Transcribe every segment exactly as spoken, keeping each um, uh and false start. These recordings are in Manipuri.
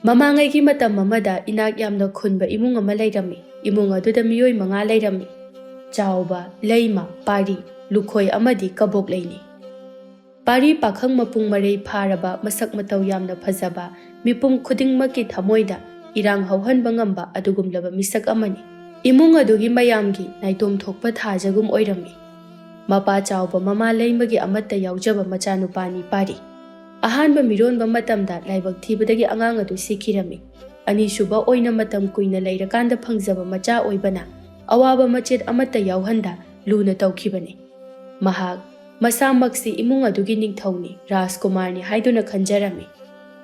ꯃꯃꯥꯡꯉꯩꯒꯤ ꯃꯇꯝ ꯑꯃꯗ ꯏꯅꯥꯛ ꯌꯥꯝꯅ ꯈꯨꯟꯕ ꯏꯃꯨꯡ ꯑꯃ ꯂꯩꯔꯝꯃꯤ꯫ ꯏꯃꯨꯡ ꯑꯗꯨꯗ ꯃꯤꯑꯣꯏ ꯃꯉꯥ ꯂꯩꯔꯝꯃꯤ: ꯆꯥꯎꯕ, ꯂꯩꯃ, ꯄꯥꯔꯤ, ꯂꯨꯈꯣꯏ ꯑꯃꯗꯤ ꯀꯕꯣꯛꯂꯩꯅꯤ꯫ ꯄꯥꯔꯤ ꯄꯥꯈꯪ ꯃꯄꯨꯡ ꯃꯔꯩ ꯐꯥꯔꯕ, ꯃꯁꯛ ꯃꯇꯧ ꯌꯥꯝꯅ ꯐꯖꯕ, ꯃꯤꯄꯨꯝ ꯈꯨꯗꯤꯡꯃꯛꯀꯤ ꯊꯃꯣꯏꯗ ꯏꯔꯥꯡ ꯍꯧꯍꯟꯕ ꯉꯝꯕ ꯑꯗꯨꯒꯨꯝꯂꯕ ꯃꯤꯁꯛ ꯑꯃꯅꯤ꯫ ꯏꯃꯨꯡ ꯑꯗꯨꯒꯤ ꯃꯌꯥꯝꯒꯤ ꯅꯥꯏꯇꯣꯝ ꯊꯣꯛꯄ ꯊꯥꯖꯒꯨꯝ ꯑꯣꯏꯔꯝꯃꯤ꯫ ꯃꯄꯥ ꯆꯥꯎꯕ ꯃꯃꯥ ꯂꯩꯃꯒꯤ ꯑꯃꯠꯇ ꯌꯥꯎꯖꯕ ꯃꯆꯥꯅꯨꯄꯥꯅꯤ ꯄꯥꯔꯤ꯫ ꯑꯍꯥꯟꯕ ꯃꯤꯔꯣꯟꯕ ꯃꯇꯝꯗ ꯂꯥꯏꯕꯛ ꯊꯤꯕꯗꯒꯤ ꯑꯉꯥꯡ ꯑꯗꯨ ꯁꯤꯈꯤꯔꯝꯃꯤ꯫ ꯑꯅꯤꯁꯨꯕ ꯑꯣꯏꯅ ꯃꯇꯝ ꯀꯨꯏꯅ ꯂꯩꯔꯀꯥꯟꯗ ꯐꯪꯖꯕ ꯃꯆꯥ ꯑꯣꯏꯕꯅ ꯑꯋꯥꯕ ꯃꯆꯦꯠ ꯑꯃꯠꯇ ꯌꯥꯎꯍꯟꯗ ꯂꯨꯅ ꯇꯧꯈꯤꯕꯅꯤ꯫ ꯃꯍꯥꯛ ꯃꯁꯥꯃꯛꯁꯤ ꯏꯃꯨꯡ ꯑꯗꯨꯒꯤ ꯅꯤꯡꯊꯧꯅꯤ, ꯔꯥꯖꯀꯨꯃꯥꯔꯅꯤ ꯍꯥꯏꯗꯨꯅ ꯈꯟꯖꯔꯝꯃꯤ꯫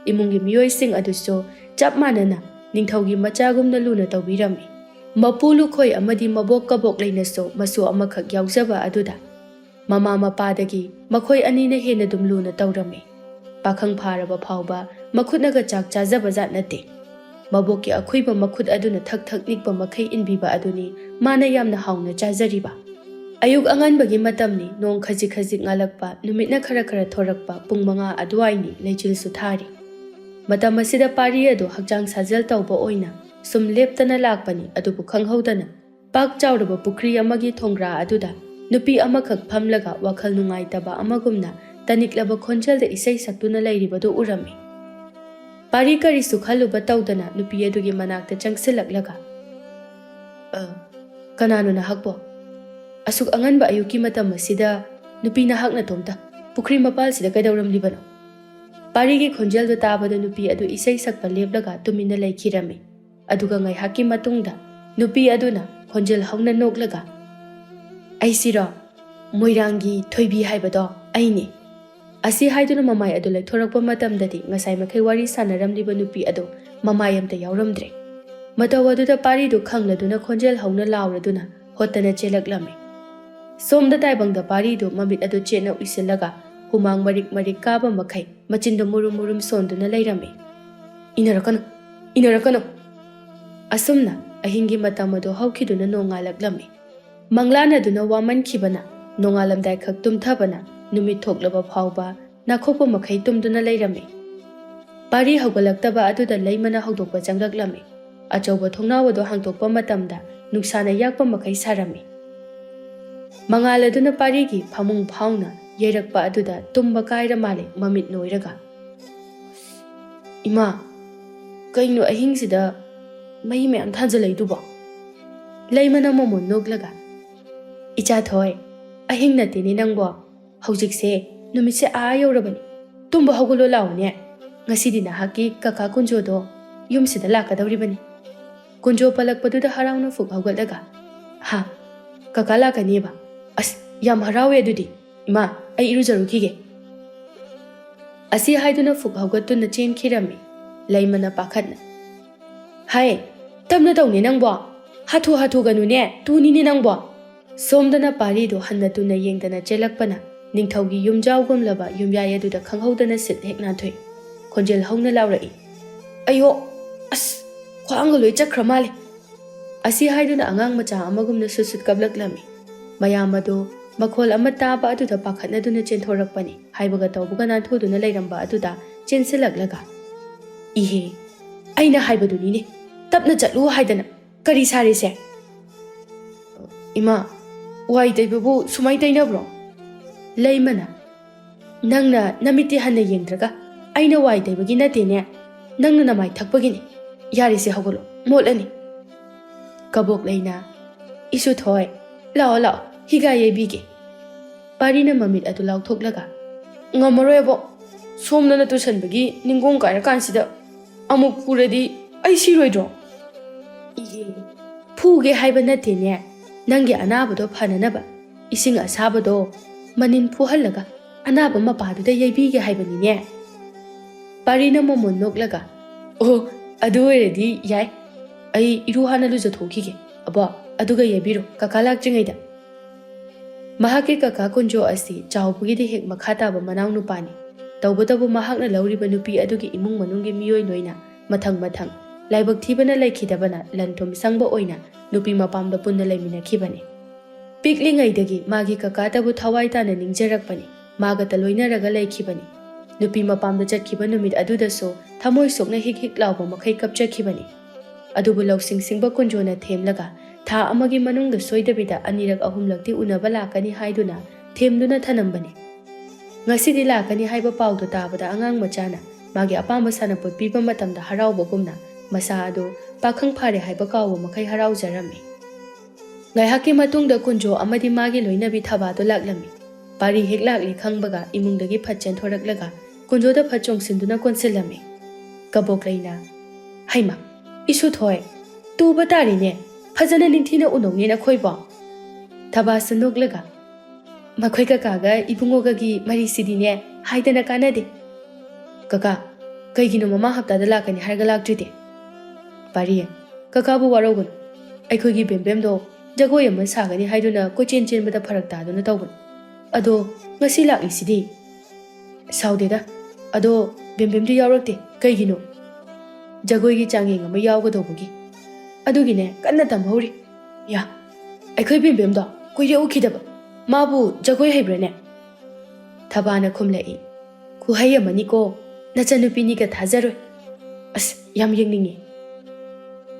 ꯏꯃꯨꯡꯒꯤ ꯃꯤꯑꯣꯏꯁꯤꯡ ꯑꯗꯨꯁꯨ ꯆꯞ ꯃꯥꯟꯅꯅ ꯅꯤꯡꯊꯧꯒꯤ ꯃꯆꯥꯒꯨꯝꯅ ꯂꯨꯅ ꯇꯧꯕꯤꯔꯝꯃꯤ꯫ ꯃꯄꯨ ꯂꯨꯈꯣꯏ ꯑꯃꯗꯤ ꯃꯕꯣꯛ ꯀꯕꯣꯛ ꯂꯩꯅꯁꯨ ꯃꯁꯨ ꯑꯃꯈꯛ ꯌꯥꯎꯖꯕ ꯑꯗꯨꯗ ꯃꯃꯥ ꯃꯄꯥꯗꯒꯤ ꯃꯈꯣꯏ ꯑꯅꯤꯅ ꯍꯦꯟꯅ ꯑꯗꯨꯝ ꯂꯨꯅ ꯇꯧꯔꯝꯃꯤ꯫ ꯄꯥꯈꯪ ꯐꯥꯔꯕ ꯐꯥꯎꯕ ꯃꯈꯨꯠꯅꯒ ꯆꯥꯛ ꯆꯥꯖꯕ ꯖꯥꯠ ꯅꯠꯇꯦ꯫ ꯃꯕꯣꯛꯀꯤ ꯑꯈꯨꯏꯕ ꯃꯈꯨꯠ ꯑꯗꯨꯅ ꯊꯛ ꯊꯛ ꯅꯤꯛꯄ ꯃꯈꯩ ꯏꯟꯕꯤꯕ ꯑꯗꯨꯅꯤ ꯃꯥꯅ ꯌꯥꯝꯅ ꯍꯥꯎꯅ ꯆꯥꯖꯔꯤꯕ꯫ ꯑꯌꯨꯛ ꯑꯉꯟꯕꯒꯤ ꯃꯇꯝꯅꯤ, ꯅꯣꯡ ꯈꯖꯤꯛ ꯈꯖꯤꯛ ꯉꯥꯜꯂꯛꯄ, ꯅꯨꯃꯤꯠꯅ ꯈꯔ ꯈꯔ ꯊꯣꯔꯛꯄ ꯄꯨꯡ ꯃꯉꯥ ꯑꯗꯨꯋꯥꯏꯅꯤ, ꯂꯩꯆꯤꯜꯁꯨ ꯊꯥꯔꯤ꯫ ꯃꯇꯝ ꯑꯁꯤꯗ ꯄꯥꯔꯤ ꯑꯗꯨ ꯍꯛꯆꯥꯡ ꯁꯥꯖꯦꯜ ꯇꯧꯕ ꯑꯣꯏꯅ ꯁꯨꯝ ꯂꯦꯞꯇꯅ ꯂꯥꯛꯄꯅꯤ, ꯑꯗꯨꯕꯨ ꯈꯪꯍꯧꯗꯅ ꯄꯥꯛ ꯆꯥꯎꯔꯕ ꯄꯨꯈ꯭ꯔꯤ ꯑꯃꯒꯤ ꯊꯣꯡꯒ꯭ꯔꯥ ꯑꯗꯨꯗ ꯅꯨꯄꯤ ꯑꯃꯈꯛ ꯐꯝꯂꯒ ꯋꯥꯈꯜ ꯅꯨꯡꯉꯥꯏꯇꯕ ꯑꯃꯒꯨꯝꯅ ꯇꯅꯤꯛꯂꯕ ꯈꯣꯟꯖꯦꯜꯗ ꯏꯁꯩ ꯁꯛꯇꯨꯅ ꯂꯩꯔꯤꯕꯗꯨ ꯎꯔꯝꯃꯤ꯫ ꯄꯥꯔꯤ ꯀꯔꯤꯁꯨ ꯈꯜꯂꯨꯕ ꯇꯧꯗꯅ ꯅꯨꯄꯤ ꯑꯗꯨꯒꯤ ꯃꯅꯥꯛꯇ ꯆꯪꯁꯤꯜꯂꯛꯂꯒ, "ꯑ, ꯀꯅꯥꯅꯣ ꯅꯍꯥꯛꯄꯣ? ꯑꯁꯨꯛ ꯑꯉꯟꯕ ꯑꯌꯨꯛꯀꯤ ꯃꯇꯝ ꯑꯁꯤꯗ ꯅꯨꯄꯤ ꯅꯍꯥꯛ ꯅꯇꯣꯝꯇ ꯄꯨꯈ꯭ꯔꯤ ꯃꯄꯥꯜꯁꯤꯗ ꯀꯩꯗꯧꯔꯝꯂꯤꯕꯅꯣ?" ꯄꯥꯔꯤꯒꯤ ꯈꯣꯟꯖꯦꯜꯗꯨ ꯇꯥꯕꯗ ꯅꯨꯄꯤ ꯑꯗꯨ ꯏꯁꯩ ꯁꯛꯄ ꯂꯦꯞꯂꯒ ꯇꯨꯃꯤꯟꯅ ꯂꯩꯈꯤꯔꯝꯃꯤ꯫ ꯑꯗꯨꯒ ꯉꯥꯏꯍꯥꯛꯀꯤ ꯃꯇꯨꯡꯗ ꯅꯨꯄꯤ ꯑꯗꯨꯅ ꯈꯣꯟꯖꯦꯜ ꯍꯧꯅ ꯅꯣꯛꯂꯒ, "ꯑꯩꯁꯤꯔꯣ? ꯃꯣꯏꯔꯥꯡꯒꯤ ꯊꯣꯏꯕꯤ ꯍꯥꯏꯕꯗꯣ ꯑꯩꯅꯤ꯫" ꯑꯁꯤ ꯍꯥꯏꯗꯨꯅ ꯃꯃꯥꯏ ꯑꯗꯨ ꯂꯩꯊꯣꯔꯛꯄ ꯃꯇꯝꯗꯗꯤ ꯉꯁꯥꯏ ꯃꯈꯩ ꯋꯥꯔꯤ ꯁꯥꯟꯅꯔꯝꯂꯤꯕ ꯅꯨꯄꯤ ꯑꯗꯨ ꯃꯃꯥꯏ ꯑꯝꯇ ꯌꯥꯎꯔꯝꯗ꯭ꯔꯦ꯫ ꯃꯇꯧ ꯑꯗꯨꯗ ꯄꯥꯔꯤꯗꯨ ꯈꯪꯂꯗꯨꯅ ꯈꯣꯟꯖꯦꯜ ꯍꯧꯅ ꯂꯥꯎꯔꯗꯨꯅ ꯍꯣꯠꯇꯅ ꯆꯦꯜꯂꯛꯂꯝꯃꯤ꯫ ꯁꯣꯝꯗ ꯇꯥꯏꯕꯪꯗ ꯄꯥꯔꯤꯗꯨ ꯃꯃꯤꯠ ꯑꯗꯨ ꯆꯦꯠꯅ ꯎꯏꯁꯤꯜꯂꯒ ꯍꯨꯃꯥꯡ ꯃꯔꯤꯛ ꯃꯔꯤꯛ ꯀꯥꯕ ꯃꯈꯩ ꯃꯆꯤꯟꯗꯨ ꯃꯨꯔꯨꯝ ꯃꯨꯔꯨꯝ ꯁꯣꯟꯗꯨꯅ ꯂꯩꯔꯝꯃꯤ꯫ "ꯏꯟꯅꯔꯛꯀꯅꯨ, ꯏꯟꯅꯔꯛꯀꯅꯨ!" ꯑꯁꯨꯝꯅ ꯑꯍꯤꯡꯒꯤ ꯃꯇꯝ ꯑꯗꯨ ꯍꯧꯈꯤꯗꯨꯅ ꯅꯣꯡꯉꯥꯜꯂꯛꯂꯝꯃꯤ꯫ ꯃꯪꯂꯥꯟ ꯑꯗꯨꯅ ꯋꯥꯃꯟꯈꯤꯕꯅ ꯅꯣꯡꯉꯥꯜꯂꯝꯗꯥꯏꯈꯛ ꯇꯨꯝꯊꯕꯅ ꯅꯨꯃꯤꯠ ꯊꯣꯛꯂꯕ ꯐꯥꯎꯕ ꯅꯥꯈꯣꯛꯄ ꯃꯈꯩ ꯇꯨꯝꯗꯨꯅ ꯂꯩꯔꯝꯃꯤ꯫ ꯄꯥꯔꯤ ꯍꯧꯒꯠꯂꯛꯇꯕ ꯑꯗꯨꯗ ꯂꯩꯃꯅ ꯍꯧꯗꯣꯛꯄ ꯆꯪꯂꯛꯂꯝꯃꯤ꯫ ꯑꯆꯧꯕ ꯊꯣꯡꯅꯥꯎ ꯑꯗꯨ ꯍꯥꯡꯗꯣꯛꯄ ꯃꯇꯝꯗ ꯅꯨꯡꯁꯥꯅ ꯌꯥꯛꯄ ꯃꯈꯩ ꯁꯥꯔꯝꯃꯤ꯫ ꯃꯉꯥꯜ ꯑꯗꯨꯅ ꯄꯥꯔꯤꯒꯤ ꯐꯃꯨꯡ ꯐꯥꯎꯅ ꯌꯩꯔꯛꯄ ꯑꯗꯨꯗ ꯇꯨꯝꯕ ꯀꯥꯏꯔ ꯃꯥꯜꯂꯦ ꯃꯃꯤꯠ ꯅꯣꯏꯔꯒ꯫ "ꯏꯃꯥ, ꯀꯩꯅꯣ ꯑꯍꯤꯡꯁꯤꯗ ꯃꯩ ꯃꯌꯥꯝ ꯊꯥꯟꯖꯜꯂꯛꯏꯗꯨꯕꯣ?" ꯂꯩꯃꯅ ꯃꯣꯃꯣꯟ ꯅꯣꯛꯂꯒ, "ꯏꯆꯥ ꯊꯣꯏ, ꯑꯍꯤꯡ ꯅꯠꯇꯦꯅꯦ ꯅꯪꯕꯣ꯫ ꯍꯧꯖꯤꯛꯁꯦ ꯅꯨꯃꯤꯠꯁꯦ ꯑꯥ ꯌꯧꯔꯕꯅꯤ꯫ ꯇꯨꯝꯕ ꯍꯧꯒꯠꯂꯣ ꯂꯥꯛꯑꯣꯅꯦ꯫ ꯉꯁꯤꯗꯤ ꯅꯍꯥꯛꯀꯤ ꯀꯀꯥ ꯀꯨꯟꯖꯣꯗꯣ ꯌꯨꯝꯁꯤꯗ ꯂꯥꯛꯀꯗꯧꯔꯤꯕꯅꯤ꯫" ꯀꯨꯟꯖꯣ ꯄꯜꯂꯛꯄꯗꯨꯗ ꯍꯔꯥꯎꯅ ꯐꯨꯛ ꯍꯧꯒꯠꯂꯒ, "ꯍꯥ, ꯀꯀꯥ ꯂꯥꯛꯀꯅꯦꯕ? ꯑꯁ, ꯌꯥꯝ ꯍꯔꯥꯎꯋꯦ ꯑꯗꯨꯗꯤ꯫ ꯏꯃꯥ, ꯑꯩ ꯏꯔꯨꯖꯔꯨꯈꯤꯒꯦ꯫" ꯑꯁꯤ ꯍꯥꯏꯗꯨꯅ ꯐꯨꯛ ꯍꯧꯒꯠꯇꯨꯅ ꯆꯦꯟꯈꯤꯔꯝꯃꯤ꯫ ꯂꯩꯃꯅ ꯄꯥꯈꯠꯅ, "ꯍꯥꯏ, ꯇꯞꯅ ꯇꯧꯅꯦ ꯅꯪꯕꯣ꯫ ꯍꯥꯊꯨ ꯍꯥꯊꯨꯒꯅꯨꯅꯦ, ꯇꯨꯅꯤꯅꯦ ꯅꯪꯕꯣ꯫" ꯁꯣꯝꯗꯅ ꯄꯥꯔꯤꯗꯣ ꯍꯟꯅ ꯇꯨꯅ ꯌꯦꯡꯗꯅ ꯆꯦꯜꯂꯛꯄꯅ ꯅꯤꯡꯊꯧꯒꯤ ꯌꯨꯝꯖꯥꯎꯒꯨꯝꯂꯕ ꯌꯨꯝꯌꯥꯏ ꯑꯗꯨꯗ ꯈꯪꯍꯧꯗꯅ ꯁꯤꯠ ꯍꯦꯛ ꯅꯥꯟꯊꯣꯛꯏ꯫ ꯈꯣꯟꯖꯦꯜ ꯍꯧꯅ ꯂꯥꯎꯔꯛꯏ, "ꯑꯌꯣ, ꯑꯁ, ꯈ꯭ꯋꯥꯡꯒ ꯂꯣꯏ ꯆꯠꯈ꯭ꯔ ꯃꯥꯜꯂꯦ꯫" ꯑꯁꯤ ꯍꯥꯏꯗꯨꯅ ꯑꯉꯥꯡ ꯃꯆꯥ ꯑꯃꯒꯨꯝꯅ ꯁꯨꯠ ꯁꯨꯠ ꯀꯞꯂꯛꯂꯝꯃꯤ꯫ ꯃꯌꯥꯝ ꯑꯗꯨ ꯃꯈꯣꯜ ꯑꯃ ꯇꯥꯕ ꯑꯗꯨꯗ ꯄꯥꯈꯠꯅꯗꯨꯅ ꯆꯦꯟꯊꯣꯔꯛꯄꯅꯤ꯫ ꯍꯥꯏꯕꯒ ꯇꯧꯕꯒ ꯅꯥꯟꯊꯨꯗꯨꯅ ꯂꯩꯔꯝꯕ ꯑꯗꯨꯗ ꯆꯦꯟꯁꯤꯜꯂꯛꯂꯒ, "ꯏꯍꯦ, ꯑꯩꯅ ꯍꯥꯏꯕꯗꯨꯅꯤꯅꯦ, ꯇꯞꯅ ꯆꯠꯂꯨ ꯍꯥꯏꯗꯅ꯫ ꯀꯔꯤ ꯁꯥꯔꯤꯁꯦ?" "ꯏꯃꯥ, ꯋꯥꯏ ꯇꯩꯕꯕꯨ ꯁꯨꯃꯥꯏ ꯇꯩꯅꯕ꯭ꯔꯣ?" ꯂꯩꯃꯅ, "ꯅꯪꯅ ꯅꯃꯤꯠꯇꯤ ꯍꯟꯅ ꯌꯦꯡꯗ꯭ꯔꯒ ꯑꯩꯅ ꯋꯥꯏ ꯇꯩꯕꯒꯤ ꯅꯠꯇꯦꯅꯦ, ꯅꯪꯅ ꯅꯃꯥꯏ ꯊꯛꯄꯒꯤꯅꯤ꯫ ꯌꯥꯔꯦꯁꯦ, ꯍꯧꯒꯠꯂꯣ, ꯃꯣꯠꯂꯅꯤ꯫" ꯀꯕꯣꯛ ꯂꯩꯅ, "ꯏꯁꯨ ꯊꯣꯏ, ꯂꯥꯛꯑꯣ ꯂꯥꯛꯑꯣ, ꯍꯤꯒꯥ ꯌꯩꯕꯤꯒꯦ꯫" ꯄꯥꯔꯤꯅ ꯃꯃꯤꯠ ꯑꯗꯨ ꯂꯥꯎꯊꯣꯛꯂꯒ, "ꯉꯝꯃꯔꯣꯏ ꯑꯕꯣꯛ, ꯁꯣꯝꯗꯅ ꯇꯨꯁꯟꯕꯒꯤ ꯅꯤꯡꯒꯣꯡ ꯀꯥꯏꯔꯀꯥꯟꯁꯤꯗ ꯑꯃꯨꯛ ꯐꯨꯔꯗꯤ ꯑꯩ ꯁꯤꯔꯣꯏꯗ꯭ꯔꯣ?" "ꯏꯍꯦ, ꯐꯨꯒꯦ ꯍꯥꯏꯕ ꯅꯠꯇꯦꯅꯦ, ꯅꯪꯒꯤ ꯑꯅꯥꯕꯗꯣ ꯐꯅꯅꯕ ꯏꯁꯤꯡ ꯑꯁꯥꯕꯗꯣ ꯃꯅꯤꯟ ꯐꯨꯍꯜꯂꯒ ꯑꯅꯥꯕ ꯃꯄꯥꯗꯨꯗ ꯌꯩꯕꯤꯒꯦ ꯍꯥꯏꯕꯅꯤꯅꯦ꯫" ꯄꯥꯔꯤꯅ ꯃꯣꯃꯣꯟ ꯅꯣꯛꯂꯒ, "ꯑꯣ, ꯑꯗꯨ ꯑꯣꯏꯔꯗꯤ ꯌꯥꯏ꯫ ꯑꯩ ꯏꯔꯨ ꯍꯥꯟꯅ ꯂꯨꯖꯊꯣꯛꯈꯤꯒꯦ꯫ ꯑꯕꯣ, ꯑꯗꯨꯒ ꯌꯩꯕꯤꯔꯣ, ꯀꯀꯥ ꯂꯥꯛꯇ꯭ꯔꯤꯉꯩꯗ꯫" ꯃꯍꯥꯛꯀꯤ ꯀꯀꯥ ꯀꯨꯟꯖꯣ ꯑꯁꯤ ꯆꯥꯎꯕꯒꯤꯗꯤ ꯍꯦꯛ ꯃꯈꯥ ꯇꯥꯕ ꯃꯅꯥꯎ ꯅꯨꯄꯥꯅꯤ꯫ ꯇꯧꯕꯇꯕꯨ ꯃꯍꯥꯛꯅ ꯂꯧꯔꯤꯕ ꯅꯨꯄꯤ ꯑꯗꯨꯒꯤ ꯏꯃꯨꯡ ꯃꯅꯨꯡꯒꯤ ꯃꯤꯑꯣꯏ ꯂꯣꯏꯅ ꯃꯊꯪ ꯃꯊꯪ ꯂꯥꯏꯕꯛ ꯊꯤꯕꯅ ꯂꯩꯈꯤꯗꯕꯅ ꯂꯟ ꯊꯨꯝ ꯁꯪꯕ ꯑꯣꯏꯅ ꯅꯨꯄꯤ ꯃꯄꯥꯝꯗ ꯄꯨꯟꯅ ꯂꯩꯃꯤꯟꯅꯈꯤꯕꯅꯤ꯫ ꯄꯤꯛꯂꯤꯉꯩꯗꯒꯤ ꯃꯥꯒꯤ ꯀꯀꯥꯇꯕꯨ ꯊꯋꯥꯏ ꯇꯥꯅ ꯅꯤꯡꯖꯔꯛꯄꯅꯤ, ꯃꯥꯒꯇ ꯂꯣꯏꯅꯔꯒ ꯂꯩꯈꯤꯕꯅꯤ꯫ ꯅꯨꯄꯤ ꯃꯄꯥꯝꯗ ꯆꯠꯈꯤꯕ ꯅꯨꯃꯤꯠ ꯑꯗꯨꯗꯁꯨ ꯊꯃꯣꯏ ꯁꯣꯛꯅ ꯍꯤꯛ ꯍꯤꯛ ꯂꯥꯎꯕ ꯃꯈꯩ ꯀꯞꯆꯈꯤꯕꯅꯤ꯫ ꯑꯗꯨꯕꯨ ꯂꯧꯁꯤꯡ ꯁꯤꯡꯕ ꯀꯨꯟꯖꯣꯅ ꯊꯦꯝꯂꯒ ꯊꯥ ꯑꯃꯒꯤ ꯃꯅꯨꯡꯗ ꯁꯣꯏꯗꯕꯤꯗ ꯑꯅꯤꯔꯛ ꯑꯍꯨꯝꯂꯛꯇꯤ ꯎꯅꯕ ꯂꯥꯛꯀꯅꯤ ꯍꯥꯏꯗꯨꯅ ꯊꯦꯝꯗꯨꯅ ꯊꯅꯝꯕꯅꯤ꯫ ꯉꯁꯤꯗꯤ ꯂꯥꯛꯀꯅꯤ ꯍꯥꯏꯕ ꯄꯥꯎꯗꯨ ꯇꯥꯕꯗ ꯑꯉꯥꯡ ꯃꯆꯥꯅ ꯃꯥꯒꯤ ꯑꯄꯥꯝꯕ ꯁꯥꯟꯅꯄꯣꯠ ꯄꯤꯕ ꯃꯇꯝꯗ ꯍꯔꯥꯎꯕꯒꯨꯝꯅ ꯃꯁꯥ ꯑꯗꯨ ꯄꯥꯈꯪ ꯐꯥꯔꯦ ꯍꯥꯏꯕ ꯀꯥꯎꯕ ꯃꯈꯩ ꯍꯔꯥꯎꯖꯔꯝꯃꯤ꯫ ꯉꯥꯏꯍꯥꯛꯀꯤ ꯃꯇꯨꯡꯗ ꯀꯨꯟꯖꯣ ꯑꯃꯗꯤ ꯃꯥꯒꯤ ꯂꯣꯏꯅꯕꯤ ꯊꯕꯥꯗꯨ ꯂꯥꯛꯂꯝꯃꯤ꯫ ꯄꯥꯔꯤ ꯍꯦꯛ ꯂꯥꯛꯂꯦ ꯈꯪꯕꯒ ꯏꯃꯨꯡꯗꯒꯤ ꯐꯠ ꯆꯦꯟꯊꯣꯔꯛꯂꯒ ꯀꯨꯟꯖꯣꯗ ꯐꯠ ꯆꯣꯡꯁꯤꯟꯗꯨꯅ ꯀꯣꯟꯁꯤꯜꯂꯝꯃꯤ꯫ ꯀꯕꯣꯛꯂꯩꯅ, "ꯍꯩꯃꯥ, ꯏꯁꯨ ꯊꯣꯏ, ꯇꯨꯕ ꯇꯥꯔꯤꯅꯦ, ꯐꯖꯅ ꯅꯤꯡꯊꯤꯅ ꯎꯅꯧꯅꯦ ꯅꯈꯣꯏꯕꯣ꯫" ꯊꯕꯥꯁꯨ ꯅꯣꯛꯂꯒ, "ꯃꯈꯣꯏ ꯀꯀꯥꯒ ꯏꯕꯨꯡꯉꯣꯒꯒꯤ ꯃꯔꯤꯁꯤꯗꯤꯅꯦ ꯍꯥꯏꯗꯅ ꯀꯥꯟꯅꯗꯦ꯫ ꯀꯀꯥ, ꯀꯩꯒꯤꯅꯣ ꯃꯃꯥꯡ ꯍꯞꯇꯥꯗ ꯂꯥꯛꯀꯅꯤ ꯍꯥꯏꯔꯒ ꯂꯥꯛꯇ꯭ꯔꯤꯗꯤ?" ꯄꯥꯔꯤ, "ꯀꯀꯥꯕꯨ ꯋꯥꯔꯧꯒꯅꯨ꯫ ꯑꯩꯈꯣꯏꯒꯤ ꯕꯦꯝꯕꯦꯝꯗꯣ ꯖꯒꯣꯏ ꯑꯃ ꯁꯥꯒꯅꯤ ꯍꯥꯏꯗꯨꯅ ꯀꯣꯏꯆꯦꯟ ꯆꯦꯟꯕꯗ ꯐꯔꯛ ꯇꯥꯗꯨꯅ ꯇꯧꯕꯅꯤ꯫ ꯑꯗꯣ ꯉꯁꯤ ꯂꯥꯛꯂꯤꯁꯤꯗꯤ?" "ꯁꯥꯎꯗꯦꯗ꯫ ꯑꯗꯣ ꯕꯦꯝꯕꯦꯝꯗꯤ ꯌꯥꯎꯔꯛꯇꯦ꯫ ꯀꯩꯒꯤꯅꯣ?" "ꯖꯒꯣꯏꯒꯤ ꯆꯥꯡꯌꯦꯡ ꯑꯃ ꯌꯥꯎꯒꯗꯧꯕꯒꯤ꯫ ꯑꯗꯨꯒꯤꯅꯦ ꯀꯟꯅ ꯇꯝꯍꯧꯔꯤ꯫" "ꯌꯥ, ꯑꯩꯈꯣꯏ ꯕꯦꯝꯕꯦꯝꯗꯣ ꯀꯨꯏꯔꯦ ꯎꯈꯤꯗꯕ꯫ ꯃꯥꯕꯨ ꯖꯒꯣꯏ ꯍꯩꯕ꯭ꯔꯥꯅꯦ?" ꯊꯕꯥꯅ ꯈꯨꯝꯂꯛꯏ, "ꯈꯨꯍꯩ ꯑꯃꯅꯤꯀꯣ, ꯅꯆꯟꯅꯨꯄꯤꯅꯤꯒ ꯊꯥꯖꯔꯣꯏ꯫ ꯑꯁ, ꯌꯥꯝ ꯌꯦꯡꯅꯤꯡꯉꯤ꯫"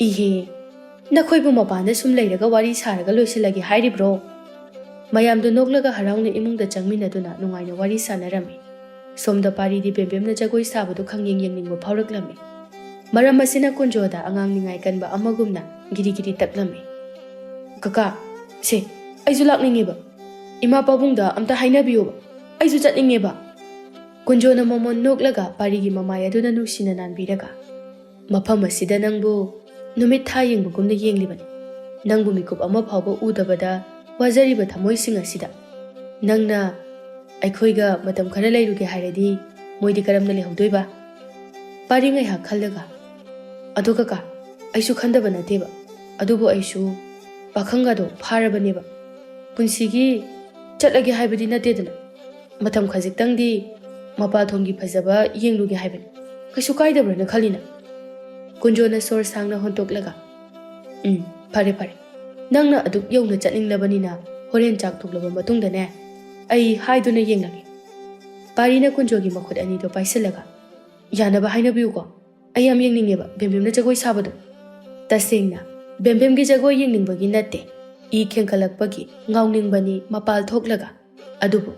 "ꯏꯍꯦ, ꯅꯈꯣꯏꯕꯨ ꯃꯄꯥꯟꯗ ꯁꯨꯝ ꯂꯩꯔꯒ ꯋꯥꯔꯤ ꯁꯥꯔꯒ ꯂꯣꯏꯁꯤꯜꯂꯒꯦ ꯍꯥꯏꯔꯤꯕ꯭ꯔꯣ?" ꯃꯌꯥꯝꯗꯨ ꯅꯣꯛꯂꯒ ꯍꯔꯥꯎꯅ ꯏꯃꯨꯡꯗ ꯆꯪꯃꯤꯟꯅꯗꯨꯅ ꯅꯨꯡꯉꯥꯏꯅ ꯋꯥꯔꯤ ꯁꯥꯟꯅꯔꯝꯃꯤ꯫ ꯁꯣꯝꯗ ꯄꯥꯔꯤꯗꯤ ꯕꯦꯝꯕꯦꯝꯅ ꯖꯒꯣꯏ ꯁꯥꯕꯗꯨ ꯈꯪꯌꯦꯡ ꯌꯦꯡꯅꯤꯡꯕ ꯐꯥꯎꯔꯛꯂꯝꯃꯤ꯫ ꯃꯔꯝ ꯑꯁꯤꯅ ꯀꯨꯟꯖꯣꯗ ꯑꯉꯥꯡ ꯅꯤꯡꯉꯥꯏ ꯀꯟꯕ ꯑꯃꯒꯨꯝꯅ ꯒꯤꯔꯤ ꯒꯤꯔꯤ ꯇꯛꯂꯝꯃꯤ꯫ "ꯀꯀꯥ, ꯁꯦ, ꯑꯩꯁꯨ ꯂꯥꯛꯅꯤꯡꯉꯦꯕ꯫ ꯏꯃꯥ ꯄꯥꯕꯨꯡꯗ ꯑꯝꯇ ꯍꯥꯏꯅꯕꯤꯌꯣꯕ꯫ ꯑꯩꯁꯨ ꯆꯠꯅꯤꯡꯉꯦꯕ꯫" ꯀꯨꯟꯖꯣꯅ ꯃꯃꯣꯟ ꯅꯣꯛꯂꯒ ꯄꯥꯔꯤꯒꯤ ꯃꯃꯥꯏ ꯑꯗꯨꯗ ꯅꯨꯡꯁꯤꯅ ꯅꯥꯟꯕꯤꯔꯒ, "ꯃꯐꯝ ꯑꯁꯤꯗ ꯅꯪꯕꯨ ꯅꯨꯃꯤꯠ ꯊꯥ ꯌꯦꯡꯕꯒꯨꯝꯅ ꯌꯦꯡꯂꯤꯕꯅꯤ꯫ ꯅꯪꯕꯨ ꯃꯤꯀꯨꯞ ꯑꯃ ꯐꯥꯎꯕ ꯎꯗꯕꯗ ꯋꯥꯖꯔꯤꯕ ꯊꯃꯣꯏꯁꯤꯡ ꯑꯁꯤꯗ꯫ ꯅꯪꯅ ꯑꯩꯈꯣꯏꯒ ꯃꯇꯝ ꯈꯔ ꯂꯩꯔꯨꯒꯦ ꯍꯥꯏꯔꯗꯤ ꯃꯣꯏꯗꯤ ꯀꯔꯝꯅ ꯂꯩꯍꯧꯗꯣꯏꯕ?" ꯄꯥꯔꯤ ꯉꯥꯏꯍꯥꯛ ꯈꯜꯂꯒ, "ꯑꯗꯣ ꯀꯀꯥ, ꯑꯩꯁꯨ ꯈꯟꯗꯕ ꯅꯠꯇꯦꯕ꯫ ꯑꯗꯨꯕꯨ ꯑꯩꯁꯨ ꯄꯥꯈꯪꯒꯗꯣ ꯐꯥꯔꯕꯅꯦꯕ꯫ ꯄꯨꯟꯁꯤꯒꯤ ꯆꯠꯂꯒꯦ ꯍꯥꯏꯕꯗꯤ ꯅꯠꯇꯦꯗꯅ꯫ ꯃꯇꯝ ꯈꯖꯤꯛꯇꯪꯗꯤ ꯃꯄꯥꯜꯊꯣꯡꯒꯤ ꯐꯖꯕ ꯌꯦꯡꯂꯨꯒꯦ ꯍꯥꯏꯕꯅꯤ꯫ ꯀꯩꯁꯨ ꯀꯥꯏꯗꯕ꯭ꯔꯅ ꯈꯜꯂꯤꯅ?" ꯀꯨꯟꯖꯣꯅ ꯁꯣꯔ ꯁꯥꯡꯅ ꯍꯣꯟꯇꯣꯛꯂꯒ, "ꯎꯝ, ꯐꯔꯦ, ꯐꯔꯦ꯫ ꯅꯪꯅ ꯑꯗꯨꯛ ꯌꯧꯅ ꯆꯠꯅꯤꯡꯂꯕꯅꯤꯅ ꯍꯣꯔꯦꯟ ꯆꯥꯛ ꯇꯣꯛꯂꯕ ꯃꯇꯨꯡꯗꯅꯦ, ꯑꯩ ꯍꯥꯏꯗꯨꯅ ꯌꯦꯡꯂꯒꯦ꯫" ꯄꯥꯔꯤꯅ ꯀꯨꯟꯖꯣꯒꯤ ꯃꯈꯨꯠ ꯑꯅꯤꯗꯣ ꯄꯥꯏꯁꯤꯜꯂꯒ, "ꯌꯥꯅꯕ ꯍꯥꯏꯅꯕꯤꯌꯨꯀꯣ꯫ ꯑꯩ ꯌꯥꯝ ꯌꯦꯡꯅꯤꯡꯉꯦꯕ ꯕꯦꯝꯕꯦꯝꯅ ꯖꯒꯣꯏ ꯁꯥꯕꯗꯣ꯫ ꯇꯁꯦꯡꯅ ꯕꯦꯝꯕꯦꯝꯒꯤ ꯖꯒꯣꯏ ꯌꯦꯡꯅꯤꯡꯕꯒꯤ ꯅꯠꯇꯦ, ꯏ ꯈꯦꯡꯒꯠꯂꯛꯄꯒꯤ ꯉꯥꯎꯅꯤꯡꯕꯅꯤ ꯃꯄꯥꯜ ꯊꯣꯛꯂꯒ꯫ ꯑꯗꯨꯕꯨ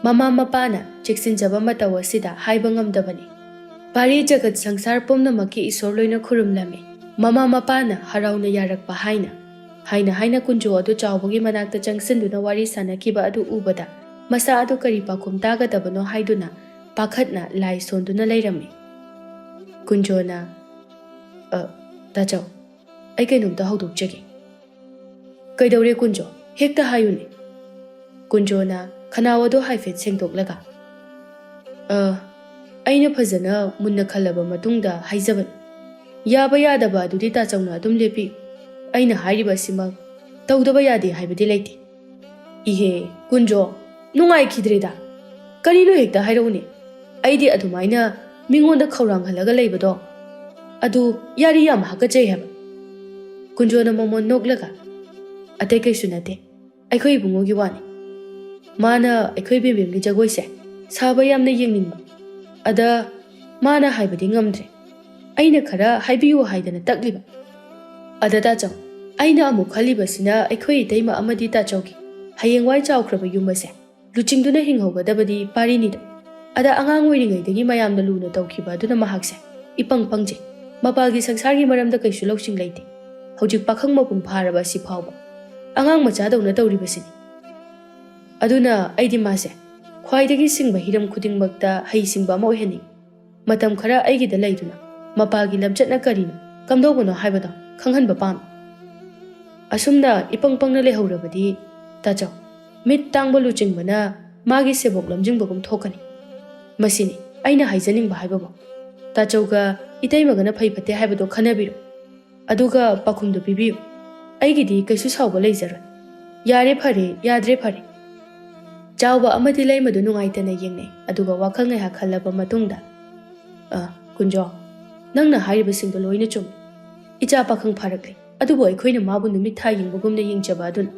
ꯃꯃꯥ ꯃꯄꯥꯅ ꯆꯦꯛꯁꯤꯟꯖꯕ ꯃꯇꯧ ꯑꯁꯤꯗ ꯍꯥꯏꯕ ꯉꯝꯗꯕꯅꯤ꯫ ꯄꯥꯔꯤ ꯖꯒꯠ ꯁꯪꯁꯥꯔ ꯄꯨꯝꯅꯃꯛꯀꯤ ꯏꯁꯣꯔ ꯂꯣꯏꯅ ꯈꯨꯔꯨꯝꯂꯝꯃꯤ꯫ ꯃꯃꯥ ꯃꯄꯥꯅ ꯍꯔꯥꯎꯅ ꯌꯥꯔꯛꯄ ꯍꯥꯏꯅ, ꯍꯥꯏꯅ ꯍꯥꯏꯅ ꯀꯨꯟꯖꯣ ꯑꯗꯨ ꯆꯥꯎꯕꯒꯤ ꯃꯅꯥꯛꯇ ꯆꯪꯁꯤꯟꯗꯨꯅ ꯋꯥꯔꯤ ꯁꯥꯟꯅꯈꯤꯕ ꯑꯗꯨ ꯎꯕꯗ ꯃꯁꯥ ꯑꯗꯨ ꯀꯔꯤ ꯄꯥꯎꯈꯨꯝ ꯇꯥꯒꯗꯕꯅꯣ ꯍꯥꯏꯗꯨꯅ ꯄꯥꯈꯠꯅ ꯂꯥꯏ ꯁꯣꯟꯗꯨꯅ ꯂꯩꯔꯝꯃꯤ꯫ ꯀꯨꯟꯖꯣꯅ, "ꯑ, ꯇꯥꯆꯧ, ꯑꯩ ꯀꯩꯅꯣꯝꯇ ꯍꯧꯗꯣꯛꯆꯒꯦ꯫" "ꯀꯩꯗꯧꯔꯦ ꯀꯨꯟꯖꯣ? ꯍꯦꯛꯇ ꯍꯥꯏꯌꯨꯅꯦ꯫" ꯀꯨꯟꯖꯣꯅ ꯈꯅꯥꯎ ꯑꯗꯨ ꯍꯥꯏꯐꯦꯠ ꯁꯦꯡꯗꯣꯛꯂꯒ, "ꯑ, ꯑꯩꯅ ꯐꯖꯅ ꯃꯨꯟꯅ ꯈꯜꯂꯕ ꯃꯇꯨꯡꯗ ꯍꯥꯏꯖꯕꯅꯤ꯫ ꯌꯥꯕ ꯌꯥꯗꯕ ꯑꯗꯨꯗꯤ ꯇꯥꯆꯧꯅ ꯑꯗꯨꯝ ꯂꯦꯞꯄꯤꯌꯨ꯫ ꯑꯩꯅ ꯍꯥꯏꯔꯤꯕ ꯑꯁꯤꯃꯛ ꯇꯧꯗꯕ ꯌꯥꯗꯦ ꯍꯥꯏꯕꯗꯤ ꯂꯩꯇꯦ꯫" "ꯏꯍꯦ, ꯀꯨꯟꯖꯣ, ꯅꯨꯡꯉꯥꯏꯈꯤꯗ꯭ꯔꯦꯗ꯫ ꯀꯔꯤꯅꯣ ꯍꯦꯛꯇ ꯍꯥꯏꯔꯛꯎꯅꯦ꯫ ꯑꯩꯗꯤ ꯑꯗꯨꯃꯥꯏꯅ ꯃꯤꯉꯣꯟꯗ ꯈꯧꯔꯥꯡꯍꯜꯂꯒ ꯂꯩꯕꯗꯣ, ꯑꯗꯨ ꯌꯥꯔꯤ ꯌꯥꯝ ꯍꯥꯀꯠꯆꯩ ꯍꯥꯏꯕ꯫" ꯀꯨꯟꯖꯣꯅ ꯃꯃꯣꯟ ꯅꯣꯛꯂꯒ, "ꯑꯇꯩ ꯀꯩꯁꯨ ꯅꯠꯇꯦ, ꯑꯩꯈꯣꯏ ꯏꯕꯨꯡꯉꯣꯒꯤ ꯋꯥꯅꯤ꯫ ꯃꯥꯅ ꯑꯩꯈꯣꯏ ꯕꯦꯝꯕꯦꯝꯒꯤ ꯖꯒꯣꯏꯁꯦ ꯁꯥꯕ ꯌꯥꯝꯅ ꯌꯦꯡꯅꯤꯡꯕ꯫ ꯑꯗ ꯃꯥꯅ ꯍꯥꯏꯕꯗꯤ ꯉꯝꯗ꯭ꯔꯦ꯫ ꯑꯩꯅ ꯈꯔ ꯍꯥꯏꯕꯤꯌꯨ ꯍꯥꯏꯗꯅ ꯇꯛꯂꯤꯕ꯫ ꯑꯗ ꯇꯥꯆꯧ, ꯑꯩꯅ ꯑꯃꯨꯛ ꯈꯜꯂꯤꯕꯁꯤꯅ ꯑꯩꯈꯣꯏ ꯏꯇꯩꯃ ꯑꯃꯗꯤ ꯇꯥꯆꯧꯒꯤ ꯍꯌꯦꯡꯋꯥꯏ ꯆꯥꯎꯈ꯭ꯔꯕ ꯌꯨꯝ ꯑꯁꯦ ꯂꯨꯆꯤꯡꯗꯨꯅ ꯍꯤꯡꯍꯧꯒꯗꯕꯗꯤ ꯄꯥꯔꯤꯅꯤꯗꯣ꯫ ꯑꯗ ꯑꯉꯥꯡ ꯑꯣꯏꯔꯤꯉꯩꯗꯒꯤ ꯃꯌꯥꯝꯅ ꯂꯨꯅ ꯇꯧꯈꯤꯕ ꯑꯗꯨꯅ ꯃꯍꯥꯛꯁꯦ ꯏꯄꯪ ꯄꯪꯖꯩ꯫ ꯃꯄꯥꯜꯒꯤ ꯁꯪꯁꯥꯔꯒꯤ ꯃꯔꯝꯗ ꯀꯩꯁꯨ ꯂꯧꯁꯤꯡ ꯂꯩꯇꯦ꯫ ꯍꯧꯖꯤꯛ ꯄꯥꯈꯪ ꯃꯄꯨꯡ ꯐꯥꯔꯕ ꯑꯁꯤ ꯐꯥꯎꯕ ꯑꯉꯥꯡ ꯃꯆꯥꯗꯧꯅ ꯇꯧꯔꯤꯕꯁꯤꯅꯤ꯫ ꯑꯗꯨꯅ ꯑꯩꯗꯤ ꯃꯥꯁꯦ ꯈ꯭ꯋꯥꯏꯗꯒꯤ ꯁꯤꯡꯕ ꯍꯤꯔꯝ ꯈꯨꯗꯤꯡꯃꯛꯇ ꯍꯩꯁꯤꯡꯕ ꯑꯃ ꯑꯣꯏꯍꯟꯅꯤꯡꯏ꯫ ꯃꯇꯝ ꯈꯔ ꯑꯩꯒꯤꯗ ꯂꯩꯗꯨꯅ ꯃꯄꯥꯜꯒꯤ ꯂꯝꯆꯠꯅ ꯀꯔꯤꯅꯣ, ꯀꯝꯗꯧꯕꯅꯣ ꯍꯥꯏꯕꯗꯣ ꯈꯪꯍꯟꯕ ꯄꯥꯝꯃꯤ꯫ ꯑꯁꯨꯝꯅ ꯏꯄꯪ ꯄꯪꯅ ꯂꯩꯍꯧꯔꯕꯗꯤ ꯇꯥꯆꯧ, ꯃꯤꯠ ꯇꯥꯡꯕ ꯂꯨꯆꯤꯡꯕꯅ ꯃꯥꯒꯤ ꯁꯦꯕꯣꯛ ꯂꯝꯖꯤꯡꯕꯒꯨꯝ ꯊꯣꯛꯀꯅꯤ꯫ ꯃꯁꯤꯅꯤ ꯑꯩꯅ ꯍꯥꯏꯖꯅꯤꯡꯕ ꯍꯥꯏꯕꯕꯨ꯫ ꯇꯥꯆꯧꯒ ꯏꯇꯩꯃꯒꯅ ꯐꯩ ꯐꯠꯇꯦ ꯍꯥꯏꯕꯗꯣ ꯈꯟꯅꯕꯤꯔꯣ꯫ ꯑꯗꯨꯒ ꯄꯥꯎꯈꯨꯝꯗꯨ ꯄꯤꯕꯤꯌꯨ꯫ ꯑꯩꯒꯤꯗꯤ ꯀꯩꯁꯨ ꯁꯥꯎꯕ ꯂꯩꯖꯔꯣꯏ꯫ ꯌꯥꯔꯦ ꯐꯔꯦ, ꯌꯥꯗ꯭ꯔꯦ ꯐꯔꯦ꯫" ꯆꯥꯎꯕ ꯑꯃꯗꯤ ꯂꯩꯃꯗꯨ ꯅꯨꯡꯉꯥꯏꯇꯅ ꯌꯦꯡꯅꯩ, ꯑꯗꯨꯒ ꯋꯥꯈꯜ ꯉꯥꯏꯍꯥꯛ ꯈꯜꯂꯕ ꯃꯇꯨꯡꯗ, "ꯑ, ꯀꯨꯟꯖꯣ, ꯅꯪꯅ ꯍꯥꯏꯔꯤꯕꯁꯤꯡꯗꯣ ꯂꯣꯏꯅ ꯆꯨꯝꯃꯤ꯫ ꯏꯆꯥ ꯄꯥꯈꯪ ꯐꯥꯔꯛꯂꯦ, ꯑꯗꯨꯕꯨ ꯑꯩꯈꯣꯏꯅ ꯃꯥꯕꯨ ꯅꯨꯃꯤꯠ ꯊꯥ ꯌꯦꯡꯕꯒꯨꯝꯅ ꯌꯦꯡꯖꯕ ꯑꯗꯨꯅ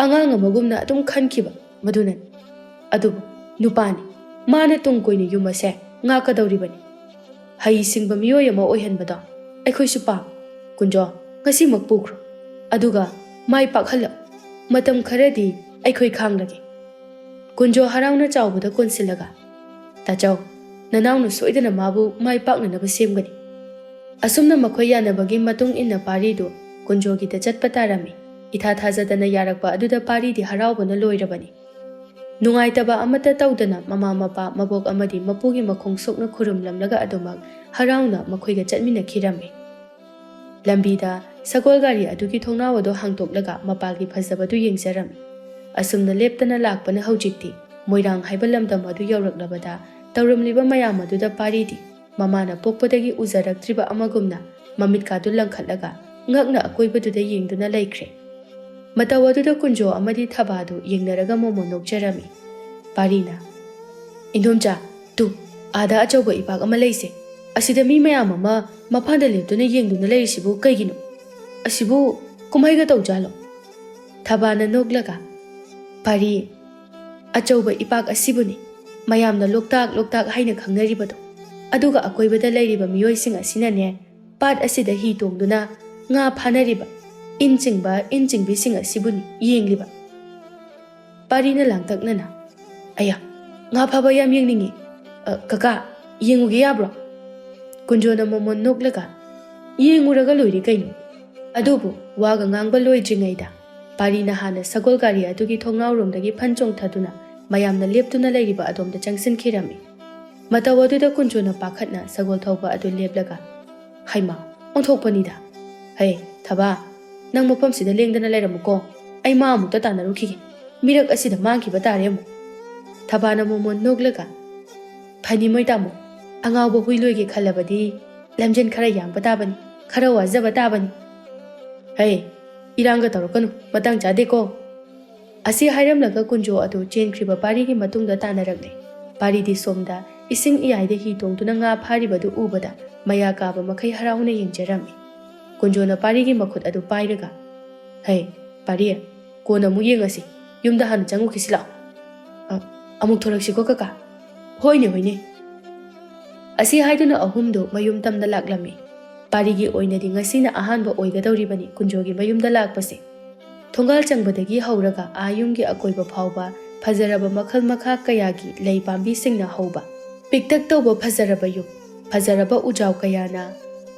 ꯑꯉꯥꯡ ꯑꯃꯒꯨꯝꯅ ꯑꯗꯨꯝ ꯈꯟꯈꯤꯕ ꯃꯗꯨꯅꯅꯤ꯫ ꯑꯗꯨꯕꯨ ꯅꯨꯄꯥꯅꯤ, ꯃꯥꯅ ꯇꯨꯡ ꯀꯣꯏꯅ ꯌꯨꯝ ꯑꯁꯦ ꯉꯥꯛꯀꯗꯧꯔꯤꯕꯅꯤ꯫ ꯍꯩ ꯁꯤꯡꯕ ꯃꯤꯑꯣꯏ ꯑꯃ ꯑꯣꯏꯍꯟꯕꯗꯣ ꯑꯩꯈꯣꯏꯁꯨ ꯄꯥꯝ꯫ ꯀꯨꯟꯖꯣ, ꯉꯁꯤꯃꯛ ꯄꯨꯈ꯭ꯔꯣ꯫ ꯑꯗꯨꯒ ꯃꯥꯏ ꯄꯥꯛꯍꯜꯂꯛꯎ꯫ ꯃꯇꯝ ꯈꯔꯗꯤ ꯑꯩꯈꯣꯏ ꯈꯥꯡꯂꯒꯦ꯫ ꯀꯨꯟꯖꯣ ꯍꯔꯥꯎꯅ ꯆꯥꯎꯕꯗ ꯀꯣꯟꯁꯤꯜꯂꯒ, "ꯇꯥꯆꯧ, ꯅꯅꯥꯎꯅ ꯁꯣꯏꯗꯅ ꯃꯥꯕꯨ ꯃꯥꯏ ꯄꯥꯛꯅꯅꯕ ꯁꯦꯝꯒꯅꯤ꯫" ꯑꯁꯨꯝꯅ ꯃꯈꯣꯏ ꯌꯥꯅꯕꯒꯤ ꯃꯇꯨꯡ ꯏꯟꯅ ꯄꯥꯔꯤꯗꯨ ꯀꯨꯟꯖꯣꯒꯤꯗ ꯆꯠꯄ ꯇꯥꯔꯝꯃꯤ꯫ ꯏꯊꯥ ꯊꯥꯖꯗꯅ ꯌꯥꯔꯛꯄ ꯑꯗꯨꯗ ꯄꯥꯔꯤꯗꯤ ꯍꯔꯥꯎꯕꯅ ꯂꯣꯏꯔꯕꯅꯤ꯫ ꯅꯨꯡꯉꯥꯏꯇꯕ ꯑꯃꯠꯇ ꯇꯧꯗꯅ ꯃꯃꯥ ꯃꯄꯥ, ꯃꯕꯣꯛ ꯑꯃꯗꯤ ꯃꯄꯨꯒꯤ ꯃꯈꯣꯡ ꯁꯣꯛꯅ ꯈꯨꯔꯨꯝꯂꯝꯂꯒ ꯑꯗꯨꯃꯛ ꯍꯔꯥꯎꯅ ꯃꯈꯣꯏꯒ ꯆꯠꯃꯤꯟꯅꯈꯤꯔꯝꯃꯤ꯫ ꯂꯝꯕꯤꯗ ꯁꯒꯣꯜ ꯒꯥꯔꯤ ꯑꯗꯨꯒꯤ ꯊꯣꯡꯅꯥꯎ ꯑꯗꯨ ꯍꯥꯡꯗꯣꯛꯂꯒ ꯃꯄꯥꯜꯒꯤ ꯐꯖꯕꯗꯨ ꯌꯦꯡꯖꯔꯝꯃꯤ꯫ ꯑꯁꯨꯝꯅ ꯂꯦꯞꯇꯅ ꯂꯥꯛꯄꯅ ꯍꯧꯖꯤꯛꯇꯤ ꯃꯣꯏꯔꯥꯡ ꯍꯥꯏꯕ ꯂꯝꯗꯝ ꯑꯗꯨ ꯌꯧꯔꯛꯂꯕꯗ ꯇꯧꯔꯝꯂꯤꯕ ꯃꯌꯥꯝ ꯑꯗꯨꯗ ꯄꯥꯔꯤꯗꯤ ꯃꯃꯥꯅ ꯄꯣꯛꯄꯗꯒꯤ ꯎꯖꯔꯛꯇ꯭ꯔꯤꯕ ꯑꯃꯒꯨꯝꯅ ꯃꯃꯤꯠꯀꯥꯗꯨ ꯂꯪꯈꯠꯂꯒ ꯉꯛꯅ ꯑꯀꯣꯏꯕꯗꯨꯗ ꯌꯦꯡꯗꯨꯅ ꯂꯩꯈ꯭ꯔꯦ꯫ ꯃꯇꯧ ꯑꯗꯨꯗ ꯀꯨꯟꯖꯣ ꯑꯃꯗꯤ ꯊꯕꯥꯗꯨ ꯌꯦꯡꯅꯔꯒ ꯃꯣꯃꯣꯟ ꯅꯣꯛꯆꯔꯝꯃꯤ꯫ ꯄꯥꯔꯤꯅ, "ꯏꯟꯗꯣꯝꯆꯥ, ꯇꯨ, ꯑꯥꯗ ꯑꯆꯧꯕ ꯏꯄꯥꯛ ꯑꯃ ꯂꯩꯁꯦ꯫ ꯑꯁꯤꯗ ꯃꯤ ꯃꯌꯥꯝ ꯑꯃ ꯃꯄꯥꯟꯗ ꯂꯦꯞꯇꯨꯅ ꯌꯦꯡꯗꯨꯅ ꯂꯩꯔꯤꯁꯤꯕꯨ ꯀꯩꯒꯤꯅꯣ? ꯑꯁꯤꯕꯨ ꯀꯨꯝꯍꯩꯒ ꯇꯧꯖꯥꯠꯂꯣ?" ꯊꯕꯥꯅ ꯅꯣꯛꯂꯒ, "ꯄꯥꯔꯤ, ꯑꯆꯧꯕ ꯏꯄꯥꯛ ꯑꯁꯤꯕꯨꯅꯤ ꯃꯌꯥꯝꯅ ꯂꯣꯛꯇꯥꯛ ꯂꯣꯛꯇꯥꯛ ꯍꯥꯏꯅ ꯈꯪꯅꯔꯤꯕꯗꯣ꯫ ꯑꯗꯨꯒ ꯑꯀꯣꯏꯕꯗ ꯂꯩꯔꯤꯕ ꯃꯤꯑꯣꯏꯁꯤꯡ ꯑꯁꯤꯅꯅꯦ, ꯄꯥꯠ ꯑꯁꯤꯗ ꯍꯤ ꯇꯣꯡꯗꯨꯅ ꯉꯥ ꯐꯥꯅꯔꯤꯕ ꯏꯟ ꯆꯤꯡꯕ ꯏꯟ ꯆꯤꯡꯕꯤꯁꯤꯡ ꯑꯁꯤꯕꯨꯅꯤ ꯌꯦꯡꯂꯤꯕ꯫" ꯄꯥꯔꯤꯅ ꯂꯥꯡꯇꯛꯅꯅ, "ꯑꯌꯥ, ꯉꯥ ꯐꯥꯕ ꯌꯥꯝ ꯌꯦꯡꯅꯤꯡꯉꯤ꯫ ꯑ, ꯀꯀꯥ, ꯌꯦꯡꯉꯨꯒꯦ ꯌꯥꯕ꯭ꯔꯣ?" ꯀꯨꯟꯖꯣꯅ ꯃꯣꯃꯣꯟ ꯅꯣꯛꯂꯒ, "ꯌꯦꯡꯉꯨꯔꯒ ꯂꯣꯏꯔꯦ ꯀꯩꯅꯣ꯫" ꯑꯗꯨꯕꯨ ꯋꯥꯒ ꯉꯥꯡꯕ ꯂꯣꯏꯗ꯭ꯔꯤꯉꯩꯗ ꯄꯥꯔꯤꯅ ꯍꯥꯟꯅ ꯁꯒꯣꯜ ꯒꯥꯔꯤ ꯑꯗꯨꯒꯤ ꯊꯣꯡꯅꯥꯎꯔꯣꯝꯗꯒꯤ ꯐꯟ ꯆꯣꯡꯊꯗꯨꯅ ꯃꯌꯥꯝꯅ ꯂꯦꯞꯇꯨꯅ ꯂꯩꯔꯤꯕ ꯑꯗꯣꯝꯗ ꯆꯪꯁꯤꯟꯈꯤꯔꯝꯃꯤ꯫ ꯃꯇꯧ ꯑꯗꯨꯗ ꯀꯨꯟꯖꯣꯅ ꯄꯥꯈꯠꯅ ꯁꯒꯣꯜ ꯊꯧꯕ ꯑꯗꯨ ꯂꯦꯞꯂꯒ, "ꯍꯩꯃꯥ, ꯑꯣꯟꯊꯣꯛꯄꯅꯤꯗ꯫ ꯍꯩ, ꯊꯕꯥ, ꯅꯪ ꯃꯐꯝꯁꯤꯗ ꯂꯦꯡꯗꯅ ꯂꯩꯔꯝꯃꯨꯀꯣ꯫ ꯑꯩ ꯃꯥ ꯑꯃꯨꯛꯇ ꯇꯥꯟꯅꯔꯨꯈꯤꯒꯦ꯫ ꯃꯤꯔꯛ ꯑꯁꯤꯗ ꯃꯥꯡꯈꯤꯕ ꯇꯥꯔꯦ ꯑꯃꯨꯛ꯫" ꯊꯕꯥꯅ ꯃꯣꯃꯣꯟ ꯅꯣꯛꯂꯒ, "ꯐꯅꯤ ꯃꯣꯏ ꯇꯥꯃꯣ, ꯑꯉꯥꯎꯕ ꯍꯨꯏ ꯂꯣꯏꯒꯦ ꯈꯜꯂꯕꯗꯤ ꯂꯝꯖꯦꯟ ꯈꯔ ꯌꯥꯡꯕ ꯇꯥꯕꯅꯤ, ꯈꯔ ꯋꯥꯖꯕ ꯇꯥꯕꯅꯤ꯫ ꯍꯩ, ꯏꯔꯥꯡꯒ ꯇꯧꯔꯛꯀꯅꯨ, ꯃꯇꯥꯡ ꯆꯥꯗꯦꯀꯣ꯫" ꯑꯁꯤ ꯍꯥꯏꯔꯝꯂꯒ ꯀꯨꯟꯖꯣ ꯑꯗꯨ ꯆꯦꯟꯈ꯭ꯔꯤꯕ ꯄꯥꯔꯤꯒꯤ ꯃꯇꯨꯡꯗ ꯇꯥꯟꯅꯔꯛꯂꯦ꯫ ꯄꯥꯔꯤꯗꯤ ꯁꯣꯝꯗ ꯏꯁꯤꯡ ꯏꯌꯥꯏꯗ ꯍꯤ ꯇꯣꯡꯗꯨꯅ ꯉꯥ ꯐꯥꯔꯤꯕꯗꯨ ꯎꯕꯗ ꯃꯌꯥ ꯀꯥꯕ ꯃꯈꯩ ꯍꯔꯥꯎꯅ ꯌꯦꯡꯖꯔꯝꯃꯤ꯫ ꯀꯨꯟꯖꯣꯅ ꯄꯥꯔꯤꯒꯤ ꯃꯈꯨꯠ ꯑꯗꯨ ꯄꯥꯏꯔꯒ, "ꯍꯩ, ꯄꯥꯔꯤ, ꯀꯣꯟꯅ ꯑꯃꯨꯛ ꯌꯦꯡꯉꯁꯤ, ꯌꯨꯝꯗ ꯍꯥꯟꯅ ꯆꯪꯉꯨꯈꯤꯁꯤ ꯂꯥꯛꯑꯣ꯫" "ꯑ, ꯑꯃꯨꯛ ꯊꯣꯔꯛꯁꯤꯀꯣ ꯀꯀꯥ꯫" "ꯍꯣꯏꯅꯦ, ꯍꯣꯏꯅꯦ"꯫ ꯑꯁꯤ ꯍꯥꯏꯗꯨꯅ ꯑꯍꯨꯝꯗꯨ ꯃꯌꯨꯝ ꯇꯝꯅ ꯂꯥꯛꯂꯝꯃꯤ꯫ ꯄꯥꯔꯤꯒꯤ ꯑꯣꯏꯅꯗꯤ ꯉꯁꯤꯅ ꯑꯍꯥꯟꯕ ꯑꯣꯏꯒꯗꯧꯔꯤꯕꯅꯤ ꯀꯨꯟꯖꯣꯒꯤ ꯃꯌꯨꯝꯗ ꯂꯥꯛꯄꯁꯦ꯫ ꯊꯣꯡꯒꯥꯜ ꯆꯪꯕꯗꯒꯤ ꯍꯧꯔꯒ ꯑꯥ ꯌꯨꯝꯒꯤ ꯑꯀꯣꯏꯕ ꯐꯥꯎꯕ ꯐꯖꯔꯕ ꯃꯈꯜ ꯃꯈꯥ ꯀꯌꯥꯒꯤ ꯂꯩ ꯄꯥꯝꯕꯤꯁꯤꯡꯅ ꯍꯧꯕ, ꯄꯤꯛꯇꯛ ꯇꯧꯕ ꯐꯖꯔꯕ ꯌꯨꯝ, ꯐꯖꯔꯕ ꯎꯖꯥꯎ ꯀꯌꯥꯅ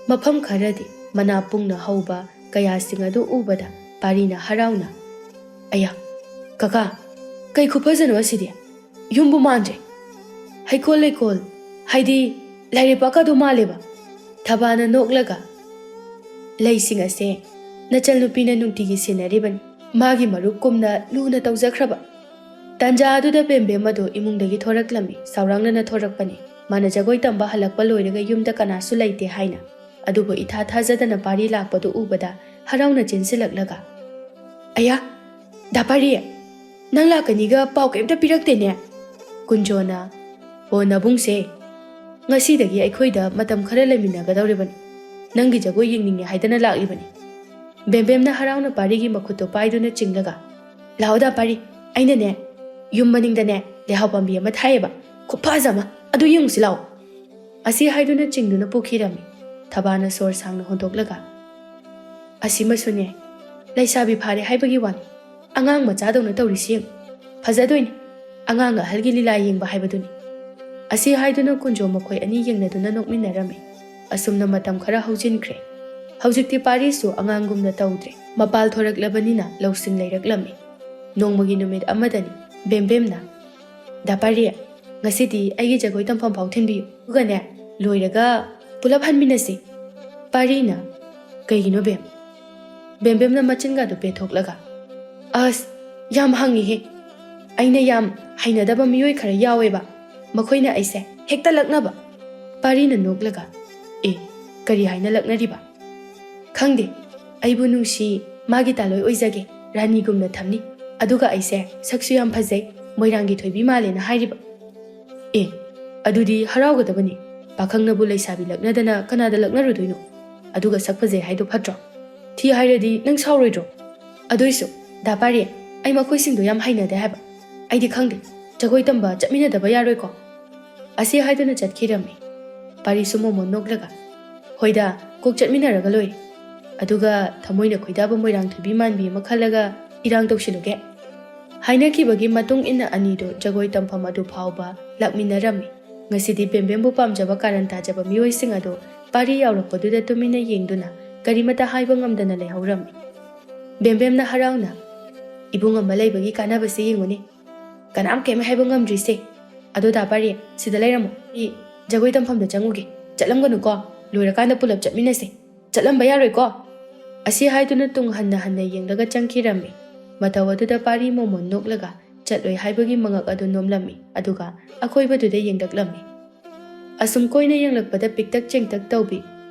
ꯃꯐꯝ ꯈꯔꯗꯤ ꯃꯅꯥ ꯄꯨꯡꯅ ꯍꯧꯕ ꯀꯌꯥꯁꯤꯡ ꯑꯗꯨ ꯎꯕꯗ ꯄꯥꯔꯤꯅ ꯍꯔꯥꯎꯅ, "ꯑꯌꯥ, ꯀꯀꯥ, ꯀꯩ ꯈꯨꯐꯖꯅꯣ ꯑꯁꯤꯗꯤ! ꯌꯨꯝꯕꯨ ꯃꯥꯟꯗ꯭ꯔꯦ꯫ ꯍꯩꯀꯣꯜ ꯂꯩꯀꯣꯜ, ꯍꯥꯏꯗꯤ ꯂꯥꯏꯔꯩꯄꯥꯛꯀꯗꯣ ꯃꯥꯜꯂꯦꯕ"꯫ ꯊꯕꯥꯅ ꯅꯣꯛꯂꯒ, "ꯂꯩꯁꯤꯡ ꯑꯁꯦ ꯅꯆꯜꯅꯨꯄꯤꯅ ꯅꯨꯡꯇꯤꯒꯤ ꯁꯦꯟꯅꯔꯤꯕꯅꯤ꯫ ꯃꯥꯒꯤ ꯃꯔꯨꯞꯀꯨꯝꯅ ꯂꯨꯅ ꯇꯧꯖꯈ꯭ꯔꯕ"꯫ ꯇꯥꯟꯖꯥ ꯑꯗꯨꯗ ꯕꯦꯝꯕꯦꯝ ꯑꯗꯨ ꯏꯃꯨꯡꯗꯒꯤ ꯊꯣꯔꯛꯂꯝꯃꯤ꯫ ꯁꯥꯎꯔꯥꯡꯅꯅ ꯊꯣꯔꯛꯄꯅꯤ꯫ ꯃꯥꯅ ꯖꯒꯣꯏ ꯇꯝꯕ ꯍꯜꯂꯛꯄ ꯂꯣꯏꯔꯒ ꯌꯨꯝꯗ ꯀꯅꯥꯁꯨ ꯂꯩꯇꯦ ꯍꯥꯏꯅ꯫ ꯑꯗꯨꯕꯨ ꯏꯊꯥ ꯊꯥꯖꯗꯅ ꯄꯥꯔꯤ ꯂꯥꯛꯄꯗꯨ ꯎꯕꯗ ꯍꯔꯥꯎꯅ ꯆꯦꯟꯁꯤꯜꯂꯛꯂꯒ, "ꯑꯌꯥ, ꯗꯥ ꯄꯥꯔꯤ, ꯅꯪ ꯂꯥꯛꯀꯅꯤꯒ ꯄꯥꯎ ꯀꯩꯝꯇ ꯄꯤꯔꯛꯇꯦꯅꯦ"꯫ ꯀꯨꯟꯖꯣꯅ, "ꯑꯣ ꯅꯕꯨꯡꯁꯦ, ꯉꯁꯤꯗꯒꯤ ꯑꯩꯈꯣꯏꯗ ꯃꯇꯝ ꯈꯔ ꯂꯩꯃꯤꯟꯅꯒꯗꯧꯔꯤꯕꯅꯤ꯫ ꯅꯪꯒꯤ ꯖꯒꯣꯏ ꯌꯦꯡꯅꯤꯡꯉꯦ ꯍꯥꯏꯗꯅ ꯂꯥꯛꯂꯤꯕꯅꯤ"꯫ ꯕꯦꯝꯕꯦꯝꯅ ꯍꯔꯥꯎꯅ ꯄꯥꯔꯤꯒꯤ ꯃꯈꯨꯠꯇꯨ ꯄꯥꯏꯗꯨꯅ ꯆꯤꯡꯂꯒ, "ꯂꯥꯛꯑꯣ ꯗꯥ ꯄꯥꯔꯤ, ꯑꯩꯅꯅꯦ, ꯌꯨꯝ ꯃꯅꯤꯡꯗꯅꯦ ꯂꯩꯍꯥꯎ ꯄꯥꯝꯕꯤ ꯑꯃ ꯊꯥꯏꯌꯦꯕ, ꯈꯨꯐꯖ ꯑꯃ, ꯑꯗꯨ ꯌꯦꯡꯉꯨꯁꯤ ꯂꯥꯛꯑꯣ"꯫ ꯑꯁꯤ ꯍꯥꯏꯗꯨꯅ ꯆꯤꯡꯗꯨꯅ ꯄꯨꯈꯤꯔꯝꯃꯤ꯫ ꯊꯕꯥꯅ ꯁꯣꯔ ꯁꯥꯡꯅ ꯍꯣꯟꯗꯣꯛꯂꯒ, "ꯑꯁꯤꯃꯁꯨꯅꯦ, ꯂꯩꯁꯥꯕꯤ ꯐꯥꯔꯦ ꯍꯥꯏꯕꯒꯤ ꯋꯥꯅꯤ, ꯑꯉꯥꯡ ꯃꯆꯥꯗꯧꯅ ꯇꯧꯔꯤꯁꯤ ꯌꯦꯡꯉꯨ꯫ ꯐꯖꯗꯣꯏꯅꯤ, ꯑꯉꯥꯡ ꯑꯍꯜꯒꯤ ꯂꯤꯂꯥ ꯌꯦꯡꯕ ꯍꯥꯏꯕꯗꯨꯅꯤ"꯫ ꯑꯁꯤ ꯍꯥꯏꯗꯨꯅ ꯀꯨꯟꯖꯣ ꯃꯈꯣꯏ ꯑꯅꯤ ꯌꯦꯡꯅꯗꯨꯅ ꯅꯣꯛꯃꯤꯟꯅꯔꯝꯃꯤ꯫ ꯑꯁꯨꯝꯅ ꯃꯇꯝ ꯈꯔ ꯍꯧꯖꯤꯟꯈ꯭ꯔꯦ꯫ ꯍꯧꯖꯤꯛꯇꯤ ꯄꯥꯔꯤꯁꯨ ꯑꯉꯥꯡꯒꯨꯝꯅ ꯇꯧꯗ꯭ꯔꯦ꯫ ꯃꯄꯥꯜ ꯊꯣꯔꯛꯂꯕꯅꯤꯅ ꯂꯧꯁꯤꯡ ꯂꯩꯔꯛꯂꯝꯃꯤ꯫ ꯅꯣꯡꯃꯒꯤ ꯅꯨꯃꯤꯠ ꯑꯃꯗꯅꯤ ꯕꯦꯝꯕꯦꯝꯅ, "ꯗꯥ ꯄꯥꯔꯤ, ꯉꯁꯤꯗꯤ ꯑꯩꯒꯤ ꯖꯒꯣꯏ ꯇꯝꯐꯝ ꯐꯥꯎ ꯊꯤꯟꯕꯤꯌꯨ꯫ ꯑꯗꯨꯒꯅꯦ, ꯂꯣꯏꯔꯒ ꯄꯨꯂꯞ ꯍꯟꯃꯤꯟꯅꯁꯤ"꯫ ꯄꯥꯔꯤꯅ, "ꯀꯩꯒꯤꯅꯣ ꯕꯦꯝ?" ꯕꯦꯝꯕꯦꯝꯅ ꯃꯆꯤꯟꯒꯗꯨ ꯄꯦꯊꯣꯛꯂꯒ, "ꯑꯁ, ꯌꯥꯝ ꯍꯪꯉꯤꯍꯦ꯫ ꯑꯩꯅ ꯌꯥꯝ ꯍꯩꯅꯗꯕ ꯃꯤꯑꯣꯏ ꯈꯔ ꯌꯥꯎꯋꯦꯕ꯫ ꯃꯈꯣꯏꯅ ꯑꯩꯁꯦ ꯍꯦꯛꯇ ꯂꯛꯅꯕ"꯫ ꯄꯥꯔꯤꯅ ꯅꯣꯛꯂꯒ, "ꯑꯦ, ꯀꯔꯤ ꯍꯥꯏꯅ ꯂꯛꯅꯔꯤꯕ?" "ꯈꯪꯗꯦ, ꯑꯩꯕꯨ ꯅꯨꯡꯁꯤ, ꯃꯥꯒꯤ ꯇꯥꯂꯣꯏ ꯑꯣꯏꯖꯒꯦ, ꯔꯥꯅꯤꯒꯨꯝꯅ ꯊꯝꯅꯤ, ꯑꯗꯨꯒ ꯑꯩꯁꯦ ꯁꯛꯁꯨ ꯌꯥꯝ ꯐꯖꯩ, ꯃꯣꯏꯔꯥꯡꯒꯤ ꯊꯣꯏꯕꯤ ꯃꯥꯜꯂꯦꯅ ꯍꯥꯏꯔꯤꯕ"꯫ "ꯑꯦ, ꯑꯗꯨꯗꯤ ꯍꯔꯥꯎꯒꯗꯕꯅꯤ꯫ ꯄꯥꯈꯪꯅꯕꯨ ꯂꯩꯁꯥꯕꯤ ꯂꯛꯅꯗꯅ ꯀꯅꯥꯗ ꯂꯛꯅꯔꯨꯗꯣꯏꯅꯣ? ꯑꯗꯨꯒ ꯁꯛ ꯐꯖꯩ ꯍꯥꯏꯗꯣ ꯐꯠꯇ꯭ꯔꯣ? ꯊꯤ ꯍꯥꯏꯔꯗꯤ ꯅꯪ ꯁꯥꯎꯔꯣꯏꯗ꯭ꯔꯣ? ꯑꯗꯨꯏꯁꯨ, ꯗꯥ ꯄꯥꯔꯤ, ꯑꯩ ꯃꯈꯣꯏꯁꯤꯡꯗꯣ ꯌꯥꯝ ꯍꯩꯅꯗꯦ ꯍꯥꯏꯕ꯫ ꯑꯩꯗꯤ ꯈꯪꯗꯦ, ꯖꯒꯣꯏ ꯇꯝꯕ ꯆꯠꯃꯤꯟꯅꯗꯕ ꯌꯥꯔꯣꯏꯀꯣ"꯫ ꯑꯁꯤ ꯍꯥꯏꯗꯨꯅ ꯆꯠꯈꯤꯔꯝꯃꯤ꯫ ꯄꯥꯔꯤꯁꯨ ꯃꯣꯃꯣꯟ ꯅꯣꯛꯂꯒ, "ꯍꯣꯏꯗ, ꯀꯣꯛ ꯆꯠꯃꯤꯟꯅꯔꯒ ꯂꯣꯏꯔꯦ꯫ ꯑꯗꯨꯒ ꯊꯃꯣꯏꯅ ꯈꯣꯏꯗꯥꯕ ꯃꯣꯏꯔꯥꯡꯊꯣꯏꯕꯤ ꯃꯥꯟꯕꯤ ꯑꯃ ꯈꯜꯂꯒ ꯏꯔꯥꯡ ꯇꯧꯁꯤꯜꯂꯨꯒꯦ?" ꯍꯥꯏꯅꯈꯤꯕꯒꯤ ꯃꯇꯨꯡ ꯏꯟꯅ ꯑꯅꯤꯗꯨ ꯖꯒꯣꯏ ꯇꯝꯐꯝ ꯑꯗꯨ ꯐꯥꯎꯕ ꯂꯥꯛꯃꯤꯟꯅꯔꯝꯃꯤ꯫ ꯉꯁꯤꯗꯤ ꯕꯦꯝꯕꯦꯝꯕꯨ ꯄꯥꯝꯖꯕ ꯀꯥꯔꯟ ꯇꯥꯖꯕ ꯃꯤꯑꯣꯏꯁꯤꯡ ꯑꯗꯨ ꯄꯥꯔꯤ ꯌꯥꯎꯔꯛꯄꯗꯨꯗ ꯇꯨꯃꯤꯟꯅ ꯌꯦꯡꯗꯨꯅ ꯀꯔꯤꯃꯇ ꯍꯥꯏꯕ ꯉꯝꯗꯅ ꯂꯩꯍꯧꯔꯝꯃꯤ꯫ ꯕꯦꯝꯕꯦꯝꯅ ꯍꯔꯥꯎꯅ, "ꯏꯕꯨꯡ ꯑꯃ ꯂꯩꯕꯒꯤ ꯀꯥꯟꯅꯕꯁꯦ ꯌꯦꯡꯉꯨꯅꯦ꯫ ꯀꯅꯥꯝ ꯀꯩꯝ ꯍꯥꯏꯕ ꯉꯝꯗ꯭ꯔꯤꯁꯦ꯫ ꯑꯗꯣ ꯗꯥ ꯄꯥꯔꯤ, ꯁꯤꯗ ꯂꯩꯔꯝꯃꯣ꯫ ꯑꯩ ꯖꯒꯣꯏ ꯇꯝꯐꯝꯗ ꯆꯪꯉꯨꯒꯦ꯫ ꯆꯠꯂꯝꯒꯅꯨꯀꯣ꯫ ꯂꯣꯏꯔꯀꯥꯟꯗ ꯄꯨꯂꯞ ꯆꯠꯃꯤꯟꯅꯁꯦ꯫ ꯆꯠꯂꯝꯕ ꯌꯥꯔꯣꯏꯀꯣ?" ꯑꯁꯤ ꯍꯥꯏꯗꯨꯅ ꯇꯨꯡ ꯍꯟꯅ ꯍꯟꯅ ꯌꯦꯡꯂꯒ ꯆꯪꯈꯤꯔꯝꯃꯤ꯫ ꯃꯇꯧ ꯑꯗꯨꯗ ꯄꯥꯔꯤ ꯃꯣꯃꯣꯟ ꯅꯣꯛꯂꯒ ꯆꯠꯂꯣꯏ ꯍꯥꯏꯕꯒꯤ ꯃꯉꯛ ꯑꯗꯨ ꯅꯣꯝꯂꯝꯃꯤ, ꯑꯗꯨꯒ ꯑꯀꯣꯏꯕꯗꯨꯗ ꯌꯦꯡꯂꯛꯂꯝꯃꯤ꯫ ꯑꯁꯨꯝ ꯀꯣꯏꯅ ꯌꯦꯡꯂꯛꯄꯗ ꯄꯤꯛꯇꯛ ꯆꯦꯡꯇꯛ ꯇꯧꯕꯤ,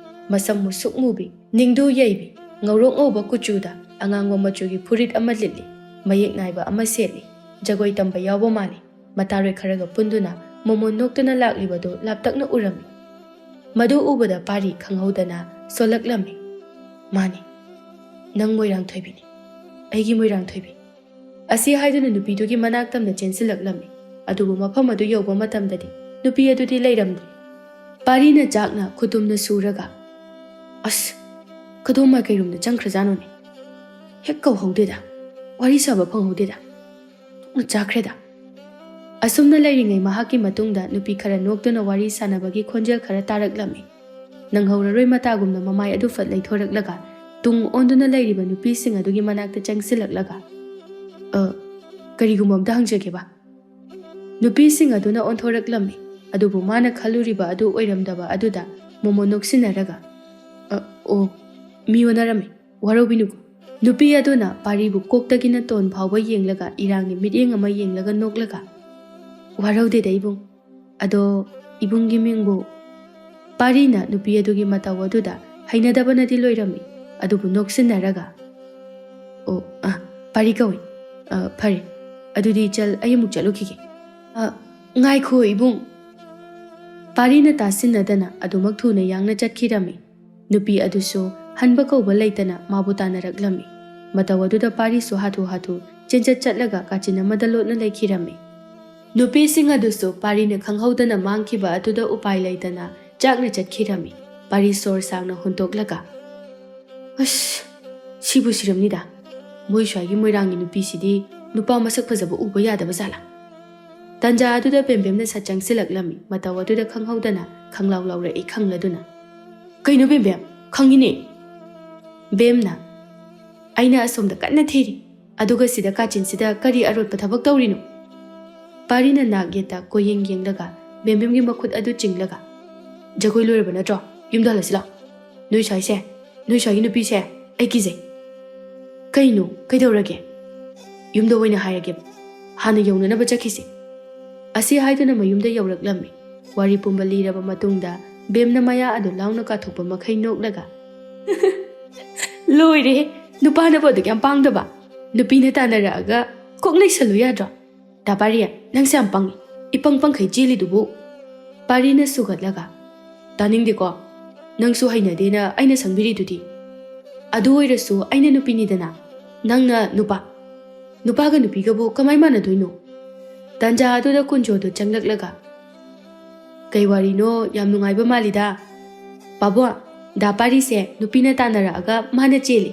ꯃꯁꯝ ꯃꯨꯁꯨꯛ ꯃꯨꯕꯤ, ꯅꯤꯡꯗꯨ ꯌꯩꯕꯤ, ꯉꯧꯔꯣꯛ ꯉꯧꯕ ꯀꯨꯆꯨꯗ ꯑꯉꯥꯡꯕ ꯃꯆꯨꯒꯤ ꯐꯨꯔꯤꯠ ꯑꯃ ꯂꯤꯠꯂꯤ, ꯃꯌꯦꯛ ꯅꯥꯏꯕ ꯑꯃ ꯁꯦꯠꯂꯤ, ꯖꯒꯣꯏ ꯇꯝꯕ ꯌꯥꯎꯕ ꯃꯥꯜꯂꯤ꯫ ꯃꯇꯥꯔꯣꯏ ꯈꯔꯒ ꯄꯨꯟꯗꯨꯅ ꯃꯣꯃꯣꯟ ꯅꯣꯛꯇꯨꯅ ꯂꯥꯛꯂꯤꯕꯗꯨ ꯂꯥꯞꯇꯛꯅ ꯎꯔꯝꯃꯤ꯫ ꯃꯗꯨ ꯎꯕꯗ ꯄꯥꯔꯤ ꯈꯪꯍꯧꯗꯅ ꯁꯣꯜꯂꯛꯂꯝꯃꯤ꯫ "ꯃꯥꯅꯤ, ꯅꯪ ꯃꯣꯏꯔꯥꯡꯊꯣꯏꯕꯤꯅꯤ, ꯑꯩꯒꯤ ꯃꯣꯏꯔꯥꯡꯊꯣꯏꯕꯤ꯫" ꯑꯁꯤ ꯍꯥꯏꯗꯨꯅ ꯅꯨꯄꯤꯗꯨꯒꯤ ꯃꯅꯥꯛ ꯇꯝꯅ ꯆꯦꯟꯁꯤꯜꯂꯛꯂꯝꯃꯤ꯫ ꯑꯗꯨꯕꯨ ꯃꯐꯝ ꯑꯗꯨ ꯌꯧꯕ ꯃꯇꯝꯗꯗꯤ ꯅꯨꯄꯤ ꯑꯗꯨꯗꯤ ꯂꯩꯔꯝꯗ꯭ꯔꯦ꯫ ꯄꯥꯔꯤꯅ ꯆꯥꯛꯅ ꯈꯨꯇꯨꯝꯅ ꯁꯨꯔꯒ, "ꯑꯁ, ꯀꯗꯣꯝ ꯃꯥꯏꯀꯩꯔꯣꯝꯗ ꯆꯪꯈ꯭ꯔꯖꯥꯠꯅꯣꯅꯦ? ꯍꯦꯛ ꯀꯧꯍꯧꯗꯦꯗ, ꯋꯥꯔꯤ ꯁꯥꯕ ꯐꯪꯍꯧꯗꯦꯗ, ꯊꯣꯛꯅ ꯆꯥꯈ꯭ꯔꯦꯗ꯫" ꯑꯁꯨꯝꯅ ꯂꯩꯔꯤꯉꯩ ꯃꯍꯥꯛꯀꯤ ꯃꯇꯨꯡꯗ ꯅꯨꯄꯤ ꯈꯔ ꯅꯣꯛꯇꯨꯅ ꯋꯥꯔꯤ ꯁꯥꯟꯅꯕꯒꯤ ꯈꯣꯟꯖꯦꯜ ꯈꯔ ꯇꯥꯔꯛꯂꯝꯃꯤ꯫ ꯅꯪꯍꯧꯔꯔꯣꯏ ꯃꯇꯥꯒꯨꯝꯅ ꯃꯃꯥꯏ ꯑꯗꯨ ꯐꯠ ꯂꯩꯊꯣꯔꯛꯂꯒ ꯇꯨꯡ ꯑꯣꯟꯗꯨꯅ ꯂꯩꯔꯤꯕ ꯅꯨꯄꯤꯁꯤꯡ ꯑꯗꯨꯒꯤ ꯃꯅꯥꯛꯇ ꯆꯪꯁꯤꯜꯂꯛꯂꯒ, "ꯑ, ꯀꯔꯤꯒꯨꯝꯕ ꯑꯝꯇ ꯍꯪꯖꯒꯦꯕ?" ꯅꯨꯄꯤꯁꯤꯡ ꯑꯗꯨꯅ ꯑꯣꯟꯊꯣꯔꯛꯂꯝꯃꯤ, ꯑꯗꯨꯕꯨ ꯃꯥꯅ ꯈꯜꯂꯨꯔꯤꯕ ꯑꯗꯨ ꯑꯣꯏꯔꯝꯗꯕ ꯑꯗꯨꯗ ꯃꯣꯃꯣꯟ ꯅꯣꯛꯁꯤꯟꯅꯔꯒ, "ꯑ, ꯑꯣ, ꯃꯤ ꯑꯣꯟꯅꯔꯝꯃꯤ, ꯋꯥꯔꯧꯕꯤꯅꯨꯀꯣ꯫" ꯅꯨꯄꯤ ꯑꯗꯨꯅ ꯄꯥꯔꯤꯕꯨ ꯀꯣꯛꯇꯒꯤꯅ ꯇꯣꯟ ꯐꯥꯎꯕ ꯌꯦꯡꯂꯒ ꯏꯔꯥꯡꯒꯤ ꯃꯤꯠꯌꯦꯡ ꯑꯃ ꯌꯦꯡꯂꯒ ꯅꯣꯛꯂꯒ, "ꯋꯥꯔꯧꯗꯦꯗ ꯏꯕꯨꯡ, ꯑꯗꯣ ꯏꯕꯨꯡꯒꯤ ꯃꯤꯡꯕꯨ?" ꯄꯥꯔꯤꯅ ꯅꯨꯄꯤ ꯑꯗꯨꯒꯤ ꯃꯇꯧ ꯑꯗꯨꯗ ꯍꯩꯅꯗꯕꯅꯗꯤ ꯂꯣꯏꯔꯝꯃꯤ, ꯑꯗꯨꯕꯨ ꯅꯣꯛꯁꯤꯟꯅꯔꯒ, "ꯑꯣ, ꯑ, ꯄꯥꯔꯤ ꯀꯧꯏ꯫ ꯑ, ꯐꯔꯦ, ꯑꯗꯨꯗꯤ ꯏꯆꯜ, ꯑꯩ ꯑꯃꯨꯛ ꯆꯠꯂꯨꯈꯤꯒꯦ꯫" "ꯑ, ꯉꯥꯏꯈꯣ ꯏꯕꯨꯡ꯫" ꯄꯥꯔꯤꯅ ꯇꯥꯁꯤꯟꯅꯗꯅ ꯑꯗꯨꯃꯛ ꯊꯨꯅ ꯌꯥꯡꯅ ꯆꯠꯈꯤꯔꯝꯃꯤ꯫ ꯅꯨꯄꯤ ꯑꯗꯨꯁꯨ ꯍꯟꯕ ꯀꯧꯕ ꯂꯩꯇꯅ ꯃꯥꯕꯨ ꯇꯥꯟꯅꯔꯛꯂꯝꯃꯤ꯫ ꯃꯇꯧ ꯑꯗꯨꯗ ꯄꯥꯔꯤꯁꯨ ꯍꯥꯊꯨ ꯍꯥꯊꯨ ꯆꯦꯟꯆꯠ ꯆꯠꯂꯒ ꯀꯥꯆꯤꯟ ꯑꯃꯗ ꯂꯣꯠꯅ ꯂꯩꯈꯤꯔꯝꯃꯤ꯫ ꯅꯨꯄꯤꯁꯤꯡ ꯑꯗꯨꯁꯨ ꯄꯥꯔꯤꯅ ꯈꯪꯍꯧꯗꯅ ꯃꯥꯡꯈꯤꯕ ꯑꯗꯨꯗ ꯎꯄꯥꯏ ꯂꯩꯇꯅ ꯆꯥꯛꯅ ꯆꯠꯈꯤꯔꯝꯃꯤ꯫ ꯄꯥꯔꯤ ꯁꯣꯔ ꯁꯥꯡꯅ ꯍꯣꯟꯇꯣꯛꯂꯒ, "ꯑꯁ, ꯁꯤꯕꯨ ꯁꯤꯔꯝꯅꯤꯗ꯫ ꯃꯣꯏ ꯁ꯭ꯋꯥꯏꯒꯤ ꯃꯣꯏꯔꯥꯡꯒꯤ ꯅꯨꯄꯤꯁꯤꯗꯤ ꯅꯨꯄꯥ ꯃꯁꯛ ꯐꯖꯕ ꯎꯕ ꯌꯥꯗꯕ ꯖꯥꯠꯂꯥ?" ꯇꯟꯖꯥ ꯑꯗꯨꯗ ꯕꯦꯝꯕꯦꯝꯅ ꯁꯠ ꯆꯪꯁꯤꯜꯂꯛꯂꯝꯃꯤ꯫ ꯃꯇꯧ ꯑꯗꯨꯗ ꯈꯪꯍꯧꯗꯅ ꯈꯪꯂꯥꯎ ꯂꯥꯎꯔꯛꯏ ꯈꯪꯂꯗꯨꯅ꯫ "ꯀꯩꯅꯣ ꯕꯦꯝꯕꯦꯝ, ꯈꯪꯉꯤꯅꯦ?" ꯕꯦꯝꯅ, "ꯑꯩꯅ ꯑꯁꯣꯝꯗ ꯀꯟꯅ ꯊꯤꯔꯤ, ꯑꯗꯨꯒ ꯁꯤꯗ ꯀꯥꯆꯤꯟꯁꯤꯗ ꯀꯔꯤ ꯑꯔꯣꯠꯄ ꯊꯕꯛ ꯇꯧꯔꯤꯅꯣ?" ꯄꯥꯔꯤꯅ ꯅꯥꯛ ꯌꯦꯠꯇ ꯀꯣꯌꯦꯡ ꯌꯦꯡꯂꯒ ꯕꯦꯝꯕꯦꯝꯒꯤ ꯃꯈꯨꯠ ꯑꯗꯨ ꯆꯤꯡꯂꯒ, "ꯖꯒꯣꯏ ꯂꯣꯏꯔꯕ ꯅꯠꯇ꯭ꯔꯣ? ꯌꯨꯝꯗ ꯍꯜꯂꯁꯤ ꯂꯥꯎ꯫ ꯅꯣꯏ ꯁ꯭ꯋꯥꯏꯁꯦ, ꯅꯣꯏ ꯁ꯭ꯋꯥꯏꯒꯤ ꯅꯨꯄꯤꯁꯦ ꯑꯩ ꯀꯤꯖꯩ꯫" "ꯀꯩꯅꯣ, ꯀꯩꯗꯧꯔꯒꯦ? ꯌꯨꯝꯗ ꯑꯣꯏꯅ ꯍꯥꯏꯔꯒꯦ, ꯍꯥꯟꯅ ꯌꯧꯅꯅꯕ ꯆꯠꯈꯤꯁꯤ꯫" ꯑꯁꯤ ꯍꯥꯏꯗꯨꯅ ꯃꯌꯨꯝꯗ ꯌꯧꯔꯛꯂꯝꯃꯤ꯫ ꯋꯥꯔꯤ ꯄꯨꯝꯕ ꯂꯤꯔꯕ ꯃꯇꯨꯡꯗ ꯕꯦꯝꯅ ꯃꯌꯥ ꯑꯗꯨ ꯂꯥꯎꯅ ꯀꯥꯊꯣꯛꯄ ꯃꯈꯩ ꯅꯣꯛꯂꯒ, "ꯂꯣꯏꯔꯦꯍꯦ, ꯅꯨꯄꯥꯅꯕꯨ ꯑꯗꯨꯛ ꯌꯥꯝ ꯄꯥꯡꯗꯕ? ꯅꯨꯄꯤꯅ ꯇꯥꯟꯅꯔꯛꯑꯒ ꯀꯣꯛ ꯂꯩꯁꯜꯂꯨ ꯌꯥꯗ꯭ꯔꯣ? ꯗꯥ ꯄꯥꯔꯤ, ꯅꯪꯁꯦ ꯌꯥꯝ ꯄꯪꯉꯤ꯫ ꯏꯄꯪ ꯄꯪꯈꯩ ꯆꯦꯜꯂꯤꯗꯨꯕꯨ꯫" ꯄꯥꯔꯤꯅ ꯁꯨꯒꯠꯂꯒ, "ꯇꯥꯅꯤꯡꯗꯦꯀꯣ꯫ ꯅꯪꯁꯨ ꯍꯩꯅꯗꯦꯅ ꯑꯩꯅ ꯁꯪꯕꯤꯔꯤꯗꯨꯗꯤ꯫ ꯑꯗꯨ ꯑꯣꯏꯔꯁꯨ ꯑꯩꯅ ꯅꯨꯄꯤꯅꯤꯗꯅ, ꯅꯪꯅ ꯅꯨꯄꯥ꯫ ꯅꯨꯄꯥꯒ ꯅꯨꯄꯤꯒꯕꯨ ꯀꯃꯥꯏ ꯃꯥꯟꯅꯗꯣꯏꯅꯣ?" ꯇꯥꯟꯖꯥ ꯑꯗꯨꯗ ꯀꯨꯟꯖꯣꯗꯣ ꯆꯪꯂꯛꯂꯒ, "ꯀꯩ ꯋꯥꯔꯤꯅꯣ? ꯌꯥꯝ ꯅꯨꯡꯉꯥꯏꯕ ꯃꯥꯜꯂꯤꯗ꯫ ꯄꯥꯕꯣ, ꯗꯥ ꯄꯥꯔꯤꯁꯦ ꯅꯨꯄꯤꯅ ꯇꯥꯟꯅꯔꯛꯑꯒ ꯃꯥꯅ ꯆꯦꯜꯂꯤ꯫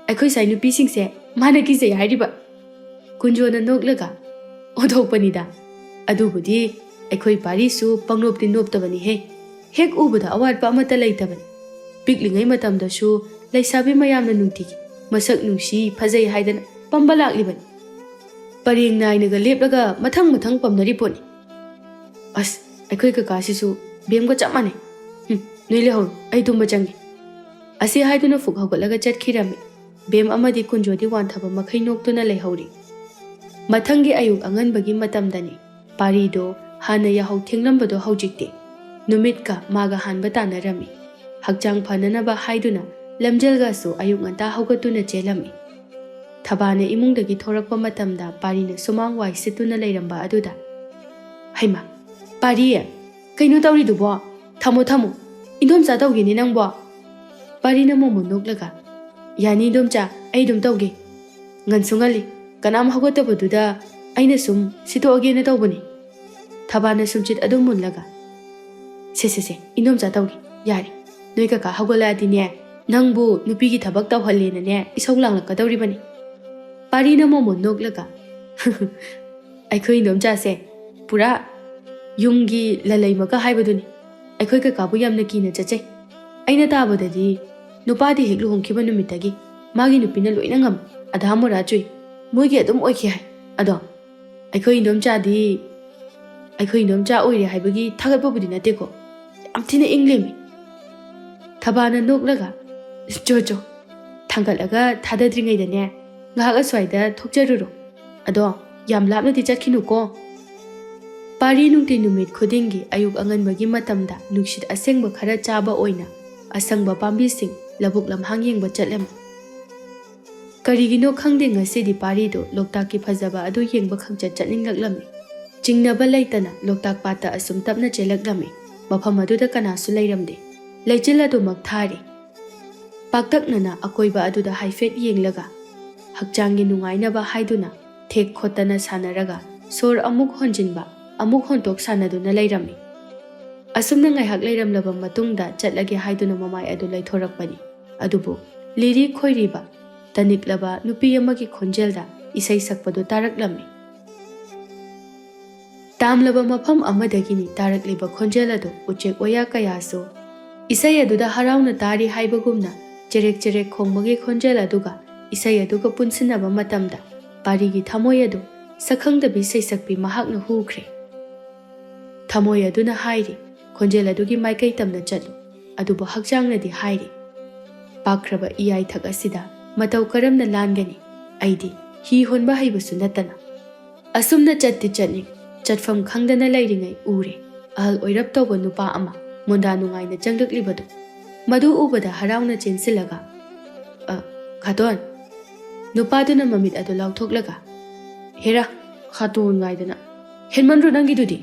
ꯑꯩꯈꯣꯏ ꯁ꯭ꯋꯥꯏ ꯅꯨꯄꯤꯁꯤꯡꯁꯦ ꯃꯥꯅ ꯀꯤꯖꯩ ꯍꯥꯏꯔꯤꯕ꯫" ꯀꯨꯟꯖꯣꯅ ꯅꯣꯛꯂꯒ, "ꯑꯣꯟꯊꯣꯛꯄꯅꯤꯗ꯫ ꯑꯗꯨꯕꯨꯗꯤ ꯑꯩꯈꯣꯏ ꯄꯥꯔꯤꯁꯨ ꯄꯪꯅꯣꯞꯇꯤ ꯅꯣꯞꯇꯕꯅꯤꯍꯦ꯫ ꯍꯦꯛ ꯎꯕꯗ ꯑꯋꯥꯠꯄ ꯑꯃꯠꯇ ꯂꯩꯇꯕꯅꯤ꯫ ꯄꯤꯛꯂꯤꯉꯩ ꯃꯇꯝꯗꯁꯨ ꯂꯩꯁꯥꯕꯤ ꯃꯌꯥꯝꯅ ꯅꯨꯡꯇꯤꯒꯤ ꯃꯁꯛ ꯅꯨꯡꯁꯤ, ꯐꯖꯩ ꯍꯥꯏꯗꯅ ꯄꯝꯕ ꯂꯥꯛꯂꯤꯕꯅꯤ꯫ ꯄꯔꯦꯡ ꯅꯥꯏꯅꯒ ꯂꯦꯞꯂꯒ ꯃꯊꯪ ꯃꯊꯪ ꯄꯝꯅꯔꯤ ꯄꯣꯠꯅꯤ꯫ ꯑꯁ, ꯑꯩꯈꯣꯏ ꯀꯀꯥꯁꯤꯁꯨ ꯕꯦꯝꯒ ꯆꯞ ꯃꯥꯟꯅꯩ꯫ ꯍꯨꯝ, ꯅꯣꯏ ꯂꯩꯍꯧꯔꯣ, ꯑꯩ ꯇꯨꯝꯕ ꯆꯪꯒꯦ꯫" ꯑꯁꯤ ꯍꯥꯏꯗꯨꯅ ꯐꯨꯛ ꯍꯧꯒꯠꯂꯒ ꯆꯠꯈꯤꯔꯝꯃꯤ꯫ ꯕꯦꯝ ꯑꯃꯗꯤ ꯀꯨꯟꯖꯣꯗꯤ ꯋꯥꯟꯊꯕ ꯃꯈꯩ ꯅꯣꯛꯇꯨꯅ ꯂꯩꯍꯧꯔꯤ꯫ ꯃꯊꯪꯒꯤ ꯑꯌꯨꯛ ꯑꯉꯟꯕꯒꯤ ꯃꯇꯝꯗꯅꯤ꯫ ꯄꯥꯔꯤꯗꯣ ꯍꯥꯟꯅ ꯌꯥꯍꯧ ꯊꯦꯡꯂꯝꯕꯗꯣ ꯍꯧꯖꯤꯛꯇꯤ ꯅꯨꯃꯤꯠꯀ ꯃꯥꯒ ꯍꯥꯟꯕ ꯇꯥꯟꯅꯔꯝꯃꯤ꯫ ꯍꯛꯆꯥꯡ ꯐꯅꯅꯕ ꯍꯥꯏꯗꯨꯅ ꯂꯝꯖꯦꯜꯒꯁꯨ ꯑꯌꯨꯛ ꯉꯟꯇꯥ ꯍꯧꯒꯠꯇꯨꯅ ꯆꯦꯜꯂꯝꯃꯤ꯫ ꯊꯕꯥꯅ ꯏꯃꯨꯡꯗꯒꯤ ꯊꯣꯔꯛꯄ ꯃꯇꯝꯗ ꯄꯥꯔꯤꯅ ꯁꯨꯃꯥꯡ ꯋꯥꯏ ꯁꯤꯠꯇꯨꯅ ꯂꯩꯔꯝꯕ ꯑꯗꯨꯗ, "ꯍꯩꯃꯥ, ꯄꯥꯔꯤ, ꯀꯩꯅꯣ ꯇꯧꯔꯤꯗꯨꯕꯣ? ꯊꯝꯃꯣ, ꯊꯝꯃꯣ꯫ ꯏꯟꯗꯣꯝꯆꯥ ꯇꯧꯒꯦꯅꯦ ꯅꯪꯕꯣ?" ꯄꯥꯔꯤꯅ ꯃꯣꯃꯣꯟ ꯅꯣꯛꯂꯒ, "ꯌꯥꯅꯤ ꯏꯟꯗꯣꯝꯆꯥ, ꯑꯩ ꯑꯗꯨꯝ ꯇꯧꯒꯦ꯫ ꯉꯟꯁꯨ ꯉꯜꯂꯤ, ꯀꯅꯥꯝ ꯍꯧꯒꯠꯇꯕꯗꯨꯗ ꯑꯩꯅ ꯁꯨꯝ ꯁꯤꯠꯇꯣꯛꯑꯒꯦꯅ ꯇꯧꯕꯅꯤ꯫ ꯊꯕꯥꯅ ꯁꯨꯝꯆꯤꯠ ꯑꯗꯨꯝ ꯃꯨꯜꯂꯒ, "ꯁꯦ, ꯁꯦ, ꯁꯦ, ꯏꯟꯗꯣꯝꯆꯥ ꯇꯧꯒꯦ, ꯌꯥꯔꯦ꯫ ꯅꯣꯏ ꯀꯀꯥ ꯍꯧꯒꯠꯂꯛꯑꯗꯤꯅꯦ, ꯅꯪꯕꯨ ꯅꯨꯄꯤꯒꯤ ꯊꯕꯛ ꯇꯧꯍꯜꯂꯦꯅꯅꯦ ꯏꯁꯧ ꯂꯥꯡꯂꯛꯀꯗꯧꯔꯤꯕꯅꯤ꯫ ꯄꯥꯔꯤꯅ ꯃꯣꯃꯣꯟ ꯅꯣꯛꯂꯒ, "ꯑꯩꯈꯣꯏ ꯏꯟꯗꯣꯝꯆꯥꯁꯦ ꯄꯨꯔꯥ ꯌꯨꯝꯒꯤ ꯂꯂꯩꯃꯒ ꯍꯥꯏꯕꯗꯨꯅꯤ꯫ ꯑꯩꯈꯣꯏ ꯀꯀꯥꯕꯨ ꯌꯥꯝꯅ ꯀꯤꯅ ꯆꯠꯆꯩ꯫ ꯑꯩꯅ ꯇꯥꯕꯗꯗꯤ ꯅꯨꯄꯥꯗꯤ ꯍꯦꯛ ꯂꯨꯍꯣꯡꯈꯤꯕ ꯅꯨꯃꯤꯠꯇꯒꯤ ꯃꯥꯒꯤ ꯅꯨꯄꯤꯅ ꯂꯣꯏꯅ ꯉꯝ, ꯑꯙꯥ ꯃꯣꯔꯥ ꯆꯨꯏ, ꯃꯣꯏꯒꯤ ꯑꯗꯨꯝ ꯑꯣꯏꯈꯤ ꯍꯥꯏ꯫ ꯑꯗꯣ ꯑꯩꯈꯣꯏ ꯏꯟꯗꯣꯝꯆꯥꯗꯤ, ꯑꯩꯈꯣꯏ ꯏꯟꯗꯣꯝꯆꯥ ꯑꯣꯏꯔꯦ ꯍꯥꯏꯕꯒꯤ ꯊꯥꯒꯠꯄꯕꯨꯗꯤ ꯅꯠꯇꯦꯀꯣ, ꯌꯥꯝ ꯊꯤꯅ ꯏꯪꯂꯦꯝꯃꯤ꯫" ꯊꯕꯥꯅ ꯅꯣꯛꯂꯒ, "ꯆꯣ ꯆꯣ, ꯊꯥꯡꯒꯠꯂꯒ ꯊꯥꯗꯗ꯭ꯔꯤꯉꯩꯗꯅꯦ ꯉꯥꯏꯍꯥꯛ ꯑꯁ꯭ꯋꯥꯏꯗ ꯊꯣꯛꯆꯔꯨꯔꯣ꯫ ꯑꯗꯣ ꯌꯥꯝ ꯂꯥꯞꯅꯗꯤ ꯆꯠꯈꯤꯅꯨꯀꯣ꯫" ꯄꯥꯔꯤ ꯅꯨꯡꯇꯤ ꯅꯨꯃꯤꯠ ꯈꯨꯗꯤꯡꯒꯤ ꯑꯌꯨꯛ ꯑꯉꯟꯕꯒꯤ ꯃꯇꯝꯗ ꯅꯨꯡꯁꯤꯠ ꯑꯁꯦꯡꯕ ꯈꯔ ꯆꯥꯕ ꯑꯣꯏꯅ ꯑꯁꯪꯕ ꯄꯥꯝꯕꯤꯁꯤꯡ, ꯂꯧꯕꯨꯛ ꯂꯝꯍꯥꯡ ꯌꯦꯡꯕ ꯆꯠꯂꯝꯃꯤ꯫ ꯀꯔꯤꯒꯤꯅꯣ ꯈꯪꯗꯦ, ꯉꯁꯤꯗꯤ ꯄꯥꯔꯤꯗꯨ ꯂꯣꯛꯇꯥꯛꯀꯤ ꯐꯖꯕ ꯑꯗꯨ ꯌꯦꯡꯕ ꯈꯪꯆꯠ ꯆꯠꯅꯤꯡꯂꯛꯂꯝꯃꯤ꯫ ꯆꯤꯡꯅꯕ ꯂꯩꯇꯅ ꯂꯣꯛꯇꯥꯛ ꯄꯥꯠꯇ ꯑꯁꯨꯝ ꯇꯞꯅ ꯆꯦꯜꯂꯛꯂꯝꯃꯤ꯫ ꯃꯐꯝ ꯑꯗꯨꯗ ꯀꯅꯥꯁꯨ ꯂꯩꯔꯝꯗꯦ꯫ ꯂꯩꯆꯤꯜ ꯑꯗꯨꯃꯛ ꯊꯥꯔꯤ꯫ ꯄꯥꯛꯇꯛꯅꯅ ꯑꯀꯣꯏꯕ ꯑꯗꯨꯗ ꯍꯥꯏꯐꯦꯠ ꯌꯦꯡꯂꯒ, ꯍꯛꯆꯥꯡꯒꯤ ꯅꯨꯡꯉꯥꯏꯅꯕ ꯍꯥꯏꯗꯨꯅ ꯊꯦꯛ ꯈꯣꯠꯇꯅ ꯁꯥꯟꯅꯔꯒ, ꯁꯣꯔ ꯑꯃꯨꯛ ꯍꯣꯟꯖꯤꯟꯕ, ꯑꯃꯨꯛ ꯍꯣꯟꯇꯣꯛ ꯁꯥꯟꯅꯗꯨꯅ ꯂꯩꯔꯝꯃꯤ꯫ ꯑꯁꯨꯝꯅ ꯉꯥꯏꯍꯥꯛ ꯂꯩꯔꯝꯂꯕ ꯃꯇꯨꯡꯗ ꯆꯠꯂꯒꯦ ꯍꯥꯏꯗꯨꯅ ꯃꯃꯥꯏ ꯑꯗꯨ ꯂꯩꯊꯣꯔꯛꯄꯅꯤ꯫ ꯑꯗꯨꯕꯨ ꯂꯤꯔꯤ ꯈꯣꯏꯔꯤꯕ, ꯇꯅꯤꯛꯂꯕ ꯅꯨꯄꯤ ꯑꯃꯒꯤ ꯈꯣꯟꯖꯦꯜꯗ ꯏꯁꯩ ꯁꯛꯄꯗꯨ ꯇꯥꯔꯛꯂꯝꯃꯤ꯫ ꯇꯥꯝꯂꯕ ꯃꯐꯝ ꯑꯃꯗꯒꯤꯅꯤ ꯇꯥꯔꯛꯂꯤꯕ ꯈꯣꯟꯖꯦꯜ ꯑꯗꯨ꯫ ꯎꯆꯦꯛ ꯋꯥꯌꯥ ꯀꯌꯥꯁꯨ ꯏꯁꯩ ꯑꯗꯨꯗ ꯍꯔꯥꯎꯅ ꯇꯥꯔꯤ ꯍꯥꯏꯕꯒꯨꯝꯅ ꯆꯦꯔꯦꯛ ꯆꯦꯔꯦꯛ ꯈꯣꯡꯕꯒꯤ ꯈꯣꯟꯖꯦꯜ ꯑꯗꯨꯒ ꯏꯁꯩ ꯑꯗꯨꯒ ꯄꯨꯟꯁꯤꯟꯅꯕ ꯃꯇꯝꯗ ꯄꯥꯔꯤꯒꯤ ꯊꯃꯣꯏ ꯑꯗꯨ ꯁꯛꯈꯪꯗꯕꯤ ꯁꯩꯁꯛꯄꯤ ꯃꯍꯥꯛꯅ ꯍꯨꯈ꯭ꯔꯦ꯫ ꯊꯃꯣꯏ ꯑꯗꯨꯅ ꯍꯥꯏꯔꯤ, "ꯈꯣꯟꯖꯦꯜ ꯑꯗꯨꯒꯤ ꯃꯥꯏꯀꯩ ꯇꯝꯅ ꯆꯠꯂꯨ", ꯑꯗꯨꯕꯨ ꯍꯛꯆꯥꯡꯅꯗꯤ ꯍꯥꯏꯔꯤ, "ꯄꯥꯛꯈ꯭ꯔꯕ ꯏꯌꯥꯏꯊꯛ ꯑꯁꯤꯗ ꯃꯇꯧ ꯀꯔꯝꯅ ꯂꯥꯟꯒꯅꯤ? ꯑꯩꯗꯤ ꯍꯤ ꯍꯣꯟꯕ ꯍꯩꯕꯁꯨ ꯅꯠꯇꯅ"꯫ ꯑꯁꯨꯝꯅ ꯆꯠꯇꯤ ꯆꯠꯅꯤꯡ, ꯆꯠꯐꯝ ꯈꯪꯗꯅ ꯂꯩꯔꯤꯉꯩ ꯎꯔꯦ, ꯑꯍꯜ ꯑꯣꯏꯔꯞ ꯇꯧꯕ ꯅꯨꯄꯥ ꯑꯃ ꯃꯣꯟꯗꯥ ꯅꯨꯡꯉꯥꯏꯅ ꯆꯪꯂꯛꯂꯤꯕꯗꯨ꯫ ꯃꯗꯨ ꯎꯕꯗ ꯍꯔꯥꯎꯅ ꯆꯦꯟꯁꯤꯜꯂꯒ, "ꯑ, ꯈꯥꯇꯣꯟ!" ꯅꯨꯄꯥꯗꯨꯅ ꯃꯃꯤꯠ ꯑꯗꯨ ꯂꯥꯎꯊꯣꯛꯂꯒ, "ꯍꯦꯔꯥ, ꯈꯥꯇꯣꯟ ꯉꯥꯏꯗꯅ꯫ ꯍꯦꯟꯃꯟꯗ꯭ꯔꯣ ꯅꯪꯒꯤꯗꯨꯗꯤ?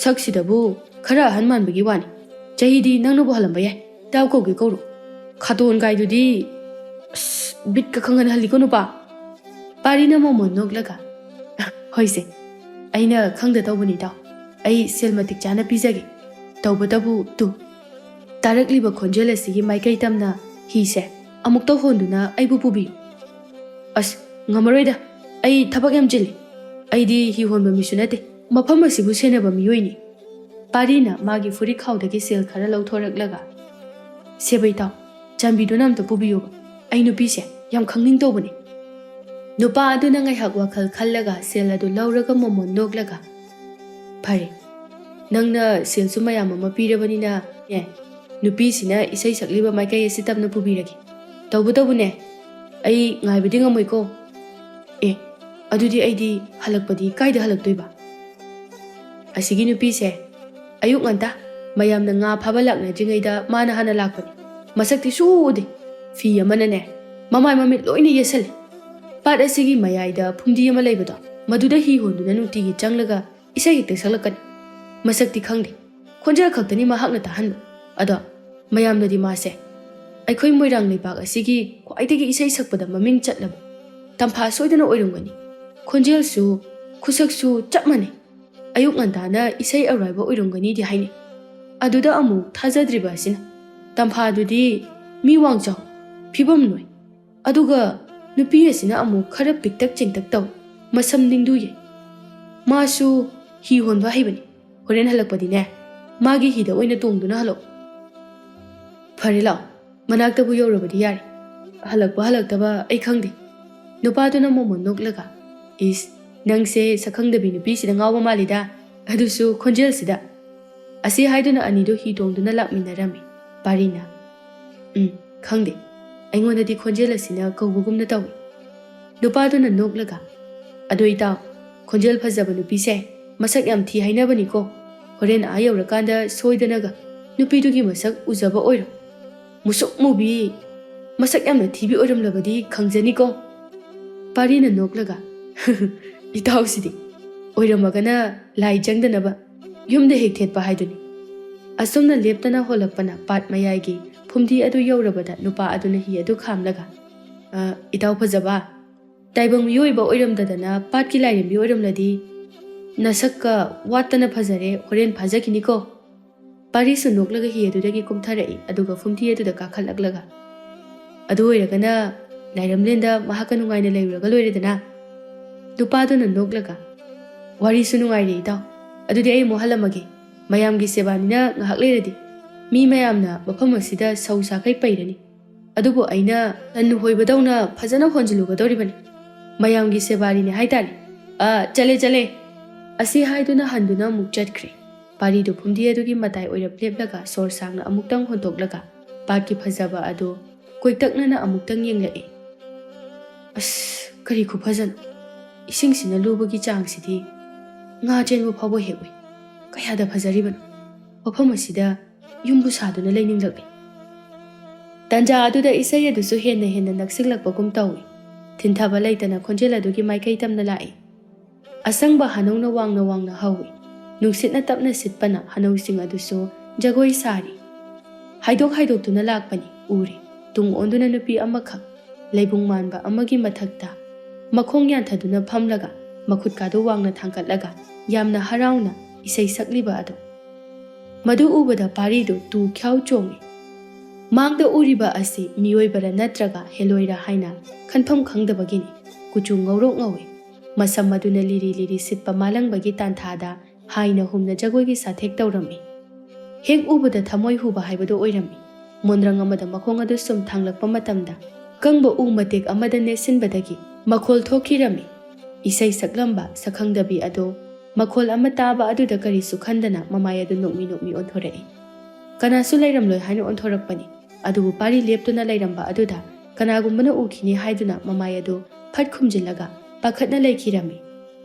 ꯁꯛꯁꯤꯗꯕꯨ ꯈꯔ ꯑꯍꯟ ꯃꯥꯟꯕꯒꯤ ꯋꯥꯅꯤ꯫ ꯆꯍꯤꯗꯤ ꯅꯪꯅꯕꯨ ꯍꯜꯂꯝꯕ ꯌꯥꯏ꯫ ꯏꯇꯥꯎ ꯀꯧꯒꯦ ꯀꯧꯔꯣ꯫ ꯈꯥꯇꯣꯟ ꯀꯥꯏꯗꯨꯗꯤ, ꯑꯁ, ꯕꯤꯠꯀ ꯈꯪꯍꯟꯍꯜꯂꯤꯀꯣ ꯅꯨꯄꯥ꯫" ꯄꯥꯔꯤꯅ ꯃꯣꯃꯣꯟ ꯅꯣꯛꯂꯒ, "ꯍꯣꯏꯁꯦ, ꯑꯩꯅ ꯈꯪꯗ ꯇꯧꯕꯅꯤ, ꯏꯇꯥꯎ꯫ ꯑꯩ ꯁꯦꯜ ꯃꯇꯤꯛ ꯆꯥꯅ ꯄꯤꯖꯒꯦ꯫ ꯇꯧꯕꯇꯕꯨ ꯇꯨ, ꯇꯥꯔꯛꯂꯤꯕ ꯈꯣꯟꯖꯦꯜ ꯑꯁꯤꯒꯤ ꯃꯥꯏꯀꯩ ꯇꯝꯅ ꯍꯤꯁꯦ ꯑꯃꯨꯛꯇ ꯍꯣꯟꯗꯨꯅ ꯑꯩꯕꯨ ꯄꯨꯕꯤꯌꯨ꯫ ꯑꯁ, ꯉꯝꯃꯔꯣꯏꯗ, ꯑꯩ ꯊꯕꯛ ꯌꯥꯝ ꯆꯤꯜꯂꯤ꯫ ꯑꯩꯗꯤ ꯍꯤ ꯍꯣꯟꯕ ꯃꯤꯁꯨ ꯅꯠꯇꯦ, ꯃꯐꯝ ꯑꯁꯤꯕꯨ ꯁꯦꯟꯅꯕ ꯃꯤꯑꯣꯏꯅꯤ꯫ ꯄꯥꯔꯤꯅ ꯃꯥꯒꯤ ꯐꯨꯔꯤꯠꯈꯥꯎꯗꯒꯤ ꯁꯦꯜ ꯈꯔ ꯂꯧꯊꯣꯔꯛꯂꯒ, "ꯁꯦꯕ ꯏꯇꯥꯎ, ꯆꯥꯟꯕꯤꯗꯨꯅ ꯑꯝꯇ ꯄꯨꯕꯤꯌꯨꯕ꯫ ꯑꯩ ꯅꯨꯄꯤꯁꯦ ꯌꯥꯝ ꯈꯪꯅꯤꯡ ꯇꯧꯕꯅꯤ꯫" ꯅꯨꯄꯥ ꯑꯗꯨꯅ ꯉꯥꯏꯍꯥꯛ ꯋꯥꯈꯜ ꯈꯜꯂꯒ ꯁꯦꯜ ꯑꯗꯨ ꯂꯧꯔꯒ ꯃꯣꯃꯣꯟ ꯅꯣꯛꯂꯒ, "ꯐꯔꯦ, ꯅꯪꯅ ꯁꯦꯜꯁꯨ ꯃꯌꯥꯝ ꯑꯃ ꯄꯤꯔꯕꯅꯤꯅ, ꯑꯦ, ꯅꯨꯄꯤꯁꯤꯅ ꯏꯁꯩ ꯁꯛꯂꯤꯕ ꯃꯥꯏꯀꯩ ꯑꯁꯤ ꯇꯝꯅ ꯄꯨꯕꯤꯔꯒꯦ꯫ ꯇꯧꯕꯇꯕꯨꯅꯦ, ꯑꯩ ꯉꯥꯏꯕꯗꯤ ꯉꯝꯃꯣꯏꯀꯣ꯫ ꯑꯦ, ꯑꯗꯨꯗꯤ ꯑꯩꯗꯤ ꯍꯜꯂꯛꯄꯗꯤ ꯀꯥꯏꯗ ꯍꯜꯂꯛꯇꯣꯏꯕ?" ꯑꯁꯤꯒꯤ ꯅꯨꯄꯤꯁꯦ ꯑꯌꯨꯛ ꯉꯟꯇꯥ ꯃꯌꯥꯝꯅ ꯉꯥ ꯐꯥꯕ ꯂꯥꯛꯅꯗ꯭ꯔꯤꯉꯩꯗ ꯃꯥꯅ ꯍꯥꯟꯅ ꯂꯥꯛꯄꯅꯤ꯫ ꯃꯁꯛꯇꯤ ꯁꯨꯛꯎ ꯎꯗꯦ꯫ ꯐꯤ ꯑꯃꯅꯅꯦ, ꯃꯃꯥꯏ ꯃꯃꯤꯠ ꯂꯣꯏꯅ ꯌꯦꯠꯁꯜꯂꯦ꯫ ꯄꯥꯠ ꯑꯁꯤꯒꯤ ꯃꯌꯥꯏꯗ ꯐꯨꯝꯗꯤ ꯑꯃ ꯂꯩꯕꯗꯣ, ꯃꯗꯨꯗ ꯍꯤ ꯍꯣꯟꯗꯨꯅ ꯅꯨꯡꯇꯤꯒꯤ ꯆꯪꯂꯒ ꯏꯁꯩ ꯍꯦꯛꯇ ꯁꯛꯂꯛꯀꯅꯤ꯫ ꯃꯁꯛꯇꯤ ꯈꯪꯗꯦ, ꯈꯣꯟꯖꯦꯜ ꯈꯛꯇꯅꯤ ꯃꯍꯥꯛꯅ ꯇꯥꯍꯟꯕ꯫ ꯑꯗꯣ ꯃꯌꯥꯝꯅꯗꯤ ꯃꯥꯁꯦ ꯑꯩꯈꯣꯏ ꯃꯣꯏꯔꯥꯡ ꯂꯩꯕꯥꯛ ꯑꯁꯤꯒꯤ ꯈ꯭ꯋꯥꯏꯗꯒꯤ ꯏꯁꯩ ꯁꯛꯄꯗ ꯃꯃꯤꯡ ꯆꯠꯂꯕ ꯇꯝꯐꯥ ꯁꯣꯏꯗꯅ ꯑꯣꯏꯔꯝꯒꯅꯤ꯫ ꯈꯣꯟꯖꯦꯜꯁꯨ, ꯈꯨꯁꯛꯁꯨ ꯆꯞ ꯃꯥꯟꯅꯩ꯫ ꯑꯌꯨꯛ ꯉꯟꯇꯥꯅ ꯏꯁꯩ ꯑꯔꯥꯏꯕ ꯑꯣꯏꯔꯝꯒꯅꯤꯗꯤ ꯍꯥꯏꯅꯩ꯫ ꯑꯗꯨꯗ ꯑꯃꯨꯛ ꯊꯥꯖꯗ꯭ꯔꯤꯕ ꯑꯁꯤꯅ, ꯇꯝꯐꯥꯗꯨꯗꯤ ꯃꯤ ꯋꯥꯡ ꯆꯥꯎ, ꯐꯤꯕꯝ ꯅꯣꯏ, ꯑꯗꯨꯒ ꯅꯨꯄꯤ ꯑꯁꯤꯅ ꯑꯃꯨꯛ ꯈꯔ ꯄꯤꯛꯇꯛ ꯆꯦꯡꯇꯛ ꯇꯧ, ꯃꯁꯝ ꯅꯤꯡꯗꯨ ꯌꯦ꯫ ꯃꯥꯁꯨ ꯍꯤ ꯍꯣꯟꯕ ꯍꯩꯕꯅꯤ꯫ ꯍꯣꯔꯦꯟ ꯍꯜꯂꯛꯄꯗꯤꯅꯦ, ꯃꯥꯒꯤ ꯍꯤꯗ ꯑꯣꯏꯅ ꯇꯣꯡꯗꯨꯅ ꯍꯜꯂꯛꯑꯣ꯫ ꯐꯔꯦ, ꯂꯥꯛꯑꯣ, ꯃꯅꯥꯛꯇꯕꯨ ꯌꯧꯔꯕꯗꯤ ꯌꯥꯔꯦ꯫ ꯍꯜꯂꯛꯄ ꯍꯜꯂꯛꯇꯕ ꯑꯩ ꯈꯪꯗꯦ꯫ ꯅꯨꯄꯥꯗꯨꯅ ꯃꯣꯃꯣꯟ ꯅꯣꯛꯂꯒ, "ꯏꯁ, ꯅꯪꯁꯦ ꯁꯛꯈꯪꯗꯕꯤ ꯅꯨꯄꯤꯁꯤꯗ ꯉꯥꯎꯕ ꯃꯥꯜꯂꯤꯗ, ꯑꯗꯨꯁꯨ ꯈꯣꯟꯖꯦꯜꯁꯤꯗ꯫" ꯑꯁꯤ ꯍꯥꯏꯗꯨꯅ ꯑꯅꯤꯗꯨ ꯍꯤ ꯇꯣꯡꯗꯨꯅ ꯂꯥꯛꯃꯤꯟꯅꯔꯝꯃꯤ꯫ ꯄꯥꯔꯤꯅ, "ꯎꯝ, ꯈꯪꯗꯦ, ꯑꯩꯉꯣꯟꯗꯗꯤ ꯈꯣꯟꯖꯦꯜ ꯑꯁꯤꯅ ꯀꯧꯕꯒꯨꯝꯅ ꯇꯧꯏ꯫" ꯅꯨꯄꯥꯗꯨꯅ ꯅꯣꯛꯂꯒ, "ꯑꯗꯣ ꯏꯇꯥꯎ, ꯈꯣꯟꯖꯦꯜ ꯐꯖꯕ ꯅꯨꯄꯤꯁꯦ ꯃꯁꯛ ꯌꯥꯝ ꯊꯤ ꯍꯥꯏꯅꯕꯅꯤꯀꯣ꯫ ꯍꯣꯔꯦꯟ ꯑꯥ ꯌꯧꯔꯀꯥꯟꯗ ꯁꯣꯏꯗꯅꯒ ꯅꯨꯄꯤꯗꯨꯒꯤ ꯃꯁꯛ ꯎꯖꯕ ꯑꯣꯏꯔꯣ꯫ ꯃꯨꯁꯨꯛ ꯃꯨꯕꯤ, ꯃꯁꯛ ꯌꯥꯝꯅ ꯊꯤꯕꯤ ꯑꯣꯏꯔꯝꯂꯕꯗꯤ ꯈꯪꯖꯅꯤꯀꯣ꯫" ꯄꯥꯔꯤꯅ ꯅꯣꯛꯂꯒ, "ꯏꯇꯥꯎꯁꯤꯗꯤ ꯑꯣꯏꯔꯝꯃꯒꯅ ꯂꯥꯏ ꯆꯪꯗꯅꯕ ꯌꯨꯝꯗ ꯍꯦꯛ ꯊꯦꯠꯄ ꯍꯥꯏꯗꯨꯅꯤ꯫" ꯑꯁꯨꯝꯅ ꯂꯦꯞꯇꯅ ꯍꯣꯜꯂꯛꯄꯅ ꯄꯥꯠ ꯃꯌꯥꯏꯒꯤ ꯐꯨꯝꯗꯤ ꯑꯗꯨ ꯌꯧꯔꯕꯗ ꯅꯨꯄꯥ ꯑꯗꯨꯅ ꯍꯤ ꯑꯗꯨ ꯈꯥꯝꯂꯒ, "ꯑ, ꯏꯇꯥꯎ ꯐꯖꯕ, ꯇꯥꯏꯕꯪ ꯃꯤꯑꯣꯏꯕ ꯑꯣꯏꯔꯝꯗꯗꯅ ꯄꯥꯠꯀꯤ ꯂꯥꯏꯔꯦꯝꯕꯤ ꯑꯣꯏꯔꯝꯂꯗꯤ?" "ꯅꯁꯛꯀ ꯋꯥꯠꯇꯅ ꯐꯖꯔꯦ, ꯍꯣꯔꯦꯟ ꯐꯥꯖꯈꯤꯅꯤꯀꯣ?" ꯄꯥꯔꯤꯁꯨ ꯅꯣꯛꯂꯒ ꯍꯤ ꯑꯗꯨꯗꯒꯤ ꯀꯨꯝꯊꯔꯛꯏ, ꯑꯗꯨꯒ ꯐꯨꯝꯗꯤ ꯑꯗꯨꯗ ꯀꯥꯈꯠꯂꯛꯂꯒ, "ꯑꯗꯨ ꯑꯣꯏꯔꯒꯅ ꯂꯥꯏꯔꯝꯂꯦꯟꯗ ꯃꯍꯥꯛꯀ ꯅꯨꯡꯉꯥꯏꯅ ꯂꯩꯔꯨꯔꯒ ꯂꯣꯏꯔꯦꯗꯅ?" ꯅꯨꯄꯥꯗꯨꯅ ꯅꯣꯛꯂꯒ, "ꯋꯥꯔꯤꯁꯨ ꯅꯨꯡꯉꯥꯏꯔꯦ ꯏꯇꯥꯎ, ꯑꯗꯨꯗꯤ ꯑꯩ ꯑꯃꯨꯛ ꯍꯜꯂꯝꯃꯒꯦ꯫ ꯃꯌꯥꯝꯒꯤ ꯁꯦꯕꯥꯅꯤꯅ ꯉꯥꯏꯍꯥꯛ ꯂꯩꯔꯗꯤ ꯃꯤ ꯃꯌꯥꯝꯅ ꯃꯐꯝ ꯑꯁꯤꯗ ꯁꯧ ꯁꯥꯈꯩ ꯄꯩꯔꯅꯤ꯫ ꯑꯗꯨꯕꯨ ꯑꯩꯅ ꯂꯟ ꯍꯣꯏꯕꯗꯧꯅ ꯐꯖꯅ ꯍꯣꯟꯖꯤꯜꯂꯨꯒꯗꯧꯔꯤꯕꯅꯤ꯫ ꯃꯌꯥꯝꯒꯤ ꯁꯦꯕꯥꯔꯤꯅꯤ ꯍꯥꯏꯇꯥꯔꯦ꯫ ꯑꯥ, ꯆꯠꯂꯦ, ꯆꯠꯂꯦ꯫" ꯑꯁꯤ ꯍꯥꯏꯗꯨꯅ ꯍꯟꯗꯨꯅ ꯑꯃꯨꯛ ꯆꯠꯈ꯭ꯔꯦ꯫ ꯄꯥꯔꯤꯗꯨ ꯐꯨꯝꯗꯤ ꯑꯗꯨꯒꯤ ꯃꯇꯥꯏ ꯑꯣꯏꯔꯞ ꯂꯦꯞꯂꯒ ꯁꯣꯔ ꯁꯥꯡꯅ ꯑꯃꯨꯛꯇꯪ ꯍꯣꯟꯇꯣꯛꯂꯒ ꯄꯥꯠꯀꯤ ꯐꯖꯕ ꯑꯗꯨ ꯀꯣꯏꯇꯛꯅꯅ ꯑꯃꯨꯛꯇꯪ ꯌꯦꯡꯂꯛꯏ꯫ "ꯑꯁ, ꯀꯔꯤ ꯈꯨꯐꯖꯅꯣ! ꯏꯁꯤꯡꯁꯤꯅ ꯂꯨꯕꯒꯤ ꯆꯥꯡꯁꯤꯗꯤ ꯉꯥ ꯆꯦꯟꯕ ꯐꯥꯎꯕ ꯍꯦꯛ ꯎꯏ꯫ ꯀꯌꯥꯗ ꯐꯖꯔꯤꯕꯅꯣ! ꯃꯐꯝ ꯑꯁꯤꯗ ꯌꯨꯝꯕꯨ ꯁꯥꯗꯨꯅ ꯂꯩꯅꯤꯡꯂꯛꯂꯤ꯫" ꯇꯟꯖꯥ ꯑꯗꯨꯗ ꯏꯁꯩ ꯑꯗꯨꯁꯨ ꯍꯦꯟꯅ ꯍꯦꯟꯅ ꯅꯛꯁꯤꯜꯂꯛꯄꯒꯨꯝ ꯇꯧꯏ꯫ ꯊꯤꯟꯊꯕ ꯂꯩꯇꯅ ꯈꯣꯟꯖꯦꯜ ꯑꯗꯨꯒꯤ ꯃꯥꯏꯀꯩ ꯇꯝꯅ ꯂꯥꯛꯏ꯫ ꯑꯁꯪꯕ ꯍꯅꯧꯅ ꯋꯥꯡꯅ ꯋꯥꯡꯅ ꯍꯧꯏ꯫ ꯅꯨꯡꯁꯤꯠꯅ ꯇꯞꯅ ꯁꯤꯠꯄꯅ ꯍꯅꯧꯁꯤꯡ ꯑꯗꯨꯁꯨ ꯖꯒꯣꯏ ꯁꯥꯔꯤ꯫ ꯍꯥꯏꯗꯣꯛ ꯍꯥꯏꯗꯣꯛꯇꯨꯅ ꯂꯥꯛꯄꯅꯤ꯫ ꯎꯔꯦ, ꯇꯨꯡ ꯑꯣꯟꯗꯨꯅ ꯅꯨꯄꯤ ꯑꯃꯈꯛ, ꯂꯩꯕꯨꯡ ꯃꯥꯟꯕ ꯑꯃꯒꯤ ꯃꯊꯛꯇ ꯃꯈꯣꯡ ꯌꯥꯟꯊꯗꯨꯅ ꯐꯝꯂꯒ, ꯃꯈꯨꯠꯀꯥꯗꯨ ꯋꯥꯡꯅ ꯊꯥꯡꯒꯠꯂꯒ ꯌꯥꯝꯅ ꯍꯔꯥꯎꯅ ꯏꯁꯩ ꯁꯛꯂꯤꯕ ꯑꯗꯨ꯫ ꯃꯗꯨ ꯎꯕꯗ ꯄꯥꯔꯤꯗꯨ ꯇꯨ ꯈ꯭ꯌꯥꯎ ꯆꯣꯡꯏ꯫ ꯃꯥꯡꯗ ꯎꯔꯤꯕ ꯑꯁꯤ ꯃꯤꯑꯣꯏꯕꯔ ꯅꯠꯇ꯭ꯔꯒ ꯍꯦꯂꯣꯏꯔ ꯍꯥꯏꯅ ꯈꯟꯐꯝ ꯈꯪꯗꯕꯒꯤꯅꯤ꯫ ꯀꯨꯆꯨ ꯉꯧꯔꯣꯛ ꯉꯧꯏ꯫ ꯃꯁꯝ ꯑꯗꯨꯅ ꯂꯤꯔꯤ ꯂꯤꯔꯤ ꯁꯤꯠꯄ ꯃꯥꯂꯪꯕꯒꯤ ꯇꯥꯟꯊꯥꯗ ꯍꯥꯏꯅ ꯍꯨꯝꯅ ꯖꯒꯣꯏꯒꯤ ꯁꯥꯊꯦꯛ ꯇꯧꯔꯝꯃꯤ꯫ ꯍꯦꯛ ꯎꯕꯗ ꯊꯃꯣꯏ ꯍꯨꯕ ꯍꯥꯏꯕꯗꯨ ꯑꯣꯏꯔꯝꯃꯤ꯫ ꯃꯣꯟꯗ꯭ꯔꯪ ꯑꯃꯗ ꯃꯈꯣꯡ ꯑꯗꯨ ꯁꯨꯝ ꯊꯥꯡꯂꯛꯄ ꯃꯇꯝꯗ, ꯀꯪꯕ ꯎ ꯃꯇꯦꯛ ꯑꯃꯗ ꯅꯦꯠꯁꯤꯟꯕꯗꯒꯤ ꯃꯈꯣꯜ ꯊꯣꯛꯈꯤꯔꯝꯃꯤ꯫ ꯏꯁꯩ ꯁꯛꯂꯝꯕ ꯁꯛꯈꯪꯗꯕꯤ ꯑꯗꯨ ꯃꯈꯣꯜ ꯑꯃ ꯇꯥꯕ ꯑꯗꯨꯗ ꯀꯔꯤꯁꯨ ꯈꯟꯗꯅ ꯃꯃꯥꯏ ꯑꯗꯨ ꯅꯣꯛꯃꯤ ꯅꯣꯛꯃꯤ ꯑꯣꯟꯊꯣꯔꯛꯏ꯫ ꯀꯅꯥꯁꯨ ꯂꯩꯔꯝꯂꯣꯏ ꯍꯥꯏꯅ ꯑꯣꯟꯊꯣꯔꯛꯄꯅꯤ꯫ ꯑꯗꯨꯕꯨ ꯄꯥꯔꯤ ꯂꯦꯞꯇꯨꯅ ꯂꯩꯔꯝꯕ ꯑꯗꯨꯗ ꯀꯅꯥꯒꯨꯝꯕꯅ ꯎꯈꯤꯅꯤ ꯍꯥꯏꯗꯨꯅ ꯃꯃꯥꯏ ꯑꯗꯨ ꯐꯠ ꯈꯨꯝꯖꯤꯜꯂꯒ ꯄꯥꯈꯠꯅ ꯂꯩꯈꯤꯔꯝꯃꯤ꯫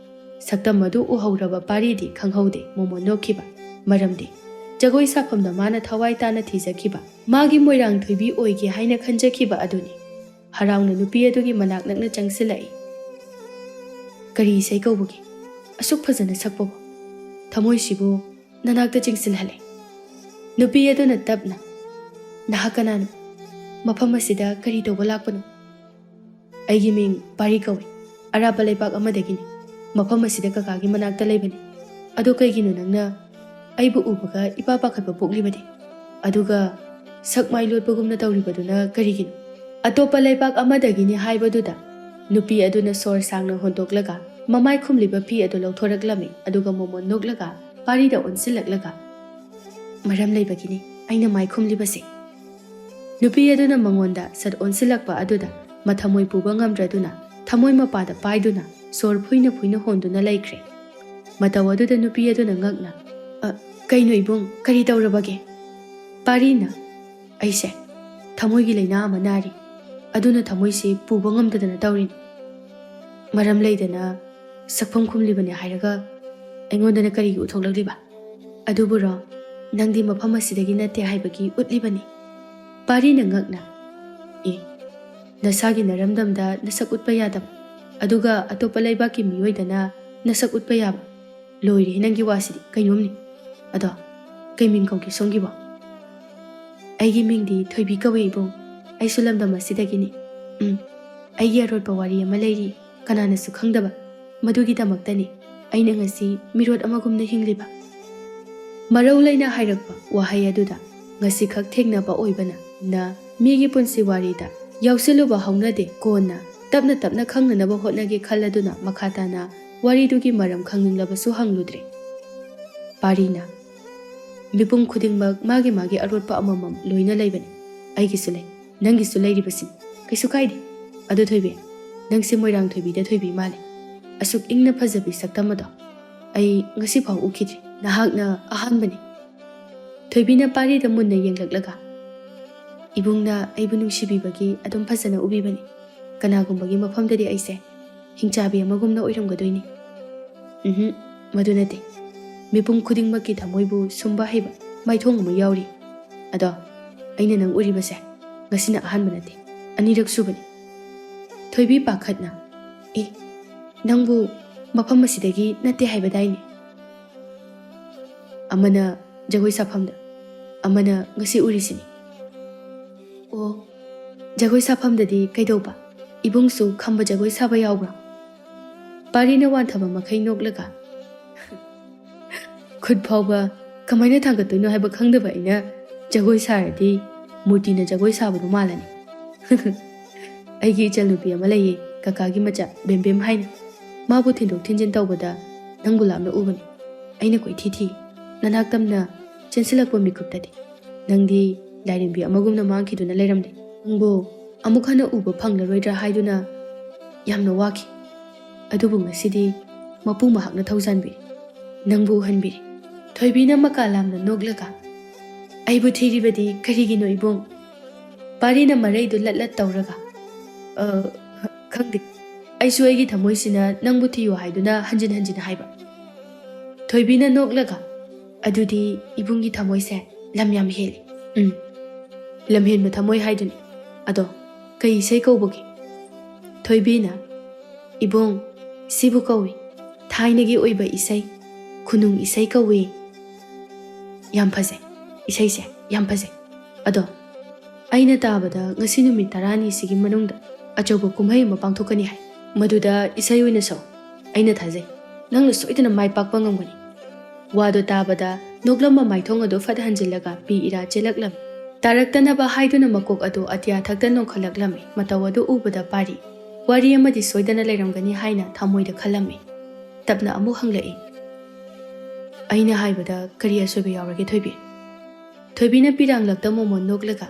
ꯁꯛꯇꯝ ꯑꯗꯨ ꯎꯍꯧꯔꯕ ꯄꯥꯔꯤꯗꯤ ꯈꯪꯍꯧꯗꯦ ꯃꯣꯃꯣꯟ ꯅꯣꯛꯈꯤꯕ꯫ ꯃꯔꯝꯗꯤ ꯖꯒꯣꯏ ꯁꯥꯐꯝꯗ ꯃꯥꯅ ꯊꯋꯥꯏ ꯇꯥꯅ ꯊꯤꯖꯈꯤꯕ, ꯃꯥꯒꯤ ꯃꯣꯏꯔꯥꯡ ꯊꯣꯏꯕꯤ ꯑꯣꯏꯒꯦ ꯍꯥꯏꯅ ꯈꯟꯖꯈꯤꯕ ꯑꯗꯨꯅꯤ꯫ ꯍꯔꯥꯎꯅ ꯅꯨꯄꯤ ꯑꯗꯨꯒꯤ ꯃꯅꯥꯛ ꯅꯛꯅ ꯆꯪꯁꯤꯜꯂꯛꯏ꯫ "ꯀꯔꯤ ꯏꯁꯩ ꯀꯧꯕꯒꯦ? ꯑꯁꯨꯛ ꯐꯖꯅ ꯁꯛꯄꯕꯨ? ꯊꯃꯣꯏꯁꯤꯕꯨ ꯅꯅꯥꯛꯇ ꯆꯤꯡꯁꯤꯜꯍꯜꯂꯦ꯫" ꯅꯨꯄꯤ ꯑꯗꯨꯅ ꯇꯞꯅ, "ꯅꯍꯥꯛ ꯀꯅꯥꯅꯣ? ꯃꯐꯝ ꯑꯁꯤꯗ ꯀꯔꯤ ꯇꯧꯕ ꯂꯥꯛꯄꯅꯣ?" "ꯑꯩꯒꯤ ꯃꯤꯡ ꯄꯥꯔꯤ ꯀꯧꯏ꯫ ꯑꯔꯥꯞꯄ ꯂꯩꯄꯥꯛ ꯑꯃꯗꯒꯤꯅꯤ꯫" ꯃꯐꯝ ꯑꯁꯤꯗ ꯀꯀꯥꯒꯤ ꯃꯅꯥꯛꯇ ꯂꯩꯕꯅꯤ꯫ ꯑꯗꯣ ꯀꯩꯒꯤꯅꯣ ꯅꯪꯅ ꯑꯩꯕꯨ ꯎꯕꯒ ꯏꯄꯥ ꯄꯥꯈꯠꯄ ꯄꯣꯛꯂꯤꯕꯗꯤ? ꯑꯗꯨꯒ ꯁꯛ ꯃꯥꯏ ꯂꯣꯠꯄꯒꯨꯝꯅ ꯇꯧꯔꯤꯕꯗꯨꯅ ꯀꯔꯤꯒꯤꯅꯣ? ꯑꯇꯣꯞꯄ ꯂꯩꯕꯥꯛ ꯑꯃꯗꯒꯤꯅꯤ ꯍꯥꯏꯕꯗꯨꯗ ꯅꯨꯄꯤ ꯑꯗꯨꯅ ꯁꯣꯔ ꯁꯥꯡꯅ ꯍꯣꯟꯗꯣꯛꯂꯒ ꯃꯃꯥꯏ ꯈꯨꯝꯂꯤꯕ ꯐꯤ ꯑꯗꯨ ꯂꯧꯊꯣꯔꯛꯂꯝꯃꯤ, ꯑꯗꯨꯒ ꯃꯣꯃꯣꯟ ꯅꯣꯛꯂꯒ ꯄꯥꯔꯤꯗ ꯑꯣꯟꯁꯤꯜꯂꯛꯂꯒ, "ꯃꯔꯝ ꯂꯩꯕꯒꯤꯅꯤ ꯑꯩꯅ ꯃꯥꯏ ꯈꯨꯝꯂꯤꯕꯁꯦ꯫" ꯅꯨꯄꯤ ꯑꯗꯨꯅ ꯃꯉꯣꯟꯗ ꯁꯠ ꯑꯣꯟꯁꯤꯜꯂꯛꯄ ꯑꯗꯨꯗ ꯃꯊꯃꯣꯏ ꯄꯨꯕ ꯉꯝꯗ꯭ꯔꯗꯨꯅ ꯊꯃꯣꯏ ꯃꯄꯥꯗ ꯄꯥꯏꯗꯨꯅ ꯁꯣꯔ ꯐꯨꯏꯅ ꯐꯨꯏꯅ ꯍꯣꯟꯗꯨꯅ ꯂꯩꯈ꯭ꯔꯦ꯫ ꯃꯇꯧ ꯑꯗꯨꯗ ꯅꯨꯄꯤ ꯑꯗꯨꯅ ꯉꯛꯅ, "ꯑ, ꯀꯩꯅꯣ ꯏꯕꯨꯡ, ꯀꯔꯤ ꯇꯧꯔꯕꯒꯦ?" ꯄꯥꯔꯤꯅ, "ꯑꯩꯁꯦ ꯊꯃꯣꯏꯒꯤ ꯂꯥꯏꯅꯥ ꯑꯃ ꯅꯥꯔꯤ, ꯑꯗꯨꯅ ꯊꯃꯣꯏꯁꯤ ꯄꯨꯕ ꯉꯝꯗꯗꯅ ꯇꯧꯔꯤꯅꯤ꯫ ꯃꯔꯝ ꯂꯩꯗꯅ ꯁꯛꯐꯝ ꯈꯨꯝꯂꯤꯕꯅꯤ ꯍꯥꯏꯔꯒ ꯑꯩꯉꯣꯟꯗꯅ ꯀꯔꯤꯒꯤ ꯎꯠꯊꯣꯛꯂꯛꯂꯤꯕ? ꯑꯗꯨꯕꯨꯔꯣ, ꯅꯪꯗꯤ ꯃꯐꯝ ꯑꯁꯤꯗꯒꯤ ꯅꯠꯇꯦ ꯍꯥꯏꯕꯒꯤ ꯎꯠꯂꯤꯕꯅꯤ꯫" ꯄꯥꯔꯤꯅ ꯉꯛꯅ, "ꯑꯦ, ꯅꯁꯥꯒꯤ ꯅꯔꯝꯗꯝꯗ ꯅꯁꯛ ꯎꯠꯄ ꯌꯥꯗꯕ, ꯑꯗꯨꯒ ꯑꯇꯣꯞꯄ ꯂꯩꯕꯥꯛꯀꯤ ꯃꯤꯑꯣꯏꯗꯅ ꯅꯁꯛ ꯎꯠꯄ ꯌꯥꯕ? ꯂꯣꯏꯔꯦ ꯅꯪꯒꯤ ꯋꯥꯁꯤꯗꯤ, ꯀꯩꯅꯣꯝꯅꯤ꯫ ꯑꯗꯣ ꯀꯩ ꯃꯤꯡ ꯀꯧꯒꯦ ꯁꯣꯝꯒꯤꯕꯣ?" "ꯑꯩꯒꯤ ꯃꯤꯡꯗꯤ ꯊꯣꯏꯕꯤ ꯀꯧꯏ ꯏꯕꯨꯡ꯫ ꯑꯩꯁꯨ ꯂꯝꯗꯝ ꯑꯁꯤꯗꯒꯤꯅꯤ꯫ ꯎꯝ, ꯑꯩꯒꯤ ꯑꯔꯣꯠꯄ ꯋꯥꯔꯤ ꯑꯃ ꯂꯩꯔꯤ, ꯀꯅꯥꯅꯁꯨ ꯈꯪꯗꯕ꯫ ꯃꯗꯨꯒꯤꯗꯃꯛꯇꯅꯤ ꯑꯩꯅ ꯉꯁꯤ ꯃꯤꯔꯣꯠ ꯑꯃꯒꯨꯝꯅ ꯍꯤꯡꯂꯤꯕ꯫" ꯃꯔꯧ ꯂꯩꯅ ꯍꯥꯏꯔꯛꯄ ꯋꯥꯍꯩ ꯑꯗꯨꯗ ꯉꯁꯤꯈꯛ ꯊꯦꯡꯅꯕ ꯑꯣꯏꯕꯅ ꯃꯤꯒꯤ ꯄꯨꯟꯁꯤ ꯋꯥꯔꯤꯗ ꯌꯥꯎꯁꯤꯜꯂꯨꯕ ꯍꯧꯅꯗꯦ꯫ ꯀꯣꯟꯅ ꯇꯞꯅ ꯇꯞꯅ ꯈꯪꯅꯅꯕ ꯍꯣꯠꯅꯒꯦ ꯈꯜꯂꯗꯨꯅ ꯃꯈꯥ ꯇꯥꯅ ꯋꯥꯔꯤꯗꯨꯒꯤ ꯃꯔꯝ ꯈꯪꯅꯤꯡꯂꯕꯁꯨ ꯍꯪꯂꯨꯗ꯭ꯔꯦ꯫ ꯄꯥꯔꯤꯅ, "ꯃꯤꯄꯨꯝ ꯈꯨꯗꯤꯡꯃꯛ ꯃꯥꯒꯤ ꯃꯥꯒꯤ ꯑꯔꯣꯠꯄ ꯑꯃꯃꯝ ꯂꯣꯏꯅ ꯂꯩꯕꯅꯤ꯫ ꯑꯩꯒꯤꯁꯨ ꯂꯩ, ꯅꯪꯒꯤꯁꯨ ꯂꯩꯔꯤꯕꯁꯤꯅꯤ꯫ ꯀꯩꯁꯨ ꯀꯥꯏꯗꯦ꯫ ꯑꯗꯨ ꯊꯣꯏꯕꯤ, ꯅꯪꯁꯦ ꯃꯣꯏꯔꯥꯡ ꯊꯣꯏꯕꯤꯗ ꯊꯣꯏꯕꯤ ꯃꯥꯜꯂꯦ꯫ ꯑꯁꯨꯛ ꯏꯪꯅ ꯐꯖꯕꯤ ꯁꯛꯇꯝ ꯑꯗꯣ ꯑꯩ ꯉꯁꯤꯐꯥꯎ ꯎꯈꯤꯗ꯭ꯔꯤ꯫ ꯅꯍꯥꯛꯅ ꯑꯍꯥꯟꯕꯅꯤ꯫" ꯊꯣꯏꯕꯤꯅ ꯄꯥꯔꯤꯗ ꯃꯨꯟꯅ ꯌꯦꯡꯂꯛꯂꯒ, "ꯏꯕꯨꯡꯅ ꯑꯩꯕꯨ ꯅꯨꯡꯁꯤꯕꯤꯕꯒꯤ ꯑꯗꯨꯝ ꯐꯖꯅ ꯎꯕꯤꯕꯅꯤ꯫ ꯀꯅꯥꯒꯨꯝꯕꯒꯤ ꯃꯐꯝꯗꯗꯤ ꯑꯩꯁꯦ ꯍꯤꯡꯆꯥꯕꯤ ꯑꯃꯒꯨꯝꯅ ꯑꯣꯏꯔꯝꯒꯗꯣꯏꯅꯤ꯫" "ꯎꯝꯍꯨꯝ, ꯃꯗꯨ ꯅꯠꯇꯦ꯫ ꯃꯤꯄꯨꯝ ꯈꯨꯗꯤꯡꯃꯛꯀꯤ ꯊꯃꯣꯏꯕꯨ ꯁꯨꯝꯕ ꯍꯩꯕ ꯃꯥꯏꯊꯣꯡ ꯑꯃ ꯌꯥꯎꯔꯤ꯫ ꯑꯗꯣ ꯑꯩꯅ ꯅꯪ ꯎꯔꯤꯕꯁꯦ ꯉꯁꯤꯅ ꯑꯍꯥꯟꯕ ꯅꯠꯇꯦ, ꯑꯅꯤꯔꯛ ꯁꯨꯕꯅꯤ꯫" ꯊꯣꯏꯕꯤ ꯄꯥꯈꯠꯅ, "ꯑꯦ, ꯅꯪꯕꯨ ꯃꯐꯝ ꯑꯁꯤꯗꯒꯤ ꯅꯠꯇꯦ ꯍꯥꯏꯕꯗꯥꯏꯅꯦ?" "ꯑꯃꯅ ꯖꯒꯣꯏ ꯁꯥꯐꯝꯗ, ꯑꯃꯅ ꯉꯁꯤ ꯎꯔꯤꯁꯤꯅꯤ꯫" "ꯑꯣ, ꯖꯒꯣꯏ ꯁꯥꯐꯝꯗꯗꯤ ꯀꯩꯗꯧꯕ? ꯏꯕꯨꯡꯁꯨ ꯈꯝꯕ ꯖꯒꯣꯏ ꯁꯥꯕ ꯌꯥꯎꯕ꯭ꯔꯥ?" ꯄꯥꯔꯤꯅ ꯋꯥꯟꯊꯕ ꯃꯈꯩ ꯅꯣꯛꯂꯒ, "ꯈꯨꯠ ꯐꯥꯎꯕ ꯀꯃꯥꯏꯅ ꯊꯥꯡꯒꯠꯇꯣꯏꯅꯣ ꯍꯥꯏꯕ ꯈꯪꯗꯕ ꯑꯩꯅ ꯖꯒꯣꯏ ꯁꯥꯔꯗꯤ ꯃꯨꯔꯇꯤꯅ ꯖꯒꯣꯏ ꯁꯥꯕꯗꯣ ꯃꯥꯜꯂꯅꯤ꯫" "ꯑꯩꯒꯤ ꯏꯆꯜꯅꯨꯄꯤ ꯑꯃ ꯂꯩꯌꯦ, ꯀꯀꯥꯒꯤ ꯃꯆꯥ, ꯕꯦꯝꯕꯦꯝ ꯍꯥꯏꯅ꯫ ꯃꯥꯕꯨ ꯊꯤꯟꯗꯣꯛ ꯊꯤꯟꯖꯤꯟ ꯇꯧꯕꯗ ꯅꯪꯕꯨ ꯂꯥꯞꯅ ꯎꯕꯅꯤ꯫ ꯑꯩꯅ ꯀꯣꯏꯊꯤ ꯊꯤ꯫ ꯅꯅꯥꯛ ꯇꯝꯅ ꯆꯦꯟꯁꯤꯜꯂꯛꯄ ꯃꯤꯀꯨꯞꯇꯗꯤ ꯅꯪꯗꯤ ꯂꯥꯏꯔꯦꯝꯕꯤ ꯑꯃꯒꯨꯝꯅ ꯃꯥꯡꯈꯤꯗꯨꯅ ꯂꯩꯔꯝꯂꯦ꯫ ꯅꯪꯕꯨ ꯑꯃꯨꯛ ꯍꯟꯅ ꯎꯕ ꯐꯪꯂꯔꯣꯏꯗ꯭ꯔꯥ ꯍꯥꯏꯗꯨꯅ ꯌꯥꯝꯅ ꯋꯥꯈꯤ꯫ ꯑꯗꯨꯕꯨ ꯉꯁꯤꯗꯤ ꯃꯄꯨ ꯃꯍꯥꯛꯅ ꯊꯧꯖꯥꯟꯕꯤꯔꯤ꯫ ꯅꯪꯕꯨ ꯎꯍꯟꯕꯤꯔꯤ꯫" ꯊꯣꯏꯕꯤꯅ ꯃꯀꯥ ꯂꯥꯝꯅ ꯅꯣꯛꯂꯒ, "ꯑꯩꯕꯨ ꯊꯤꯔꯤꯕꯗꯤ ꯀꯔꯤꯒꯤꯅꯣ ꯏꯕꯨꯡ?" ꯄꯥꯔꯤꯅ ꯃꯔꯩꯗꯨ ꯂꯠ ꯂꯠ ꯇꯧꯔꯒ, "ꯑ, ꯈꯪꯗꯦ꯫ ꯑꯩꯁꯨ ꯑꯩꯒꯤ ꯊꯃꯣꯏꯁꯤꯅ ꯅꯪꯕꯨ ꯊꯤꯌꯨ ꯍꯥꯏꯗꯨꯅ ꯍꯟꯖꯤꯟ ꯍꯟꯖꯤꯟ ꯍꯥꯏꯕ꯫" ꯊꯣꯏꯕꯤꯅ ꯅꯣꯛꯂꯒ, "ꯑꯗꯨꯗꯤ ꯏꯕꯨꯡꯒꯤ ꯊꯃꯣꯏꯁꯦ ꯂꯝ ꯌꯥꯝ ꯍꯦꯜꯂꯤ꯫" "ꯎꯝ, ꯂꯝꯍꯦꯟꯕ ꯊꯃꯣꯏ ꯍꯥꯏꯗꯨꯅꯤ꯫ ꯑꯗꯣ ꯀꯩ ꯏꯁꯩ ꯀꯧꯕꯒꯦ?" ꯊꯣꯏꯕꯤꯅ, "ꯏꯕꯨꯡ, ꯁꯤꯕꯨ ꯀꯧꯏ ꯊꯥꯏꯅꯒꯤ ꯑꯣꯏꯕ ꯏꯁꯩ, ꯈꯨꯅꯨꯡ ꯏꯁꯩ ꯀꯧꯏ꯫" "ꯌꯥꯝ ꯐꯖꯩ, ꯏꯁꯩꯁꯦ ꯌꯥꯝ ꯐꯖꯩ꯫ ꯑꯗꯣ ꯑꯩꯅ ꯇꯥꯕꯗ ꯉꯁꯤ ꯅꯨꯃꯤꯠ ꯇꯔꯥꯅꯤꯁꯤꯒꯤ ꯃꯅꯨꯡꯗ ꯑꯆꯧꯕ ꯀꯨꯝꯍꯩ ꯑꯃ ꯄꯥꯡꯊꯣꯛꯀꯅꯤ ꯍꯥꯏ꯫ ꯃꯗꯨꯗ ꯏꯁꯩ ꯑꯣꯏꯅ ꯁꯛꯎ꯫ ꯑꯩꯅ ꯊꯥꯖꯩ ꯅꯪꯅ ꯁꯣꯏꯗꯅ ꯃꯥꯏ ꯄꯥꯛꯄ ꯉꯝꯒꯅꯤ꯫" ꯋꯥꯗꯣ ꯇꯥꯕꯗ ꯅꯣꯛꯂꯝꯕ ꯃꯥꯏꯊꯣꯡ ꯑꯗꯨ ꯐꯠ ꯍꯟꯖꯤꯜꯂꯒ ꯄꯤ ꯏꯔꯥ ꯆꯦꯜꯂꯛꯂꯝꯃꯤ꯫ ꯇꯥꯔꯛꯇꯅꯕ ꯍꯥꯏꯗꯨꯅ ꯃꯀꯣꯛ ꯑꯗꯨ ꯑꯇꯤꯌꯥ ꯊꯛꯇ ꯅꯣꯡꯈꯠꯂꯛꯂꯝꯃꯤ꯫ ꯃꯇꯧ ꯑꯗꯨ ꯎꯕꯗ ꯄꯥꯔꯤ ꯋꯥꯔꯤ ꯑꯃꯗꯤ ꯁꯣꯏꯗꯅ ꯂꯩꯔꯝꯒꯅꯤ ꯍꯥꯏꯅ ꯊꯃꯣꯏꯗ ꯈꯜꯂꯝꯃꯤ꯫ ꯇꯞꯅ ꯑꯃꯨꯛ ꯍꯪꯂꯛꯏ, "ꯑꯩꯅ ꯍꯥꯏꯕꯗ ꯀꯔꯤ ꯑꯁꯣꯏꯕ ꯌꯥꯎꯔꯒꯦ ꯊꯣꯏꯕꯤ?" ꯊꯣꯏꯕꯤꯅ ꯄꯤꯔꯥꯡꯂꯛꯇ ꯃꯣꯃꯣꯟ ꯅꯣꯛꯂꯒ,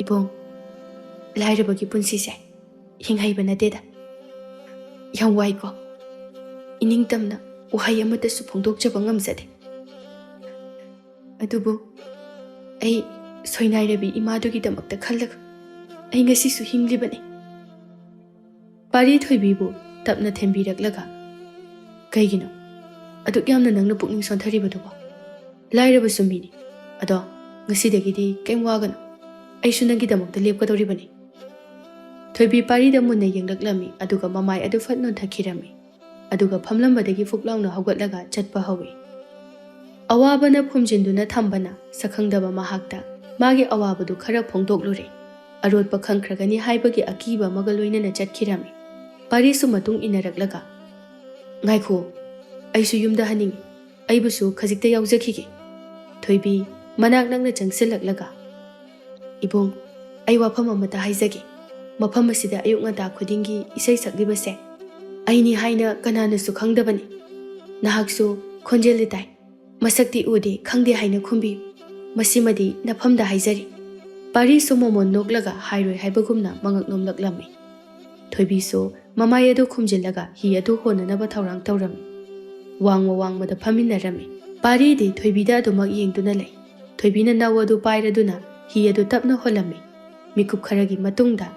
"ꯏꯕꯨꯡ, ꯂꯥꯏꯔꯕꯒꯤ ꯄꯨꯟꯁꯤꯁꯦ ꯍꯤꯡꯍꯩꯕ ꯅꯠꯇꯦꯗ꯫ ꯌꯥꯝ ꯋꯥꯏꯀꯣ꯫ ꯏꯅꯤꯡꯇꯝꯅ ꯋꯥꯍꯩ ꯑꯃꯠꯇꯁꯨ ꯐꯣꯡꯗꯣꯛꯆꯕ ꯉꯝꯖꯗꯦ꯫ ꯑꯗꯨꯕꯨ ꯑꯩ ꯁꯣꯏꯅꯥꯏꯔꯕꯤ ꯏꯃꯥꯗꯨꯒꯤꯗꯃꯛꯇ ꯈꯜꯂꯒ ꯑꯩ ꯉꯁꯤꯁꯨ ꯍꯤꯡꯂꯤꯕꯅꯤ꯫" ꯄꯥꯔꯤ ꯊꯣꯏꯕꯤꯕꯨ ꯇꯞꯅ ꯊꯦꯝꯕꯤꯔꯛꯂꯒ, "ꯀꯩꯒꯤꯅꯣ ꯑꯗꯨꯛ ꯌꯥꯝꯅ ꯅꯪꯅ ꯄꯨꯛꯅꯤꯡ ꯁꯣꯟꯊꯔꯤꯕꯗꯨꯕꯣ? ꯂꯥꯏꯔꯕꯁꯨ ꯃꯤꯅꯤ꯫ ꯑꯗꯣ ꯉꯁꯤꯗꯒꯤꯗꯤ ꯀꯩꯝ ꯋꯥꯒꯅꯨ꯫ ꯑꯩꯁꯨ ꯅꯪꯒꯤꯗꯃꯛꯇ ꯂꯦꯞꯀꯗꯧꯔꯤꯕꯅꯤ꯫" ꯊꯣꯏꯕꯤ ꯄꯥꯔꯤꯗ ꯃꯨꯟꯅ ꯌꯦꯡꯂꯛꯂꯝꯃꯤ, ꯑꯗꯨꯒ ꯃꯃꯥꯏ ꯑꯗꯨ ꯐꯠ ꯅꯣꯟꯊꯈꯤꯔꯝꯃꯤ꯫ ꯑꯗꯨꯒ ꯐꯝꯂꯝꯕꯗꯒꯤ ꯐꯨꯛ ꯂꯥꯎꯅ ꯍꯧꯒꯠꯂꯒ ꯆꯠꯄ ꯍꯧꯏ꯫ ꯑꯋꯥꯕꯅ ꯐꯨꯝꯖꯤꯟꯗꯨꯅ ꯊꯝꯕꯅ ꯁꯛꯈꯪꯗꯕ ꯃꯍꯥꯛꯇ ꯃꯥꯒꯤ ꯑꯋꯥꯕꯗꯨ ꯈꯔ ꯐꯣꯡꯗꯣꯛꯂꯨꯔꯦ꯫ ꯑꯔꯣꯠꯄ ꯈꯪꯈ꯭ꯔꯒꯅꯤ ꯍꯥꯏꯕꯒꯤ ꯑꯀꯤꯕ ꯑꯃꯒ ꯂꯣꯏꯅꯅ ꯆꯠꯈꯤꯔꯝꯃꯤ꯫ ꯄꯥꯔꯤꯁꯨ ꯃꯇꯨꯡ ꯏꯟꯅꯔꯛꯂꯒ, "ꯉꯥꯏꯈꯣ, ꯑꯩꯁꯨ ꯌꯨꯝꯗ ꯍꯟꯅꯤꯡꯉꯤ꯫ ꯑꯩꯕꯨꯁꯨ ꯈꯖꯤꯛꯇ ꯌꯥꯎꯖꯈꯤꯒꯦ꯫" ꯊꯣꯏꯕꯤ ꯃꯅꯥꯛ ꯅꯛꯅ ꯆꯪꯁꯤꯜꯂꯛꯂꯒ, "ꯏꯕꯨꯡ, ꯑꯩ ꯋꯥꯐꯝ ꯑꯃꯇ ꯍꯥꯏꯖꯒꯦ꯫ ꯃꯐꯝ ꯑꯁꯤꯗ ꯑꯌꯨꯛ ꯉꯟꯇꯥ ꯈꯨꯗꯤꯡꯒꯤ ꯏꯁꯩ ꯁꯛꯂꯤꯕꯁꯦ ꯑꯩꯅꯤ ꯍꯥꯏꯅ ꯀꯅꯥꯅꯁꯨ ꯈꯪꯗꯕꯅꯤ꯫ ꯅꯍꯥꯛꯁꯨ ꯈꯣꯟꯖꯦꯜꯗꯤ ꯇꯥꯏ, ꯃꯁꯛꯇꯤ ꯎꯗꯦ, ꯈꯪꯗꯦ ꯍꯥꯏꯅ ꯈꯨꯝꯕꯤꯌꯨ꯫ ꯃꯁꯤꯃꯗꯤ ꯅꯐꯝꯗ ꯍꯥꯏꯖꯔꯤ꯫" ꯄꯥꯔꯤꯁꯨ ꯃꯣꯃꯣꯟ ꯅꯣꯛꯂꯒ ꯍꯥꯏꯔꯣꯏ ꯍꯥꯏꯕꯒꯨꯝꯅ ꯃꯉꯛ ꯅꯣꯝꯂꯛꯂꯝꯃꯤ꯫ ꯊꯣꯏꯕꯤꯁꯨ ꯃꯃꯥꯏ ꯑꯗꯨ ꯈꯨꯝꯖꯤꯜꯂꯒ ꯍꯤ ꯑꯗꯨ ꯍꯣꯟꯅꯅꯕ ꯊꯧꯔꯥꯡ ꯇꯧꯔꯝꯃꯤ꯫ ꯋꯥꯡꯃ ꯋꯥꯡꯃꯗ ꯐꯝꯃꯤꯟꯅꯔꯝꯃꯤ꯫ ꯄꯥꯔꯤꯗꯤ ꯊꯣꯏꯕꯤꯗ ꯑꯗꯨꯃꯛ ꯌꯦꯡꯗꯨꯅ ꯂꯩ꯫ ꯊꯣꯏꯕꯤꯅ ꯅꯥꯎ ꯑꯗꯨ ꯄꯥꯏꯔꯗꯨꯅ ꯍꯤ ꯑꯗꯨ ꯇꯞꯅ ꯍꯣꯜꯂꯝꯃꯤ꯫ ꯃꯤꯀꯨꯞ ꯈꯔꯒꯤ ꯃꯇꯨꯡꯗ,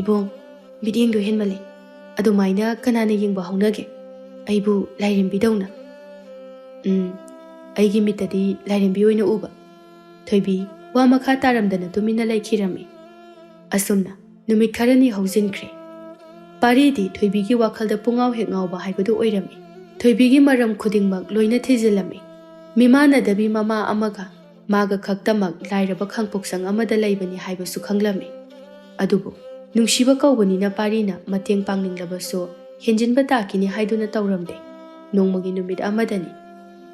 "ꯏꯕꯨꯡ, ꯃꯤꯠꯌꯦꯡꯗꯣ ꯍꯦꯟꯃꯜꯂꯤ꯫ ꯑꯗꯨꯃꯥꯏꯅ ꯀꯅꯥꯅ ꯌꯦꯡꯕ ꯍꯧꯅꯒꯦ? ꯑꯩꯕꯨ ꯂꯥꯏꯔꯦꯝꯕꯤꯗꯧꯅ꯫" "ꯎꯝ, ꯑꯩꯒꯤ ꯃꯤꯠꯇꯗꯤ ꯂꯥꯏꯔꯦꯝꯕꯤ ꯑꯣꯏꯅ ꯎꯕ꯫" ꯊꯣꯏꯕꯤ ꯋꯥ ꯃꯈꯥ ꯇꯥꯔꯝꯗꯅ ꯇꯨꯃꯤꯟꯅ ꯂꯩꯈꯤꯔꯝꯃꯤ꯫ ꯑꯁꯨꯝꯅ ꯅꯨꯃꯤꯠ ꯈꯔꯅꯤ ꯍꯧꯖꯤꯟꯈ꯭ꯔꯦ꯫ ꯄꯥꯔꯤꯗꯤ ꯊꯣꯏꯕꯤꯒꯤ ꯋꯥꯈꯜꯗ ꯄꯨꯡꯉꯥꯎ ꯍꯦꯛ ꯉꯥꯎꯕ ꯍꯥꯏꯕꯗꯨ ꯑꯣꯏꯔꯝꯃꯤ꯫ ꯊꯣꯏꯕꯤꯒꯤ ꯃꯔꯝ ꯈꯨꯗꯤꯡꯃꯛ ꯂꯣꯏꯅ ꯊꯤꯖꯤꯜꯂꯝꯃꯤ꯫ ꯃꯤꯃꯥꯟꯅꯗꯕꯤ ꯃꯃꯥ ꯑꯃꯒ ꯃꯥꯒ ꯈꯛꯇꯃꯛ ꯂꯥꯏꯔꯕ ꯈꯥꯡꯄꯣꯛꯁꯪ ꯑꯃꯗ ꯂꯩꯕꯅꯤ ꯍꯥꯏꯕꯁꯨ ꯈꯪꯂꯝꯃꯤ꯫ ꯑꯗꯨꯕꯨ ꯅꯨꯡꯁꯤꯕ ꯀꯧꯕꯅꯤꯅ ꯄꯥꯔꯤꯅ ꯃꯇꯦꯡ ꯄꯥꯡꯅꯤꯡꯂꯕꯁꯨ ꯍꯦꯟꯖꯤꯟꯕ ꯇꯥꯈꯤꯅꯤ ꯍꯥꯏꯗꯨꯅ ꯇꯧꯔꯝꯗꯦ꯫ ꯅꯣꯡꯃꯒꯤ ꯅꯨꯃꯤꯠ ꯑꯃꯗꯅꯤ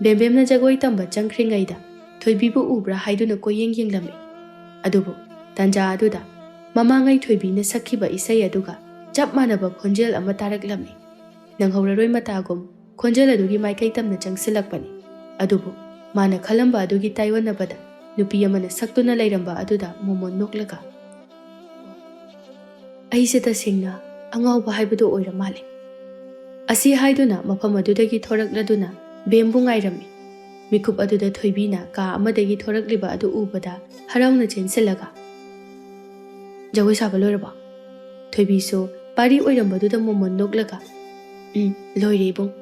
ꯕꯦꯝꯕꯦꯝꯅ ꯖꯒꯣꯏ ꯇꯝꯕ ꯆꯪꯈ꯭ꯔꯤꯉꯩꯗ ꯊꯣꯏꯕꯤꯕꯨ ꯎꯕ꯭ꯔꯥ ꯍꯥꯏꯗꯨꯅ ꯀꯣꯏꯌꯦꯡ ꯌꯦꯡꯂꯝꯃꯤ꯫ ꯑꯗꯨꯕꯨ ꯇꯥꯟꯖꯥ ꯑꯗꯨꯗ ꯃꯃꯥꯡꯉꯩ ꯊꯣꯏꯕꯤꯅ ꯁꯛꯈꯤꯕ ꯏꯁꯩ ꯑꯗꯨꯒ ꯆꯞ ꯃꯥꯟꯅꯕ ꯈꯣꯟꯖꯦꯜ ꯑꯃ ꯇꯥꯔꯛꯂꯝꯃꯤ꯫ ꯅꯪꯍꯧꯔꯔꯣꯏ ꯃꯇꯥꯒꯨꯝ ꯈꯣꯟꯖꯦꯜ ꯑꯗꯨꯒꯤ ꯃꯥꯏꯀꯩ ꯇꯝꯅ ꯆꯪꯁꯤꯜꯂꯛꯄꯅꯤ꯫ ꯑꯗꯨꯕꯨ ꯃꯥꯅ ꯈꯜꯂꯝꯕ ꯑꯗꯨꯒꯤ ꯇꯥꯏꯑꯣꯟꯅꯕꯗ ꯅꯨꯄꯤ ꯑꯃꯅ ꯁꯛꯇꯨꯅ ꯂꯩꯔꯝꯕ ꯑꯗꯨꯗ ꯃꯣꯃꯣꯟ ꯅꯣꯛꯂꯒ, "ꯑꯩꯁꯦ ꯇꯁꯦꯡꯅ ꯑꯉꯥꯎꯕ ꯍꯥꯏꯕꯗꯨ ꯑꯣꯏꯔ ꯃꯥꯜꯂꯦ꯫" ꯑꯁꯤ ꯍꯥꯏꯗꯨꯅ ꯃꯐꯝ ꯑꯗꯨꯗꯒꯤ ꯊꯣꯔꯛꯂꯗꯨꯅ ꯕꯦꯝꯕꯨ ꯉꯥꯏꯔꯝꯃꯤ꯫ ꯃꯤꯀꯨꯞ ꯑꯗꯨꯗ ꯊꯣꯏꯕꯤꯅ ꯀꯥ ꯑꯃꯗꯒꯤ ꯊꯣꯔꯛꯂꯤꯕ ꯑꯗꯨ ꯎꯕꯗ ꯍꯔꯥꯎꯅ ꯆꯦꯟꯁꯤꯜꯂꯒ, "ꯖꯒꯣꯏ ꯁꯥꯕ ꯂꯣꯏꯔꯕꯣ?" ꯊꯣꯏꯕꯤꯁꯨ ꯄꯥꯔꯤ ꯑꯣꯏꯔꯝꯕꯗꯨꯗ ꯃꯣꯃꯣꯟ ꯅꯣꯛꯂꯒ, "ꯎꯝ, ꯂꯣꯏꯔꯦ ꯏꯕꯨꯡ꯫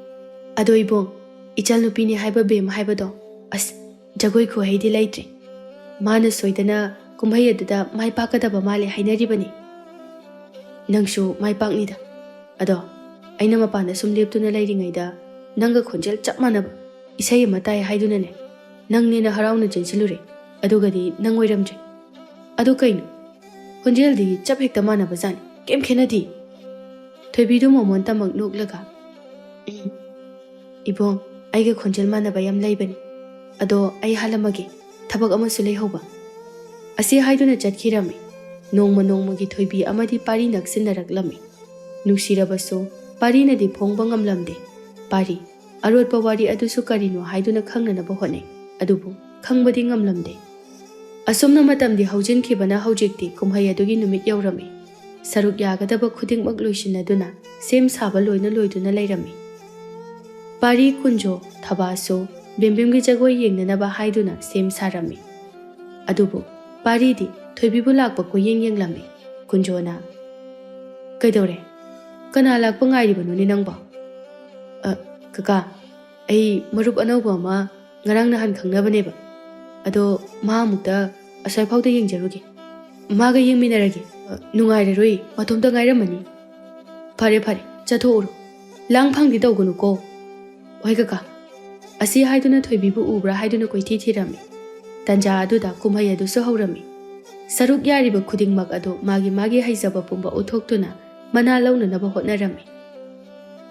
ꯑꯗꯣ ꯏꯕꯨꯡ, ꯏꯆꯜꯅꯨꯄꯤꯅꯤ ꯍꯥꯏꯕ ꯕꯦꯝ ꯍꯥꯏꯕꯗꯣ, ꯑꯁ, ꯖꯒꯣꯏ ꯈꯨꯍꯩꯗꯤ ꯂꯩꯇ꯭ꯔꯦ꯫ ꯃꯥꯅ ꯁꯣꯏꯗꯅ ꯀꯨꯝꯍꯩ ꯑꯗꯨꯗ ꯃꯥꯏ ꯄꯥꯛꯀꯗꯕ ꯃꯥꯜꯂꯦ ꯍꯥꯏꯅꯔꯤꯕꯅꯤ꯫ ꯅꯪꯁꯨ ꯃꯥꯏ ꯄꯥꯛꯅꯤꯗ꯫ ꯑꯗꯣ ꯑꯩꯅ ꯃꯄꯥꯟꯗ ꯁꯨꯝ ꯂꯦꯞꯇꯨꯅ ꯂꯩꯔꯤꯉꯩꯗ ꯅꯪꯒ ꯈꯣꯟꯖꯦꯜ ꯆꯞ ꯃꯥꯟꯅꯕ ꯏꯁꯩ ꯑꯃ ꯇꯥꯏ ꯍꯥꯏꯗꯨꯅꯅꯦ, ꯅꯪꯅꯦꯅ ꯍꯔꯥꯎꯅ ꯆꯦꯟꯁꯤꯜꯂꯨꯔꯦ꯫ ꯑꯗꯨꯒꯗꯤ ꯅꯪ ꯑꯣꯏꯔꯝꯗ꯭ꯔꯦ꯫ ꯑꯗꯨ ꯀꯩꯅꯣ? ꯈꯣꯟꯖꯦꯜꯗꯤ ꯆꯞ ꯍꯦꯛꯇ ꯃꯥꯟꯅꯕ ꯖꯥꯠꯅꯤ, ꯀꯩꯝ ꯈꯦꯠꯅꯗꯦ꯫" ꯊꯣꯏꯕꯤꯗꯨ ꯃꯃꯣꯟꯇꯃꯛ ꯅꯣꯛꯂꯒ, "ꯎꯝ, ꯏꯕꯣꯡ, ꯑꯩꯒ ꯈꯣꯟꯖꯦꯜ ꯃꯥꯟꯅꯕ ꯌꯥꯝ ꯂꯩꯕꯅꯤ꯫ ꯑꯗꯣ ꯑꯩ ꯍꯥꯜꯂꯝꯃꯒꯦ, ꯊꯕꯛ ꯑꯃꯁꯨ ꯂꯩꯍꯧꯕ"꯫ ꯑꯁꯤ ꯍꯥꯏꯗꯨꯅ ꯆꯠꯈꯤꯔꯝꯃꯤ꯫ ꯅꯣꯡꯃ ꯅꯣꯡꯃꯒꯤ ꯊꯣꯏꯕꯤ ꯑꯃꯗꯤ ꯄꯥꯔꯤ ꯅꯛꯁꯤꯟꯅꯔꯛꯂꯝꯃꯤ꯫ ꯅꯨꯡꯁꯤꯔꯕꯁꯨ ꯄꯥꯔꯤꯅꯗꯤ ꯐꯣꯡꯕ ꯉꯝꯂꯝꯗꯦ꯫ "ꯄꯥꯔꯤ, ꯑꯔꯣꯠꯄ ꯋꯥꯔꯤ ꯑꯗꯨꯁꯨ ꯀꯔꯤꯅꯣ ꯍꯥꯏꯗꯨꯅ ꯈꯪꯅꯅꯕ ꯍꯣꯠꯅꯩ, ꯑꯗꯨꯕꯨ ꯈꯪꯕꯗꯤ ꯉꯝꯂꯝꯗꯦ"꯫ ꯑꯁꯨꯝꯅ ꯃꯇꯝꯗꯤ ꯍꯧꯖꯤꯟꯈꯤꯕꯅ ꯍꯧꯖꯤꯛꯇꯤ ꯀꯨꯝꯍꯩ ꯑꯗꯨꯒꯤ ꯅꯨꯃꯤꯠ ꯌꯧꯔꯝꯃꯤ꯫ ꯁꯔꯨꯛ ꯌꯥꯒꯗꯕ ꯈꯨꯗꯤꯡꯃꯛ ꯂꯣꯏꯁꯤꯟꯅꯗꯨꯅ ꯁꯦꯝ ꯁꯥꯕ ꯂꯣꯏꯅ ꯂꯣꯏꯗꯨꯅ ꯂꯩꯔꯝꯃꯤ꯫ ꯄꯥꯔꯤ, ꯀꯨꯟꯖꯣ, ꯊꯕꯥꯁꯨ ꯕꯦꯝꯕꯦꯝꯒꯤ ꯖꯒꯣꯏ ꯌꯦꯡꯅꯅꯕ ꯍꯥꯏꯗꯨꯅ ꯁꯦꯝ ꯁꯥꯔꯝꯃꯤ꯫ ꯑꯗꯨꯕꯨ ꯄꯥꯔꯤꯗꯤ ꯊꯣꯏꯕꯤꯕꯨ ꯂꯥꯛꯄ ꯀꯣꯏꯌꯦꯡ ꯌꯦꯡꯂꯝꯃꯤ꯫ ꯀꯨꯟꯖꯣꯅ, "ꯀꯩꯗꯧꯔꯦ? ꯀꯅꯥ ꯂꯥꯛꯄ ꯉꯥꯏꯔꯤꯕꯅꯣꯅꯦ ꯅꯪꯕꯣ?" "ꯑ, ꯀꯀꯥ, ꯑꯩ ꯃꯔꯨꯞ ꯑꯅꯧꯕ ꯑꯃ ꯉꯔꯥꯡ ꯅꯍꯥꯟ ꯈꯪꯅꯕꯅꯦꯕ꯫ ꯑꯗꯣ ꯃꯥ ꯑꯃꯨꯛꯇ ꯑꯁ꯭ꯋꯥꯏꯐꯥꯎꯗ ꯌꯦꯡꯖꯔꯨꯒꯦ꯫ ꯃꯥꯒ ꯌꯦꯡꯃꯤꯟꯅꯔꯒꯦ꯫ ꯑ, ꯅꯨꯡꯉꯥꯏꯔꯔꯣꯏ, ꯃꯇꯣꯝꯇ ꯉꯥꯏꯔꯝꯃꯅꯤ"꯫ "ꯐꯔꯦ, ꯐꯔꯦ, ꯆꯠꯊꯣꯛꯎꯔꯣ꯫ ꯂꯥꯡ ꯐꯥꯡꯗꯤ ꯇꯧꯒꯅꯨꯀꯣ"꯫ "ꯍꯣꯏ ꯀꯀꯥ"꯫ ꯑꯁꯤ ꯍꯥꯏꯗꯨꯅ ꯊꯣꯏꯕꯤꯕꯨ ꯎꯕ꯭ꯔꯥ ꯍꯥꯏꯗꯨꯅ ꯀꯣꯏꯊꯤ ꯊꯤꯔꯝꯃꯤ꯫ ꯇꯟꯖꯥ ꯑꯗꯨꯗ ꯀꯨꯝꯍꯩ ꯑꯗꯨꯁꯨ ꯍꯧꯔꯝꯃꯤ꯫ ꯁꯔꯨꯛ ꯌꯥꯔꯤꯕ ꯈꯨꯗꯤꯡꯃꯛ ꯑꯗꯨ ꯃꯥꯒꯤ ꯃꯥꯒꯤ ꯍꯩꯖꯕ ꯄꯨꯝꯕ ꯎꯠꯊꯣꯛꯇꯨꯅ ꯃꯅꯥ ꯂꯧꯅꯅꯕ ꯍꯣꯠꯅꯔꯝꯃꯤ꯫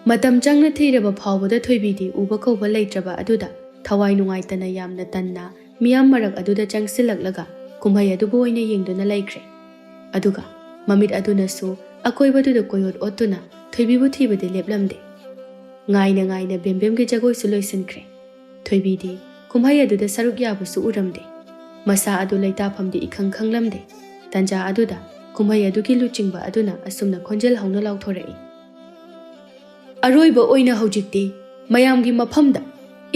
ꯃꯇꯝ ꯆꯪꯅ ꯊꯤꯔꯕ ꯐꯥꯎꯕꯗ ꯊꯣꯏꯕꯤꯗꯤ ꯎꯕ ꯀꯧꯕ ꯂꯩꯇ꯭ꯔꯕ ꯑꯗꯨꯗ ꯊꯋꯥꯏ ꯅꯨꯡꯉꯥꯏꯇꯅ ꯌꯥꯝꯅ ꯇꯟꯅ ꯃꯤꯌꯥꯝ ꯃꯔꯛ ꯑꯗꯨꯗ ꯆꯪꯁꯤꯜꯂꯛꯂꯒ ꯀꯨꯝꯍꯩ ꯑꯗꯨꯕꯨ ꯑꯣꯏꯅ ꯌꯦꯡꯗꯨꯅ ꯂꯩꯈ꯭ꯔꯦ꯫ ꯑꯗꯨꯒ ꯃꯃꯤꯠ ꯑꯗꯨꯅꯁꯨ ꯑꯀꯣꯏꯕꯗꯨꯗ ꯀꯣꯏꯑꯣꯠ ꯑꯣꯠꯇꯨꯅ ꯊꯣꯏꯕꯤꯕꯨ ꯊꯤꯕꯗꯤ ꯂꯦꯞꯂꯝꯗꯦ꯫ ꯉꯥꯏꯅ ꯉꯥꯏꯅ ꯕꯦꯝꯕꯦꯝꯒꯤ ꯖꯒꯣꯏꯁꯨ ꯂꯣꯏꯁꯤꯟꯈ꯭ꯔꯦ꯫ ꯊꯣꯏꯕꯤꯗꯤ ꯀꯨꯝꯍꯩ ꯑꯗꯨꯗ ꯁꯔꯨꯛ ꯌꯥꯕꯁꯨ ꯎꯔꯝꯗꯦ꯫ ꯃꯁꯥ ꯑꯗꯨ ꯂꯩꯇꯥꯐꯝꯗꯤ ꯏꯈꯪ ꯈꯪꯂꯝꯗꯦ꯫ ꯇꯟꯖꯥ ꯑꯗꯨꯗ ꯀꯨꯝꯍꯩ ꯑꯗꯨꯒꯤ ꯂꯨꯆꯤꯡꯕ ꯑꯗꯨꯅ ꯑꯁꯨꯝꯅ ꯈꯣꯟꯖꯦꯜ ꯍꯧꯅ ꯂꯥꯎꯊꯣꯔꯛꯏ, "ꯑꯔꯣꯏꯕ ꯑꯣꯏꯅ ꯍꯧꯖꯤꯛꯇꯤ ꯃꯌꯥꯝꯒꯤ ꯃꯐꯝꯗ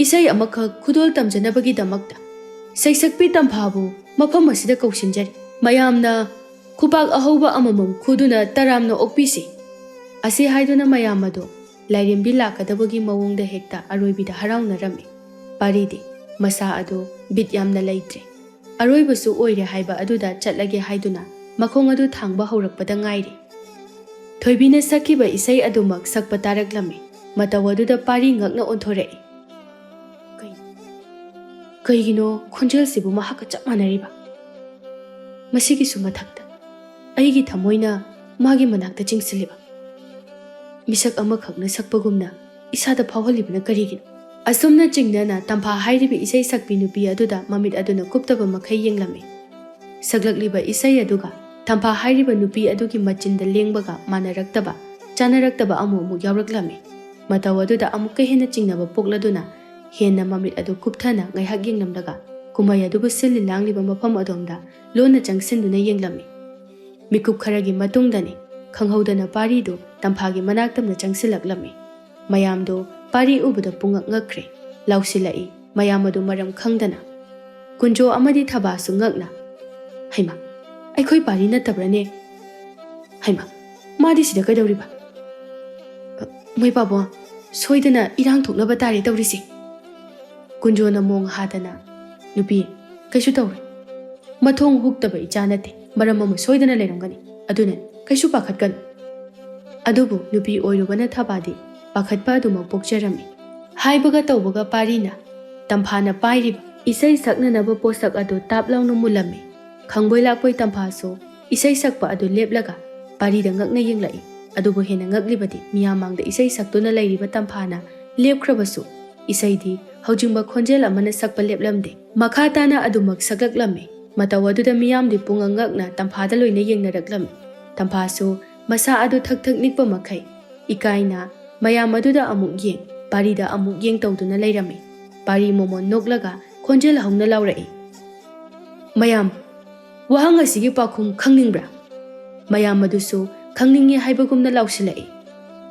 ꯏꯁꯩ ꯑꯃꯈꯛ ꯈꯨꯗꯣꯜ ꯇꯝꯖꯅꯕꯒꯤꯗꯃꯛꯇ ꯁꯩꯁꯛꯄꯤ ꯇꯝꯐꯥꯕꯨ ꯃꯐꯝ ꯑꯁꯤꯗ ꯀꯧꯁꯤꯟꯖꯔꯤ꯫ ꯃꯌꯥꯝꯅ ꯈꯨꯄꯥꯛ ꯑꯍꯧꯕ ꯑꯃꯃꯝ ꯈꯨꯗꯨꯅ ꯇꯔꯥꯝꯅ ꯑꯣꯛꯄꯤꯁꯤ"꯫ ꯑꯁꯤ ꯍꯥꯏꯗꯨꯅ ꯃꯌꯥꯝ ꯑꯗꯨ ꯂꯥꯏꯔꯦꯝꯕꯤ ꯂꯥꯛꯀꯗꯕꯒꯤ ꯃꯑꯣꯡꯗ ꯍꯦꯛꯇ ꯑꯔꯣꯏꯕꯤꯗ ꯍꯔꯥꯎꯅꯔꯝꯃꯤ꯫ ꯄꯥꯔꯤꯗꯤ ꯃꯁꯥ ꯑꯗꯨ ꯕꯤꯠ ꯌꯥꯝꯅ ꯂꯩꯇ꯭ꯔꯦ꯫ ꯑꯔꯣꯏꯕꯁꯨ ꯑꯣꯏꯔꯦ ꯍꯥꯏꯕ ꯑꯗꯨꯗ ꯆꯠꯂꯒꯦ ꯍꯥꯏꯗꯨꯅ ꯃꯈꯣꯡ ꯑꯗꯨ ꯊꯥꯡꯕ ꯍꯧꯔꯛꯄꯗ ꯉꯥꯏꯔꯤ꯫ ꯊꯣꯏꯕꯤꯅ ꯁꯛꯈꯤꯕ ꯏꯁꯩ ꯑꯗꯨꯃꯛ ꯁꯛꯄ ꯇꯥꯔꯛꯂꯝꯃꯤ꯫ ꯃꯇꯧ ꯑꯗꯨꯗ ꯄꯥꯔꯤ ꯉꯛꯅ ꯑꯣꯟꯊꯣꯔꯛꯏ꯫ "ꯀꯩ-, ꯀꯩꯒꯤꯅꯣ ꯈꯣꯟꯖꯦꯜꯁꯤꯕꯨ ꯃꯍꯥꯛꯀ ꯆꯞ ꯃꯥꯟꯅꯔꯤꯕ? ꯃꯁꯤꯒꯤꯁꯨ ꯃꯊꯛꯇ ꯑꯩꯒꯤ ꯊꯃꯣꯏꯅ ꯃꯥꯒꯤ ꯃꯅꯥꯛꯇ ꯆꯤꯡꯁꯤꯜꯂꯤꯕ?" ꯃꯤꯁꯛ ꯑꯃꯈꯛꯅ ꯁꯛꯄꯒꯨꯝꯅ ꯏꯁꯥꯗ ꯐꯥꯎꯍꯜꯂꯤꯕꯅ ꯀꯔꯤꯒꯤꯅꯣ? ꯑꯁꯨꯝꯅ ꯆꯤꯡꯅꯅ ꯇꯝꯐꯥ ꯍꯥꯏꯔꯤꯕ ꯏꯁꯩ ꯁꯛꯄꯤ ꯅꯨꯄꯤ ꯑꯗꯨꯗ ꯃꯃꯤꯠ ꯑꯗꯨꯅ ꯀꯨꯞꯇꯕ ꯃꯈꯩ ꯌꯦꯡꯂꯝꯃꯤ꯫ ꯁꯛꯂꯛꯂꯤꯕ ꯏꯁꯩ ꯑꯗꯨꯒ ꯇꯝꯐꯥ ꯍꯥꯏꯔꯤꯕ ꯅꯨꯄꯤ ꯑꯗꯨꯒꯤ ꯃꯆꯤꯟꯗ ꯂꯦꯡꯕꯒ ꯃꯥꯟꯅꯔꯛꯇꯕ, ꯆꯥꯅꯔꯛꯇꯕ ꯑꯃꯨꯛ ꯑꯃꯨꯛ ꯌꯥꯎꯔꯛꯂꯝꯃꯤ꯫ ꯃꯇꯧ ꯑꯗꯨꯗ ꯑꯃꯨꯛꯀ ꯍꯦꯟꯅ ꯆꯤꯡꯅꯕ ꯄꯣꯛꯂꯗꯨꯅ ꯍꯦꯟꯅ ꯃꯃꯤꯠ ꯑꯗꯨ ꯀꯨꯞꯊꯅ ꯉꯥꯏꯍꯥꯛ ꯌꯦꯡꯂꯝꯂꯒ ꯀꯨꯝꯍꯩ ꯑꯗꯨꯕꯨ ꯁꯤꯜꯂꯤ ꯂꯥꯡꯂꯤꯕ ꯃꯐꯝ ꯑꯗꯣꯝꯗ ꯂꯣꯟꯅ ꯆꯪꯁꯤꯟꯗꯨꯅ ꯌꯦꯡꯂꯝꯃꯤ꯫ ꯃꯤꯀꯨꯞ ꯈꯔꯒꯤ ꯃꯇꯨꯡꯗꯅꯤ ꯈꯪꯍꯧꯗꯅ ꯄꯥꯔꯤꯗꯨ ꯇꯝꯐꯥꯒꯤ ꯃꯅꯥꯛꯇꯝꯅ ꯆꯪꯁꯤꯜꯂꯛꯂꯝꯃꯤ꯫ ꯃꯌꯥꯝꯗꯨ ꯄꯥꯔꯤ ꯎꯕꯗ ꯄꯨꯡꯉꯛ ꯉꯛꯈ꯭ꯔꯦ꯫ ꯂꯥꯎꯁꯤꯜꯂꯛꯏ ꯃꯌꯥꯝ ꯑꯗꯨ ꯃꯔꯝ ꯈꯪꯗꯅ꯫ ꯀꯨꯟꯖꯣ ꯑꯃꯗꯤ ꯊꯕꯥꯁꯨ ꯉꯛꯅ, "ꯍꯩꯃꯥ, ꯑꯩꯈꯣꯏ ꯄꯥꯔꯤ ꯅꯠꯇꯕ꯭ꯔꯅꯦ? ꯍꯩꯃꯥ, ꯃꯥꯗꯤ ꯁꯤꯗ ꯀꯩꯗꯧꯔꯤꯕ? ꯑ, ꯃꯣꯏ ꯄꯥꯕꯨꯡ, ꯁꯣꯏꯗꯅ ꯏꯔꯥꯡ ꯊꯣꯛꯅꯕ ꯇꯥꯔꯦ ꯇꯧꯔꯤꯁꯦ꯫" ꯀꯨꯟꯖꯣꯅ ꯃꯣꯡ ꯍꯥꯗꯅ, "ꯅꯨꯄꯤ, ꯀꯩꯁꯨ ꯇꯧꯔꯣꯏ꯫ ꯃꯊꯣꯡ ꯍꯨꯛꯇꯕ ꯏꯆꯥ ꯅꯠꯇꯦ, ꯃꯔꯝ ꯑꯃ ꯁꯣꯏꯗꯅ ꯂꯩꯔꯝꯒꯅꯤ꯫ ꯑꯗꯨꯅ ꯀꯩꯁꯨ ꯄꯥꯈꯠꯀꯅꯨ꯫" ꯑꯗꯨꯕꯨ ꯅꯨꯄꯤ ꯑꯣꯏꯔꯨꯕꯅ ꯊꯕꯥꯗꯤ ꯄꯥꯈꯠꯄ ꯑꯗꯨꯃꯛ ꯄꯣꯛꯆꯔꯝꯃꯤ꯫ ꯍꯥꯏꯕꯒ ꯇꯧꯕꯒ ꯄꯥꯔꯤꯅ ꯇꯝꯐꯥꯅ ꯄꯥꯏꯔꯤꯕ ꯏꯁꯩ ꯁꯛꯅꯅꯕ ꯄꯣꯠꯁꯛ ꯑꯗꯨ ꯇꯥꯞ ꯂꯥꯎꯅ ꯃꯨꯜꯂꯝꯃꯤ꯫ ꯈꯪꯕꯣꯏ ꯂꯥꯛꯄꯣꯏ ꯇꯝꯐꯥꯁꯨ ꯏꯁꯩ ꯁꯛꯄ ꯑꯗꯨ ꯂꯦꯞꯂꯒ ꯄꯥꯔꯤꯗ ꯉꯛꯅ ꯌꯦꯡꯂꯛꯏ꯫ ꯑꯗꯨꯕꯨ ꯍꯦꯟꯅ ꯉꯛꯂꯤꯕꯗꯤ ꯃꯤꯌꯥꯝ ꯃꯥꯡꯗ ꯏꯁꯩ ꯁꯛꯇꯨꯅ ꯂꯩꯔꯤꯕ ꯇꯝꯐꯥꯅ ꯂꯦꯞꯈ꯭ꯔꯕꯁꯨ ꯏꯁꯩꯗꯤ ꯍꯧꯖꯤꯡꯕ ꯈꯣꯟꯖꯦꯜ ꯑꯃꯅ ꯁꯛꯄ ꯂꯦꯞꯂꯝꯗꯦ꯫ ꯃꯈꯥ ꯇꯥꯅ ꯑꯗꯨꯃꯛ ꯁꯛꯂꯛꯂꯝꯃꯤ꯫ ꯃꯇꯧ ꯑꯗꯨꯗ ꯃꯤꯌꯥꯝꯗꯤ ꯄꯨꯡꯉꯛ ꯉꯛꯅ ꯇꯝꯐꯥꯗ ꯂꯣꯏꯅ ꯌꯦꯡꯅꯔꯛꯂꯝꯃꯤ꯫ ꯇꯝꯐꯥꯁꯨ ꯃꯁꯥ ꯑꯗꯨ ꯊꯛ ꯊꯛ ꯅꯤꯛꯄ ꯃꯈꯩ ꯏꯀꯥꯏꯅ ꯃꯌꯥꯝ ꯑꯗꯨꯗ ꯑꯃꯨꯛ ꯌꯦꯡ, ꯄꯥꯔꯤꯗ ꯑꯃꯨꯛ ꯌꯦꯡ ꯇꯧꯗꯨꯅ ꯂꯩꯔꯝꯃꯤ꯫ ꯄꯥꯔꯤ ꯃꯣꯃꯣꯟ ꯅꯣꯛꯂꯒ ꯈꯣꯟꯖꯦꯜ ꯍꯧꯅ ꯂꯥꯎꯔꯛꯏ, "ꯃꯌꯥꯝ, ꯋꯥꯍꯪ ꯑꯁꯤꯒꯤ ꯄꯥꯎꯈꯨꯝ ꯈꯪꯅꯤꯡꯕ꯭ꯔꯥ?" ꯃꯌꯥꯝ ꯑꯗꯨꯁꯨ ꯈꯪꯅꯤꯡꯉꯤ ꯍꯥꯏꯕꯒꯨꯝꯅ ꯂꯥꯎꯁꯤꯜꯂꯛꯏ꯫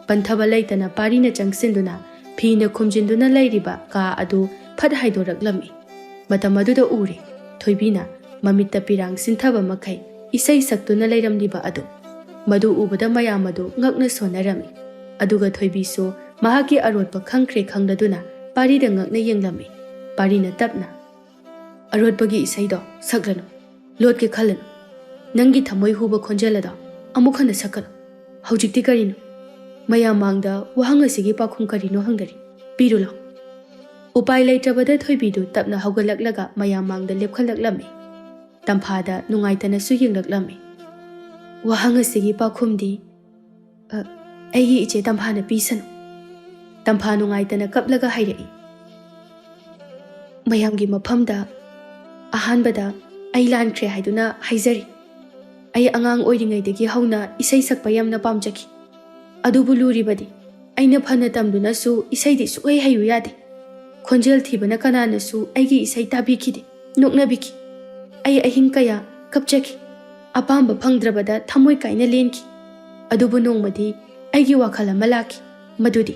ꯄꯟꯊꯕ ꯂꯩꯇꯅ ꯄꯥꯔꯤꯅ ꯆꯪꯁꯤꯟꯗꯨꯅ ꯐꯤꯅ ꯈꯨꯝꯖꯤꯟꯗꯨꯅ ꯂꯩꯔꯤꯕ ꯀꯥ ꯑꯗꯨ ꯐꯠ ꯍꯥꯏꯗꯣꯔꯛꯂꯝꯃꯤ꯫ ꯃꯇꯝ ꯑꯗꯨꯗ ꯎꯔꯦ ꯊꯣꯏꯕꯤꯅ ꯃꯃꯤꯠꯇ ꯄꯤꯔꯥꯡ ꯁꯤꯟꯊꯕ ꯃꯈꯩ ꯏꯁꯩ ꯁꯛꯇꯨꯅ ꯂꯩꯔꯝꯂꯤꯕ ꯑꯗꯨ꯫ ꯃꯗꯨ ꯎꯕꯗ ꯃꯌꯥꯝ ꯑꯗꯨ ꯉꯛꯅ ꯁꯣꯟꯅꯔꯝꯃꯤ꯫ ꯑꯗꯨꯒ ꯊꯣꯏꯕꯤꯁꯨ ꯃꯍꯥꯛꯀꯤ ꯑꯔꯣꯠꯄ ꯈꯪꯈ꯭ꯔꯦ ꯈꯪꯂꯗꯨꯅ ꯄꯥꯔꯤꯗ ꯉꯛꯅ ꯌꯦꯡꯂꯝꯃꯤ꯫ ꯄꯥꯔꯤꯅ ꯇꯞꯅ, "ꯑꯔꯣꯠꯄꯒꯤ ꯏꯁꯩꯗꯣ ꯁꯛꯂꯅꯨ, ꯂꯣꯠꯀꯦ ꯈꯜꯂꯅꯨ꯫ ꯅꯪꯒꯤ ꯊꯃꯣꯏ ꯍꯨꯕ ꯈꯣꯟꯖꯦꯜ ꯑꯗꯣ ꯑꯃꯨꯛ ꯍꯟꯅ ꯁꯛꯀꯅꯨ꯫ ꯍꯧꯖꯤꯛꯇꯤ ꯀꯔꯤꯅꯣ? ꯃꯌꯥꯝ ꯃꯥꯡꯗ ꯋꯥꯍꯪ ꯑꯁꯤꯒꯤ ꯄꯥꯎꯈꯨꯝ ꯀꯔꯤꯅꯣ ꯍꯪꯗꯔꯤ꯫ ꯄꯤꯔꯨ ꯂꯥꯎ꯫" ꯎꯄꯥꯏ ꯂꯩꯇ꯭ꯔꯕꯗ ꯊꯣꯏꯕꯤꯗꯨ ꯇꯞꯅ ꯍꯧꯒꯠꯂꯛꯂꯒ ꯃꯌꯥꯝ ꯃꯥꯡꯗ ꯂꯦꯞꯈꯠꯂꯛꯂꯝꯃꯤ꯫ ꯇꯝꯐꯥꯗ ꯅꯨꯡꯉꯥꯏꯇꯅꯁꯨ ꯌꯦꯡꯂꯛꯂꯝꯃꯤ꯫ "ꯋꯥꯍꯪ ꯑꯁꯤꯒꯤ ꯄꯥꯎꯈꯨꯝꯗꯤ, ꯑ, ꯑꯩꯒꯤ ꯏꯆꯦ ꯇꯝꯐꯥꯅ ꯄꯤꯁꯅꯨ꯫ ꯇꯝꯐꯥ ꯅꯨꯡꯉꯥꯏꯇꯅ ꯀꯞꯂꯒ ꯍꯥꯏꯔꯛꯏ꯫ ꯃꯌꯥꯝꯒꯤ ꯃꯐꯝꯗ ꯑꯍꯥꯟꯕꯗ ꯑꯩ ꯂꯥꯟꯈ꯭ꯔꯦ ꯍꯥꯏꯗꯨꯅ ꯍꯥꯏꯖꯔꯤ꯫ ꯑꯩ ꯑꯉꯥꯡ ꯑꯣꯏꯔꯤꯉꯩꯗꯒꯤ ꯍꯧꯅ ꯏꯁꯩ ꯁꯛꯄ ꯌꯥꯝꯅ ꯄꯥꯝꯖꯈꯤ꯫ ꯑꯗꯨꯕꯨ ꯂꯨꯔꯤꯕꯗꯤ ꯑꯩꯅ ꯐꯅ ꯇꯝꯗꯨꯅꯁꯨ ꯏꯁꯩꯗꯤ ꯁꯨꯛꯍꯩ ꯍꯩꯌꯨ ꯌꯥꯗꯦ꯫ ꯈꯣꯟꯖꯦꯜ ꯊꯤꯕꯅ ꯀꯅꯥꯅꯁꯨ ꯑꯩꯒꯤ ꯏꯁꯩ ꯇꯥꯕꯤꯈꯤꯗꯦ, ꯅꯣꯛꯅꯕꯤꯈꯤ꯫ ꯑꯩ ꯑꯍꯤꯡ ꯀꯌꯥ ꯀꯞꯆꯈꯤ꯫ ꯑꯄꯥꯝꯕ ꯐꯪꯗ꯭ꯔꯕꯗ ꯊꯃꯣꯏ ꯀꯥꯏꯅ ꯂꯦꯟꯈꯤ꯫ ꯑꯗꯨꯕꯨ ꯅꯣꯡꯃꯗꯤ ꯑꯩꯒꯤ ꯋꯥꯈꯜ ꯑꯃ ꯂꯥꯛꯈꯤ, ꯃꯗꯨꯗꯤ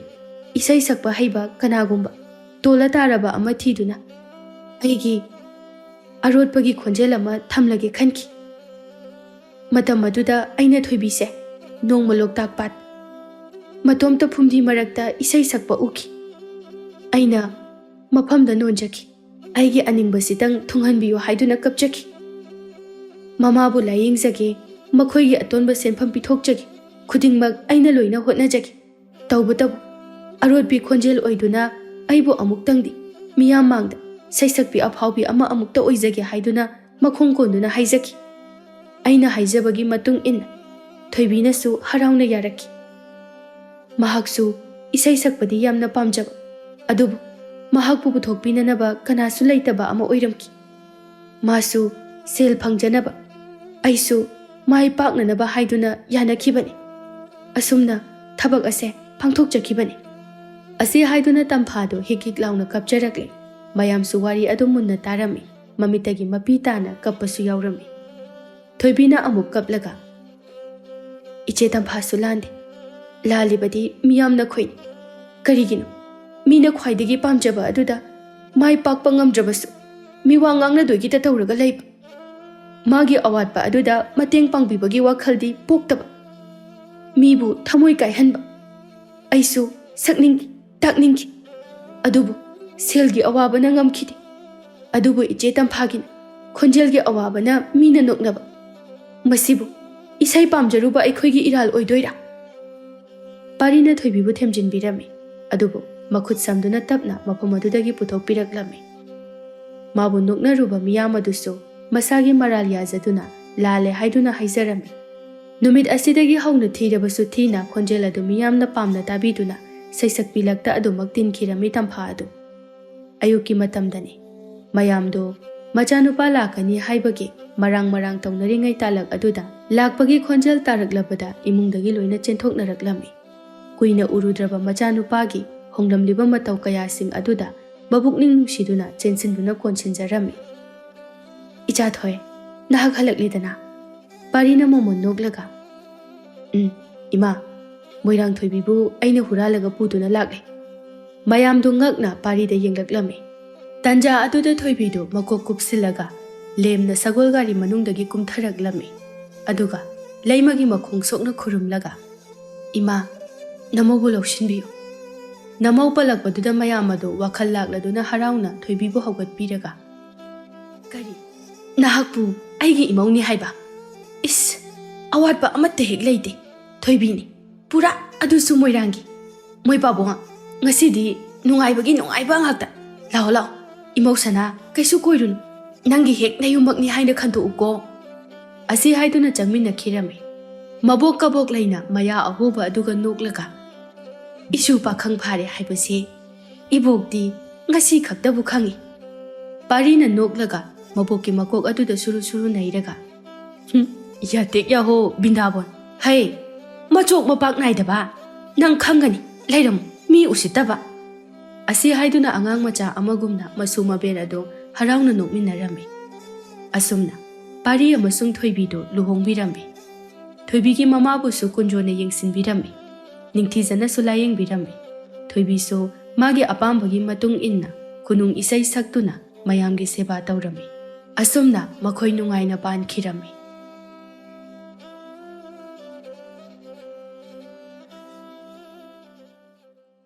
ꯏꯁꯩ ꯁꯛꯄ ꯍꯩꯕ ꯀꯅꯥꯒꯨꯝꯕ ꯇꯣꯜꯂ ꯇꯥꯔꯕ ꯑꯃ ꯊꯤꯗꯨꯅ ꯑꯩꯒꯤ ꯑꯔꯣꯠꯄꯒꯤ ꯈꯣꯟꯖꯦꯜ ꯑꯃ ꯊꯝꯂꯒꯦ ꯈꯟꯈꯤ꯫ ꯃꯇꯝ ꯑꯗꯨꯗ ꯑꯩꯅ ꯊꯣꯏꯕꯤꯁꯦ ꯅꯣꯡꯃ ꯂꯣꯛꯇꯥꯛ ꯄꯥꯠ ꯃꯇꯣꯝꯇ ꯐꯨꯝꯗꯤ ꯃꯔꯛꯇ ꯏꯁꯩ ꯁꯛꯄ ꯎꯈꯤ꯫ ꯑꯩꯅ ꯃꯐꯝꯗ ꯅꯣꯟꯖꯈꯤ꯫ ꯑꯩꯒꯤ ꯑꯅꯤꯡꯕꯁꯤꯇꯪ ꯊꯨꯡꯍꯟꯕꯤꯌꯨ ꯍꯥꯏꯗꯨꯅ ꯀꯞꯆꯈꯤ꯫ ꯃꯃꯥꯕꯨ ꯂꯥꯌꯦꯡꯖꯒꯦ, ꯃꯈꯣꯏꯒꯤ ꯑꯇꯣꯟꯕ ꯁꯦꯟꯐꯝ ꯄꯤꯊꯣꯛꯆꯒꯦ, ꯈꯨꯗꯤꯡꯃꯛ ꯑꯩꯅ ꯂꯣꯏꯅ ꯍꯣꯠꯅꯖꯒꯦ꯫ ꯇꯧꯕꯇꯕꯨ ꯑꯔꯣꯠꯄꯤ ꯈꯣꯟꯖꯦꯜ ꯑꯣꯏꯗꯨꯅ ꯑꯩꯕꯨ ꯑꯃꯨꯛꯇꯪꯗꯤ ꯃꯤꯌꯥꯝ ꯃꯥꯡꯗ ꯁꯩꯁꯛꯄꯤ ꯑꯐꯥꯎꯕꯤ ꯑꯃ ꯑꯃꯨꯛꯇ ꯑꯣꯏꯖꯒꯦ ꯍꯥꯏꯗꯨꯅ ꯃꯈꯣꯡ ꯀꯣꯟꯗꯨꯅ ꯍꯥꯏꯖꯈꯤ꯫ ꯑꯩꯅ ꯍꯥꯏꯖꯕꯒꯤ ꯃꯇꯨꯡ ꯏꯟꯅ ꯊꯣꯏꯕꯤꯅꯁꯨ ꯍꯔꯥꯎꯅ ꯌꯥꯔꯛꯈꯤ꯫ ꯃꯍꯥꯛꯁꯨ ꯏꯁꯩ ꯁꯛꯄꯗꯤ ꯌꯥꯝꯅ ꯄꯥꯝꯖꯕ, ꯑꯗꯨꯕꯨ ꯃꯍꯥꯛꯄꯨ ꯄꯨꯊꯣꯛꯄꯤꯅꯅꯕ ꯀꯅꯥꯁꯨ ꯂꯩꯇꯕ ꯑꯃ ꯑꯣꯏꯔꯝꯈꯤ꯫ ꯃꯥꯁꯨ ꯁꯦꯜ ꯐꯪꯖꯅꯕ, ꯑꯩꯁꯨ ꯃꯥꯏ ꯄꯥꯛꯅꯅꯕ ꯍꯥꯏꯗꯨꯅ ꯌꯥꯅꯈꯤꯕꯅꯤ꯫ ꯑꯁꯨꯝꯅ ꯊꯕꯛ ꯑꯁꯦ ꯄꯥꯡꯊꯣꯛꯆꯈꯤꯕꯅꯤ꯫ ꯑꯁꯤ ꯍꯥꯏꯗꯨꯅ ꯇꯝꯐꯥꯗꯨ ꯍꯤꯛ ꯍꯤꯛ ꯂꯥꯎꯅ ꯀꯞꯆꯔꯛꯂꯦ꯫ ꯃꯌꯥꯝꯁꯨ ꯋꯥꯔꯤ ꯑꯗꯨ ꯃꯨꯟꯅ ꯇꯥꯔꯝꯃꯤ꯫ ꯃꯃꯤꯠꯇꯒꯤ ꯃꯄꯤ ꯇꯥꯅ ꯀꯞꯄꯁꯨ ꯌꯥꯎꯔꯝꯃꯤ꯫ ꯊꯣꯏꯕꯤꯅ ꯑꯃꯨꯛ ꯀꯞꯂꯒ, "ꯏꯆꯦ ꯇꯝꯐꯥꯁꯨ ꯂꯥꯟꯗꯦ꯫ ꯂꯥꯜꯂꯤꯕꯗꯤ ꯃꯤꯌꯥꯝ ꯅꯈꯣꯏꯅꯤ꯫ ꯀꯔꯤꯒꯤꯅꯣ ꯃꯤꯅ ꯈ꯭ꯋꯥꯏꯗꯒꯤ ꯄꯥꯝꯖꯕ ꯑꯗꯨꯗ ꯃꯥꯏ ꯄꯥꯛꯄ ꯉꯝꯗ꯭ꯔꯕꯁꯨ ꯃꯤꯋꯥ ꯉꯥꯡꯅꯗꯣꯏꯒꯤꯇ ꯇꯧꯔꯒ ꯂꯩꯕ? ꯃꯥꯒꯤ ꯑꯋꯥꯠꯄ ꯑꯗꯨꯗ ꯃꯇꯦꯡ ꯄꯥꯡꯕꯤꯕꯒꯤ ꯋꯥꯈꯜꯗꯤ ꯄꯣꯛꯇꯕ? ꯃꯤꯕꯨ ꯊꯃꯣꯏ ꯀꯥꯏꯍꯟꯕ?" ꯑꯩꯁꯨ ꯁꯛꯅꯤꯡꯈꯤ, ꯇꯥꯛꯅꯤꯡꯈꯤ꯫ ꯑꯗꯨꯕꯨ ꯁꯦꯜꯒꯤ ꯑꯋꯥꯕꯅ ꯉꯝꯈꯤꯗꯦ꯫ ꯑꯗꯨꯕꯨ ꯏꯆꯦ ꯇꯝꯐꯥꯒꯤꯅ ꯈꯣꯟꯖꯦꯜꯒꯤ ꯑꯋꯥꯕꯅ ꯃꯤꯅ ꯅꯣꯛꯅꯕ꯫ ꯃꯁꯤꯕꯨ ꯏꯁꯩ ꯄꯥꯝꯖꯔꯨꯕ ꯑꯩꯈꯣꯏꯒꯤ ꯏꯔꯥꯜ ꯑꯣꯏꯗꯣꯏꯔꯥ? ꯄꯥꯔꯤꯅ ꯊꯣꯏꯕꯤꯕꯨ ꯊꯦꯝꯖꯤꯟꯕꯤꯔꯝꯃꯤ, ꯑꯗꯨꯕꯨ ꯃꯈꯨꯠ ꯁꯝꯗꯨꯅ ꯇꯞꯅ ꯃꯐꯝ ꯑꯗꯨꯗꯒꯤ ꯄꯨꯊꯣꯛꯄꯤꯔꯛꯂꯝꯃꯤ꯫ ꯃꯥꯕꯨ ꯅꯣꯛꯅꯔꯨꯕ ꯃꯤꯌꯥꯝ ꯑꯗꯨꯁꯨ ꯃꯁꯥꯒꯤ ꯃꯔꯥꯜ ꯌꯥꯖꯗꯨꯅ ꯂꯥꯜꯂꯦ ꯍꯥꯏꯗꯨꯅ ꯍꯥꯏꯖꯔꯝꯃꯤ꯫ ꯅꯨꯃꯤꯠ ꯑꯁꯤꯗꯒꯤ ꯍꯧꯅ ꯊꯤꯔꯕꯁꯨ ꯊꯤꯅ ꯈꯣꯟꯖꯦꯜ ꯑꯗꯨ ꯃꯤꯌꯥꯝꯅ ꯄꯥꯝꯅ ꯇꯥꯕꯤꯗꯨꯅ ꯁꯩꯁꯛꯄꯤꯂꯛꯇ ꯑꯗꯨꯃꯛ ꯇꯤꯟꯈꯤꯔꯝꯃꯤ ꯇꯝꯐꯥ ꯑꯗꯨ꯫ ꯑꯌꯨꯛꯀꯤ ꯃꯇꯝꯗꯅꯤ꯫ ꯃꯌꯥꯝꯗꯣ ꯃꯆꯥꯅꯨꯄꯥ ꯂꯥꯛꯀꯅꯤ ꯍꯥꯏꯕꯒꯤ ꯃꯔꯥꯡ ꯃꯔꯥꯡ ꯇꯧꯅꯔꯤꯉꯩ ꯇꯥꯂꯛ ꯑꯗꯨꯗ ꯂꯥꯛꯄꯒꯤ ꯈꯣꯟꯖꯦꯜ ꯇꯥꯔꯛꯂꯕꯗ ꯏꯃꯨꯡꯗꯒꯤ ꯂꯣꯏꯅ ꯆꯦꯟꯊꯣꯛꯅꯔꯛꯂꯝꯃꯤ꯫ ꯀꯨꯏꯅ ꯎꯔꯨꯗ꯭ꯔꯕ ꯃꯆꯥꯅꯨꯄꯥꯒꯤ ꯍꯣꯡꯂꯝꯂꯤꯕ ꯃꯇꯧ ꯀꯌꯥꯁꯤꯡ ꯑꯗꯨꯗ ꯃꯕꯨꯛꯅꯤꯡ ꯅꯨꯡꯁꯤꯗꯨꯅ ꯆꯦꯟꯁꯤꯟꯗꯨꯅ ꯀꯣꯟꯁꯤꯟꯖꯔꯝꯃꯤ꯫ "ꯏꯆꯥ ꯊꯣꯏ, ꯅꯍꯥꯛ ꯍꯜꯂꯛꯂꯦꯗꯅ?" ꯄꯥꯔꯤꯅ ꯃꯣꯃꯣꯟ ꯅꯣꯛꯂꯒ, "ꯎꯝ, ꯏꯃꯥ, ꯃꯣꯏꯔꯥꯡ ꯊꯣꯏꯕꯤꯕꯨ ꯑꯩꯅ ꯍꯨꯔꯥꯜꯂꯒ ꯄꯨꯗꯨꯅ ꯂꯥꯛꯂꯦ꯫" ꯃꯌꯥꯝꯗꯨ ꯉꯛꯅ ꯄꯥꯔꯤꯗ ꯌꯦꯡꯂꯛꯂꯝꯃꯤ꯫ ꯇꯟꯖꯥ ꯑꯗꯨꯗ ꯊꯣꯏꯕꯤꯗꯨ ꯃꯀꯣꯛ ꯀꯨꯞꯁꯤꯜꯂꯒ ꯂꯦꯝꯅ ꯁꯒꯣꯜ ꯒꯥꯔꯤ ꯃꯅꯨꯡꯗꯒꯤ ꯀꯨꯝꯊꯔꯛꯂꯝꯃꯤ꯫ ꯑꯗꯨꯒ ꯂꯩꯃꯒꯤ ꯃꯈꯣꯡ ꯁꯣꯛꯅ ꯈꯨꯔꯨꯝꯂꯒ, "ꯏꯃꯥ, ꯅꯃꯧꯕꯨ ꯂꯧꯁꯤꯟꯕꯤꯌꯨ꯫" ꯅꯃꯧ ꯄꯜꯂꯛꯄꯗꯨꯗ ꯃꯌꯥꯝ ꯑꯗꯨ ꯋꯥꯈꯜ ꯂꯥꯛꯂꯗꯨꯅ ꯍꯔꯥꯎꯅ ꯊꯣꯏꯕꯤꯕꯨ ꯍꯧꯒꯠꯄꯤꯔꯒ, "ꯀꯔꯤ? ꯅꯍꯥꯛꯄꯨ ꯑꯩꯒꯤ ꯏꯃꯧꯅꯤ ꯍꯥꯏꯕ? ꯏꯁ, ꯑꯋꯥꯠꯄ ꯑꯃꯠꯇ ꯍꯦꯛ ꯂꯩꯇꯦ꯫ ꯊꯣꯏꯕꯤꯅꯤ, ꯄꯨꯔꯥ, ꯑꯗꯨꯁꯨ ꯃꯣꯏꯔꯥꯡꯒꯤ꯫ ꯃꯣꯏ ꯄꯥꯕꯨꯡ, ꯉꯁꯤꯗꯤ ꯅꯨꯡꯉꯥꯏꯕꯒꯤ ꯅꯨꯡꯉꯥꯏꯕ ꯉꯥꯛꯇ꯫ ꯂꯥꯛꯑꯣ, ꯂꯥꯛꯑꯣ, ꯏꯃꯧ ꯁꯅꯥ, ꯀꯩꯁꯨ ꯀꯣꯏꯔꯨꯅꯨ꯫ ꯅꯪꯒꯤ ꯍꯦꯛ ꯅꯌꯨꯝꯃꯛꯅꯤ ꯍꯥꯏꯅ ꯈꯟꯗꯣꯛꯎꯀꯣ꯫" ꯑꯁꯤ ꯍꯥꯏꯗꯨꯅ ꯆꯪꯃꯤꯟꯅꯈꯤꯔꯝꯃꯤ꯫ ꯃꯕꯣꯛ ꯀꯕꯣꯛ ꯂꯩꯅ ꯃꯌꯥ ꯑꯍꯣꯕ ꯑꯗꯨꯒ ꯅꯣꯛꯂꯒ, "ꯏꯁꯨ ꯄꯥꯈꯪ ꯐꯥꯔꯦ ꯍꯥꯏꯕꯁꯤ ꯏꯕꯣꯛꯇꯤ ꯉꯁꯤ ꯈꯛꯇꯕꯨ ꯈꯪꯉꯤ꯫" ꯄꯥꯔꯤꯅ ꯅꯣꯛꯂꯒ ꯃꯕꯣꯛꯀꯤ ꯃꯀꯣꯛ ꯑꯗꯨꯗ ꯁꯨꯔꯨ ꯁꯨꯔꯨ ꯅꯩꯔꯒ, "ꯍꯨꯝ, ꯌꯥꯇꯦꯛ ꯌꯥꯍꯣ ꯕꯤꯟꯗꯥꯕꯣꯟ, ꯍꯩ, ꯃꯆꯣꯛ ꯃꯄꯥꯛ ꯅꯥꯏꯗꯕ, ꯅꯪ ꯈꯪꯒꯅꯤ, ꯂꯩꯔꯝꯃꯨ, ꯃꯤ ꯎꯁꯤꯠꯇꯕ꯫" ꯑꯁꯤ ꯍꯥꯏꯗꯨꯅ ꯑꯉꯥꯡ ꯃꯆꯥ ꯑꯃꯒꯨꯝꯅ ꯃꯁꯨ ꯃꯕꯦꯟ ꯑꯗꯨ ꯍꯔꯥꯎꯅ ꯅꯣꯛꯃꯤꯟꯅꯔꯝꯃꯤ꯫ ꯑꯁꯨꯝꯅ ꯄꯥꯔꯤ ꯑꯃꯁꯨꯡ ꯊꯣꯏꯕꯤꯗꯨ ꯂꯨꯍꯣꯡꯕꯤꯔꯝꯃꯤ꯫ ꯊꯣꯏꯕꯤꯒꯤ ꯃꯃꯥꯕꯨꯁꯨ ꯀꯨꯟꯖꯣꯅ ꯌꯦꯡꯁꯤꯟꯕꯤꯔꯝꯃꯤ꯫ ꯅꯤꯡꯊꯤꯖꯅꯁꯨ ꯂꯥꯌꯦꯡꯕꯤꯔꯝꯃꯤ꯫ ꯊꯣꯏꯕꯤꯁꯨ ꯃꯥꯒꯤ ꯑꯄꯥꯝꯕꯒꯤ ꯃꯇꯨꯡ ꯏꯟꯅ ꯈꯨꯅꯨꯡ ꯏꯁꯩ ꯁꯛꯇꯨꯅ ꯃꯌꯥꯝꯒꯤ ꯁꯦꯕꯥ ꯇꯧꯔꯝꯃꯤ꯫ ꯑꯁꯨꯝꯅ ꯃꯈꯣꯏ ꯅꯨꯡꯉꯥꯏꯅ ꯄꯥꯟꯈꯤꯔꯝꯃꯤ꯫